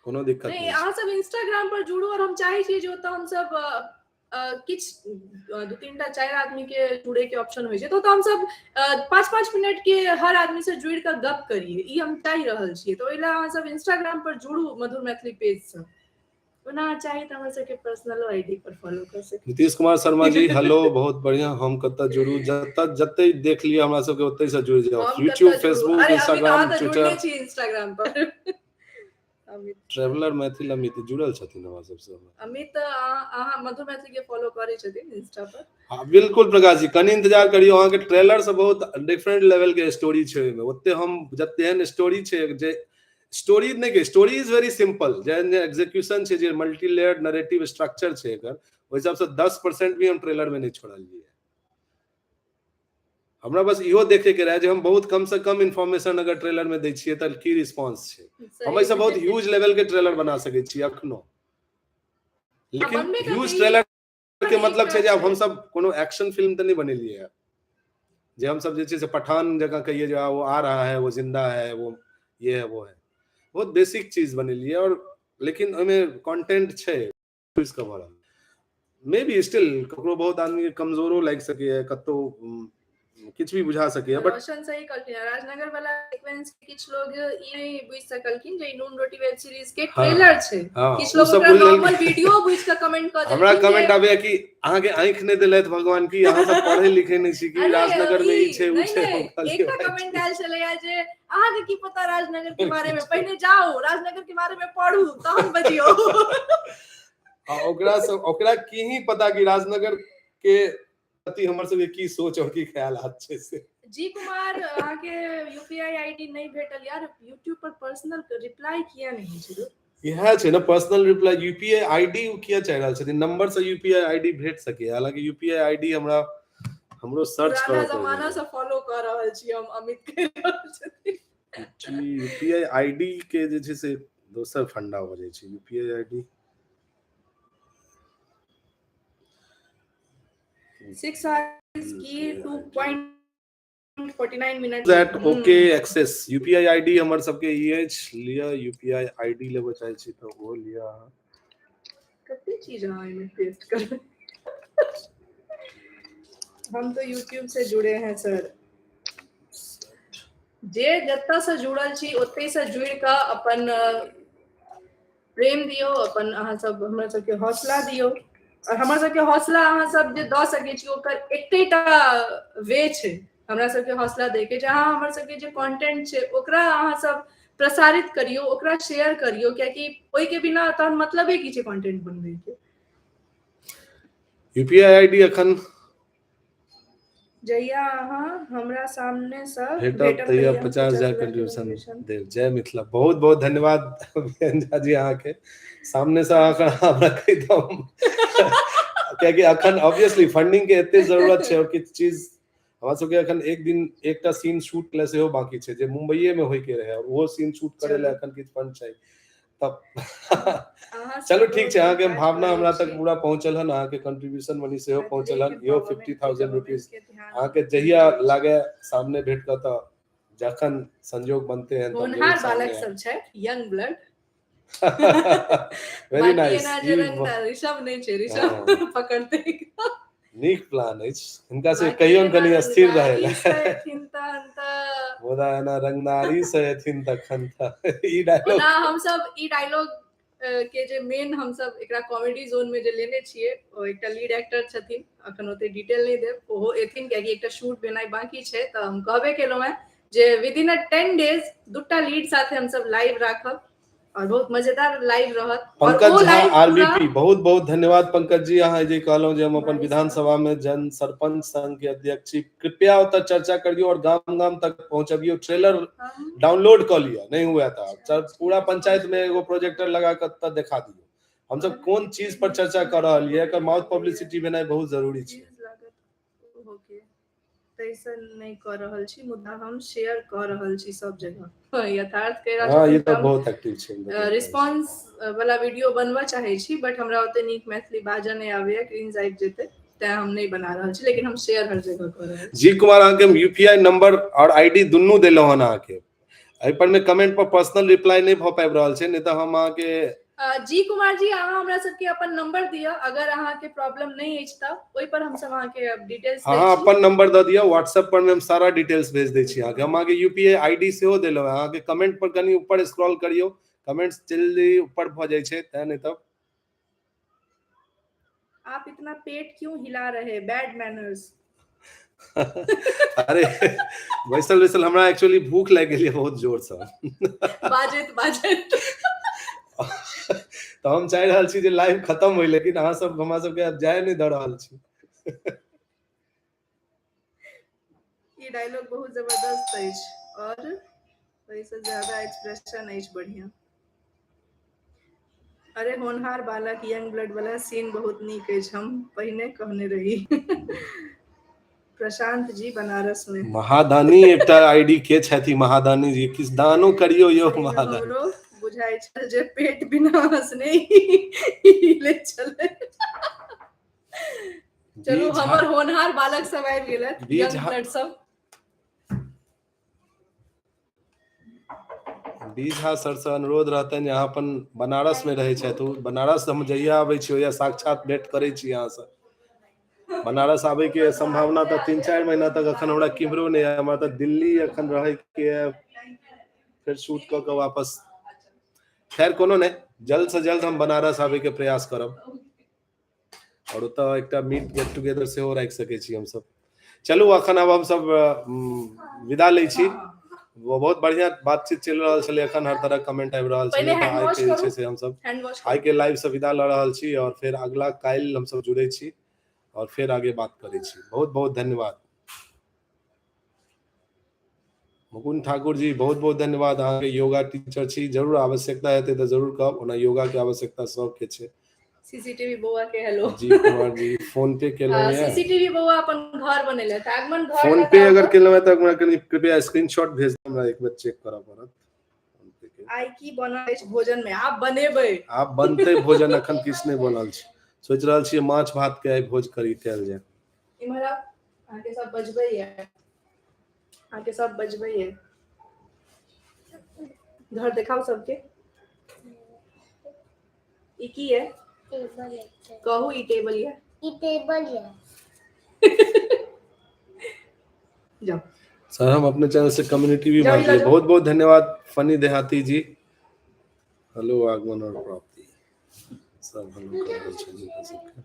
कोनो दिक्कत नहि नहि छै। अहाँ सब इंस्टाग्राम पर जुड़ू और हम चाहै छियै जे ओतऽ हमसब किछु दू तीन टा चारि आदमी के जुड़े के ऑप्शन होइ छै, तऽ ओतऽ हमसब 5-5 मिनट के हर आदमी से जुड़ि कऽ गप करियै, ई हम चाहि रहल छियै। तऽ ओहि लए अहाँ सब इंस्टाग्राम पर जुड़ू मधुर मैथिली पेज सँ। ओना अहाँ चाही तऽ हमर सबके पर्सनलो आईडी पर फॉलो कऽ सकै। नीतीश कुमार शर्मा जी, हेलो। बहुत बढ़िया। हम कतऽ जुड़ू? जतऽ जते देख लिअ हमरा सबके, ओतहि से जुड़ि जाउ। हम यूट्यूब, कतऽ जुड़ू? फेसबुक, अरे अमित, अहाँ इंस्टाग्राम, तऽ ट्विटर। जुड़ले छी इंस्टाग्राम पर। अमित। ट्रेवलर मैथिल अमित जुड़ल छथिन हमरा सबसँ। अमित अहाँ मधुर मैथिली के फॉलो करै छथिन इंस्टा पर? हाँ बिल्कुल प्रकाश जी, कनि इंतजार करियौ, अहाँके ट्रेलर से बहुत डिफरेंट लेवल के स्टोरी छै ओहिमे। ओते हम जते एहन स्टोरी छै जे स्टोरी नहि के, स्टोरी is very simple, जेहन जे एग्जीक्यूशन छै, जे मल्टी लेयर्ड नरेटिव स्ट्रक्चर छै एकर, ओहि हिसाब से 10% भी हम ट्रेलर में नहीं छोड़लियै। हमरा बस इहो देखे के रहे जे हम बहुत कम से कम इन्फॉर्मेशन अगर ट्रेलर में दै छियै तऽ की रिस्पॉन्स छै। हम एहिसँ बहुत ह्यूज लेवल के ट्रेलर बना सकै छी अखनो, लेकिन ह्यूज ट्रेलर के मतलब छै जे आब हमसब कोनो एक्शन फिल्म तऽ नहि बनेलियै है जे हमसब जे छै से पठान जकाँ कहियै जे वो आ रहा है, वो जिंदा है, वो ये है वो है। बहुत बेसिक चीज बनेलियै और लेकिन ओहिमे कंटेंट छै के भरल। मे बी स्टिल ककरो बहुत आदमी के कमजोरो लागि सकैए, कतौ किछु भी बुझा सकैए, बट रोशन सही कहलखिन, राजनगर वाला सीक्वेंस के किछु लोग ई नहि बुझि सकलखिन जे ई नून रोटी वेब सीरीज के ट्रेलर छै। किछु लोग ओकरा नॉर्मल वीडियो बुझि के कमेंट कऽ हमरा कमेंट आबैया कि अहाँ के आंखि नहि देलथि भगवान की, अहाँ सब पढ़े लिखे नहि छी कि राजनगर में ई छै उ छै। एकटा कमेंट आयल छलैया जे अहाँ के की पता राजनगर के बारे में, पहिने जाओ राजनगर के बारे में पढ़ू तहन बजियौ। आ ओकरा सब ओकरा की ही पता कि राजनगर के प्रति हमर सबके की सोच और की ख्याल छै से। जी कुमार, अहाँ के यूपीआई आईडी नहीं भेटल यार, यूट्यूब पर पर्सनल रिप्लाई किया नहीं छै? इएह छै ने पर्सनल रिप्लाई, यूपीआई आईडी किया चाहि रहल छथिन? नंबर से यूपीआई आईडी भेट सकैए, हालांकि यूपीआई आईडी हमरा हमरो सर्च करऽ जमाना से फॉलो कर रहल छी हम, अमित कहि रहल छथिन। यूपीआई आईडी के जे छै से दोसर फंडा हो जाइ छै। यूपीआई आईडी 6 आवर्स की 2.49 minute that okay access UPI ID हमर सबके ई अछि, लिअ यूपीआई आईडी लेबऽ चाहै छी तऽ ओहो लिअ अहाँ। कते चीज अहाँ एहिमे पेस्ट करबै। हम तो यूट्यूब से जुड़े हैं सर। जे जतऽ से जुड़ल छी ओतहि से जुड़ि कऽ अपन प्रेम दियौ, अपन अहाँ सब हमरा सबके हौसला दियौ, और हमर सबके हौसला अहाँ सब जे दऽ सकै छी ओकर एकेटा वे छै हमरा सबके हौसला दै के, जे अहाँ हमर सबके जे कंटेंट छै ओकरा अहाँ सब प्रसारित करियौ, ओकरा शेयर करियौ, कियाकि ओहिके बिना तहन मतलबे की छै कंटेंट बनबै के। यूपीआई आईडी अखन जहिया अहाँ हमरा सामने से भेटब तहिया 50,000 कंट्रीब्यूशन देब। जय मिथिला। बहुत बहुत धन्यवाद अभियन झा जी, अहाँके सामने से अहाँ हमरा कहि दम, कियाकि अखन ऑब्वियसली फंडिंग के एते जरूरत छै और किछु चीज हमरा सबके अखन एक दिन एकटा सीन शूट ले सेहो बाकी छै जे मुंबईए में होय के रहे, और ओहो सीन शूट करे ले अखन किछु फंड चाही। तब चलू ठीक छै, अहाँके भावना हमरा तक पूरा पहुंचल हन, अहाँके कंट्रीब्यूशन मनी सेहो पहुंचल हन, इहो 50,000 रुपीज अहाँके जहिया लागे सामने भेट कऽ तऽ जखन संजोग बनते हैं। होनहार बालक सब छै, यंग ब्लड, वेरी नाइस। ऋषभ नहि छै, ऋषभ पकड़ते। नीक प्लान अछि, हिनका से कहियो कनि स्थिर रहै लए। मुदा एना रंगदारी से एथिन तखन तऽ ई डायलॉग ओना हमसब ई डायलॉग के जे मेन हमसब एकरा कॉमेडी जोन में जे लेने छियै, ओ एकटा लीड एक्टर छथिन, अखन ओते डिटेल नहि देब, ओहो एथिन कियाकि एकटा शूट भेनाइ बाकी छै। तऽ हम कहबे केलहुँ हेँ जे विद इन अ 10 डेज दूटा लीड साथे हमसब लाइव राखब और बहुत मजेदार लाइव रहत। पंकज झा आरबीपी, बहुत बहुत धन्यवाद पंकज जी, अहाँ जे कहलहुँ जे हम अपन विधानसभा में जन सरपंच संघ के अध्यक्ष छी, कृपया ओतऽ चर्चा करियौ और गाम गाम तक पहुंचबियौ, ट्रेलर डाउनलोड कऽ लिअ, नहि हुए तऽ पूरा पंचायत में एगो प्रोजेक्टर लगा कऽ देखा दियौ हमसब कोन चीज पर चर्चा कऽ रहल ये। एकर माउथ पब्लिसिटी भेनाइ बहुत जरूरी छै। ताहिसँ नहि कऽ रहल छी, मुदा हम शेयर कऽ रहल छी सब जगह। यथार्थ कहि रहल छी, ई तऽ बहुत एक्टिव छै। रिस्पॉन्स वाला वीडियो बनबऽ चाहै छी, बट हमरा ओते नीक मैथिली बाजऽ नहि आबैया, क्रिंज आबि जेतै, तें हम नहि बना रहल छी, लेकिन हम शेयर हर जगह कऽ रहल छी। जी कुमार, अहाँके हम यूपीआई नंबर और आईडी दुनू देलहुँ हन अहाँके, एहि पर मे कमेंट पर पर्सनल रिप्लाई नहि भऽ पाबि रहल छै, नहि तऽ हम अहाँके जी कुमार जी, अहाँ हमरा सबके अपन नंबर दिअ, अगर अहाँके प्रॉब्लम नहि अछि तऽ ओहि पर हमसब अहाँके डिटेल्स अहाँ अपन नंबर दऽ दिअ, व्हाट्सएप पर मे हम सारा डिटेल्स भेज दै छी अहाँके। हम अहाँके यूपीआई आईडी सेहो देलहुँ, अहाँके कमेंट पर कनि ऊपर स्क्रॉल करियौ, कमेंट्स जल्दी ऊपर भऽ जाइ छै, तें नहि तऽ आप इतना पेट क्यों हिला रहे, बैड मैनर्स। अरे बैसल बैसल हमरा एक्चुअली भूख लागि गेल बहुत जोर से। बाजैत बाजैत। तऽ हम चाहि रहल छी जे लाइव खतम होय, लेकिन अहाँ सब हमरा सबके आब जाय नहि दऽ रहल छी। ई डायलॉग बहुत जबरदस्त अछि और ओहिसँ ज्यादा एक्सप्रेशन अछि बढ़िया। अरे होनहार बालक यंग ब्लड वाला सीन बहुत नीक अछि, हम पहिने कहने रही। प्रशांत जी बनारस में। महादानी एकटा आईडी के छथि महादानी जी, किछु दानो करियो यौ महादानी। हमरो बुझाइ छल जे पेट बिना हंसने हिले छलै। चलू हमर होनहार बालक सब आबि गेलथि, यंग ब्लड सब। बी झा सर से अनुरोध रहतनि जे अहाँ अपन बनारस में रहै छथि, बनारस हम जहिया आबै छी ओहिया साक्षात भेंट करै छी अहाँ से। बनारस आबै के संभावना तऽ 3-4 महीना तक अखन हमरा किम्हरो नहि है, हमरा तऽ दिल्ली अखन रहै के है, फेर शूट कऽ के वापस। खैर कोनो नहि, जल्द से जल्द हम बनारस आबै के प्रयास करब और ओतऽ एकटा मीट गेट टुगेदर सेहो राखि सकै छी हमसब। चलू अखन आब हमसब विदा लै छी। वो बहुत बढ़िया बातचीत चलि रहल छलै, अखन हर तरह कमेंट आबि रहल छलै। तऽ आइ के जे छै से हमसब आइ के लाइव से विदा लऽ रहल छी और फेर अगला काल्हि हमसब जुड़ै छी और फेर आगे बात करै छी। बहुत बहुत धन्यवाद मुकुंद ठाकुर जी, बहुत बहुत धन्यवाद। अहाँके योगा टीचर छी, जरूर आवश्यकता हेतै तऽ जरूर कहब, ओना योगा के आवश्यकता सबके छै। सीसीटीवी बौआ के हेलो जी कुमार जी, फोन पे केलहुँ ये? सीसीटीवी बौआ अपन घर बनेले तऽ आगमन घर फोन पे अगर केलहुँ तऽ हमरा कनि कृपया स्क्रीनशॉट भेज दिअ, हमरा एक बेर चेक करऽ पड़त। आइ की बनल अछि भोजन में? आब बनेबै, आब बनतै भोजन, अखन किछु नहि बनल छै। सोचि रहल छियै माछ भात के आइ भोज करी कयल जाय। इम्हर आउ, अहाँके सब बजबैये, अहाँके सब बजबैये। घर देखाउ सबके। ई की है? टेबल है। कहू ई टेबल है। ई टेबल है। जाओ सर, हम अपने चैनल से कम्युनिटी भी बांट दिए। बहुत बहुत धन्यवाद फनी देहाती जी। हेलो आगमन और प्राप्ति सब हेलो कर रहल छै जिनका सबके।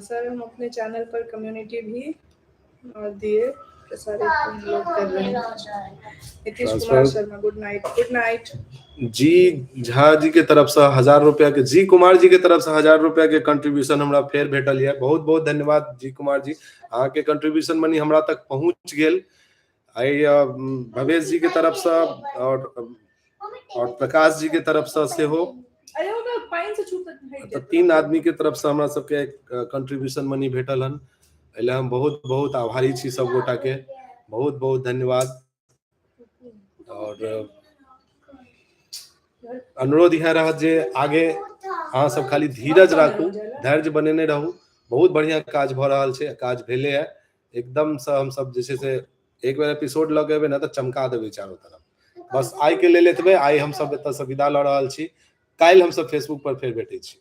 सर हम अपने चैनल पर कम्युनिटी भी और दिए प्रसारित हम लोग कर रहे हैं। Nitish Kumar Sharma good night. Good night ji. Jha ji के तरफ से 1000 रुपया के, जी कुमार जी के तरफ से 1000 रुपया के कंट्रीब्यूशन हमरा फेर भेटल यऽ। बहुत बहुत धन्यवाद जी कुमार जी, अहाँ के कंट्रीब्यूशन मनी हमरा तक पहुंच गेल। आइ भवेश जी के तरफ से और प्रकाश जी के तरफ से सेहो, तऽ 3 आदमी के तरफ से हमरा सबके कंट्रीब्यूशन मनी भेटल हन। एहि हम बहुत बहुत आभारी छी सब गोटा के, बहुत बहुत धन्यवाद। और अनुरोध इएह रहत जे आगे अहाँ सब खाली धीरज राखू, धैर्य बनेने रहू। बहुत बढ़िया काज भऽ रहल छै, काज भेले है एकदम से। हम सब जे छै से एक बेर एपिसोड लऽ के एबै ने तऽ चमका देबै चारू तरफ। बस आइ के लेल एतबे, आइ हम सब एतऽ से विदा लऽ रहल छी। काल्हि हम सब फेसबुक पर फेर भेटै छी।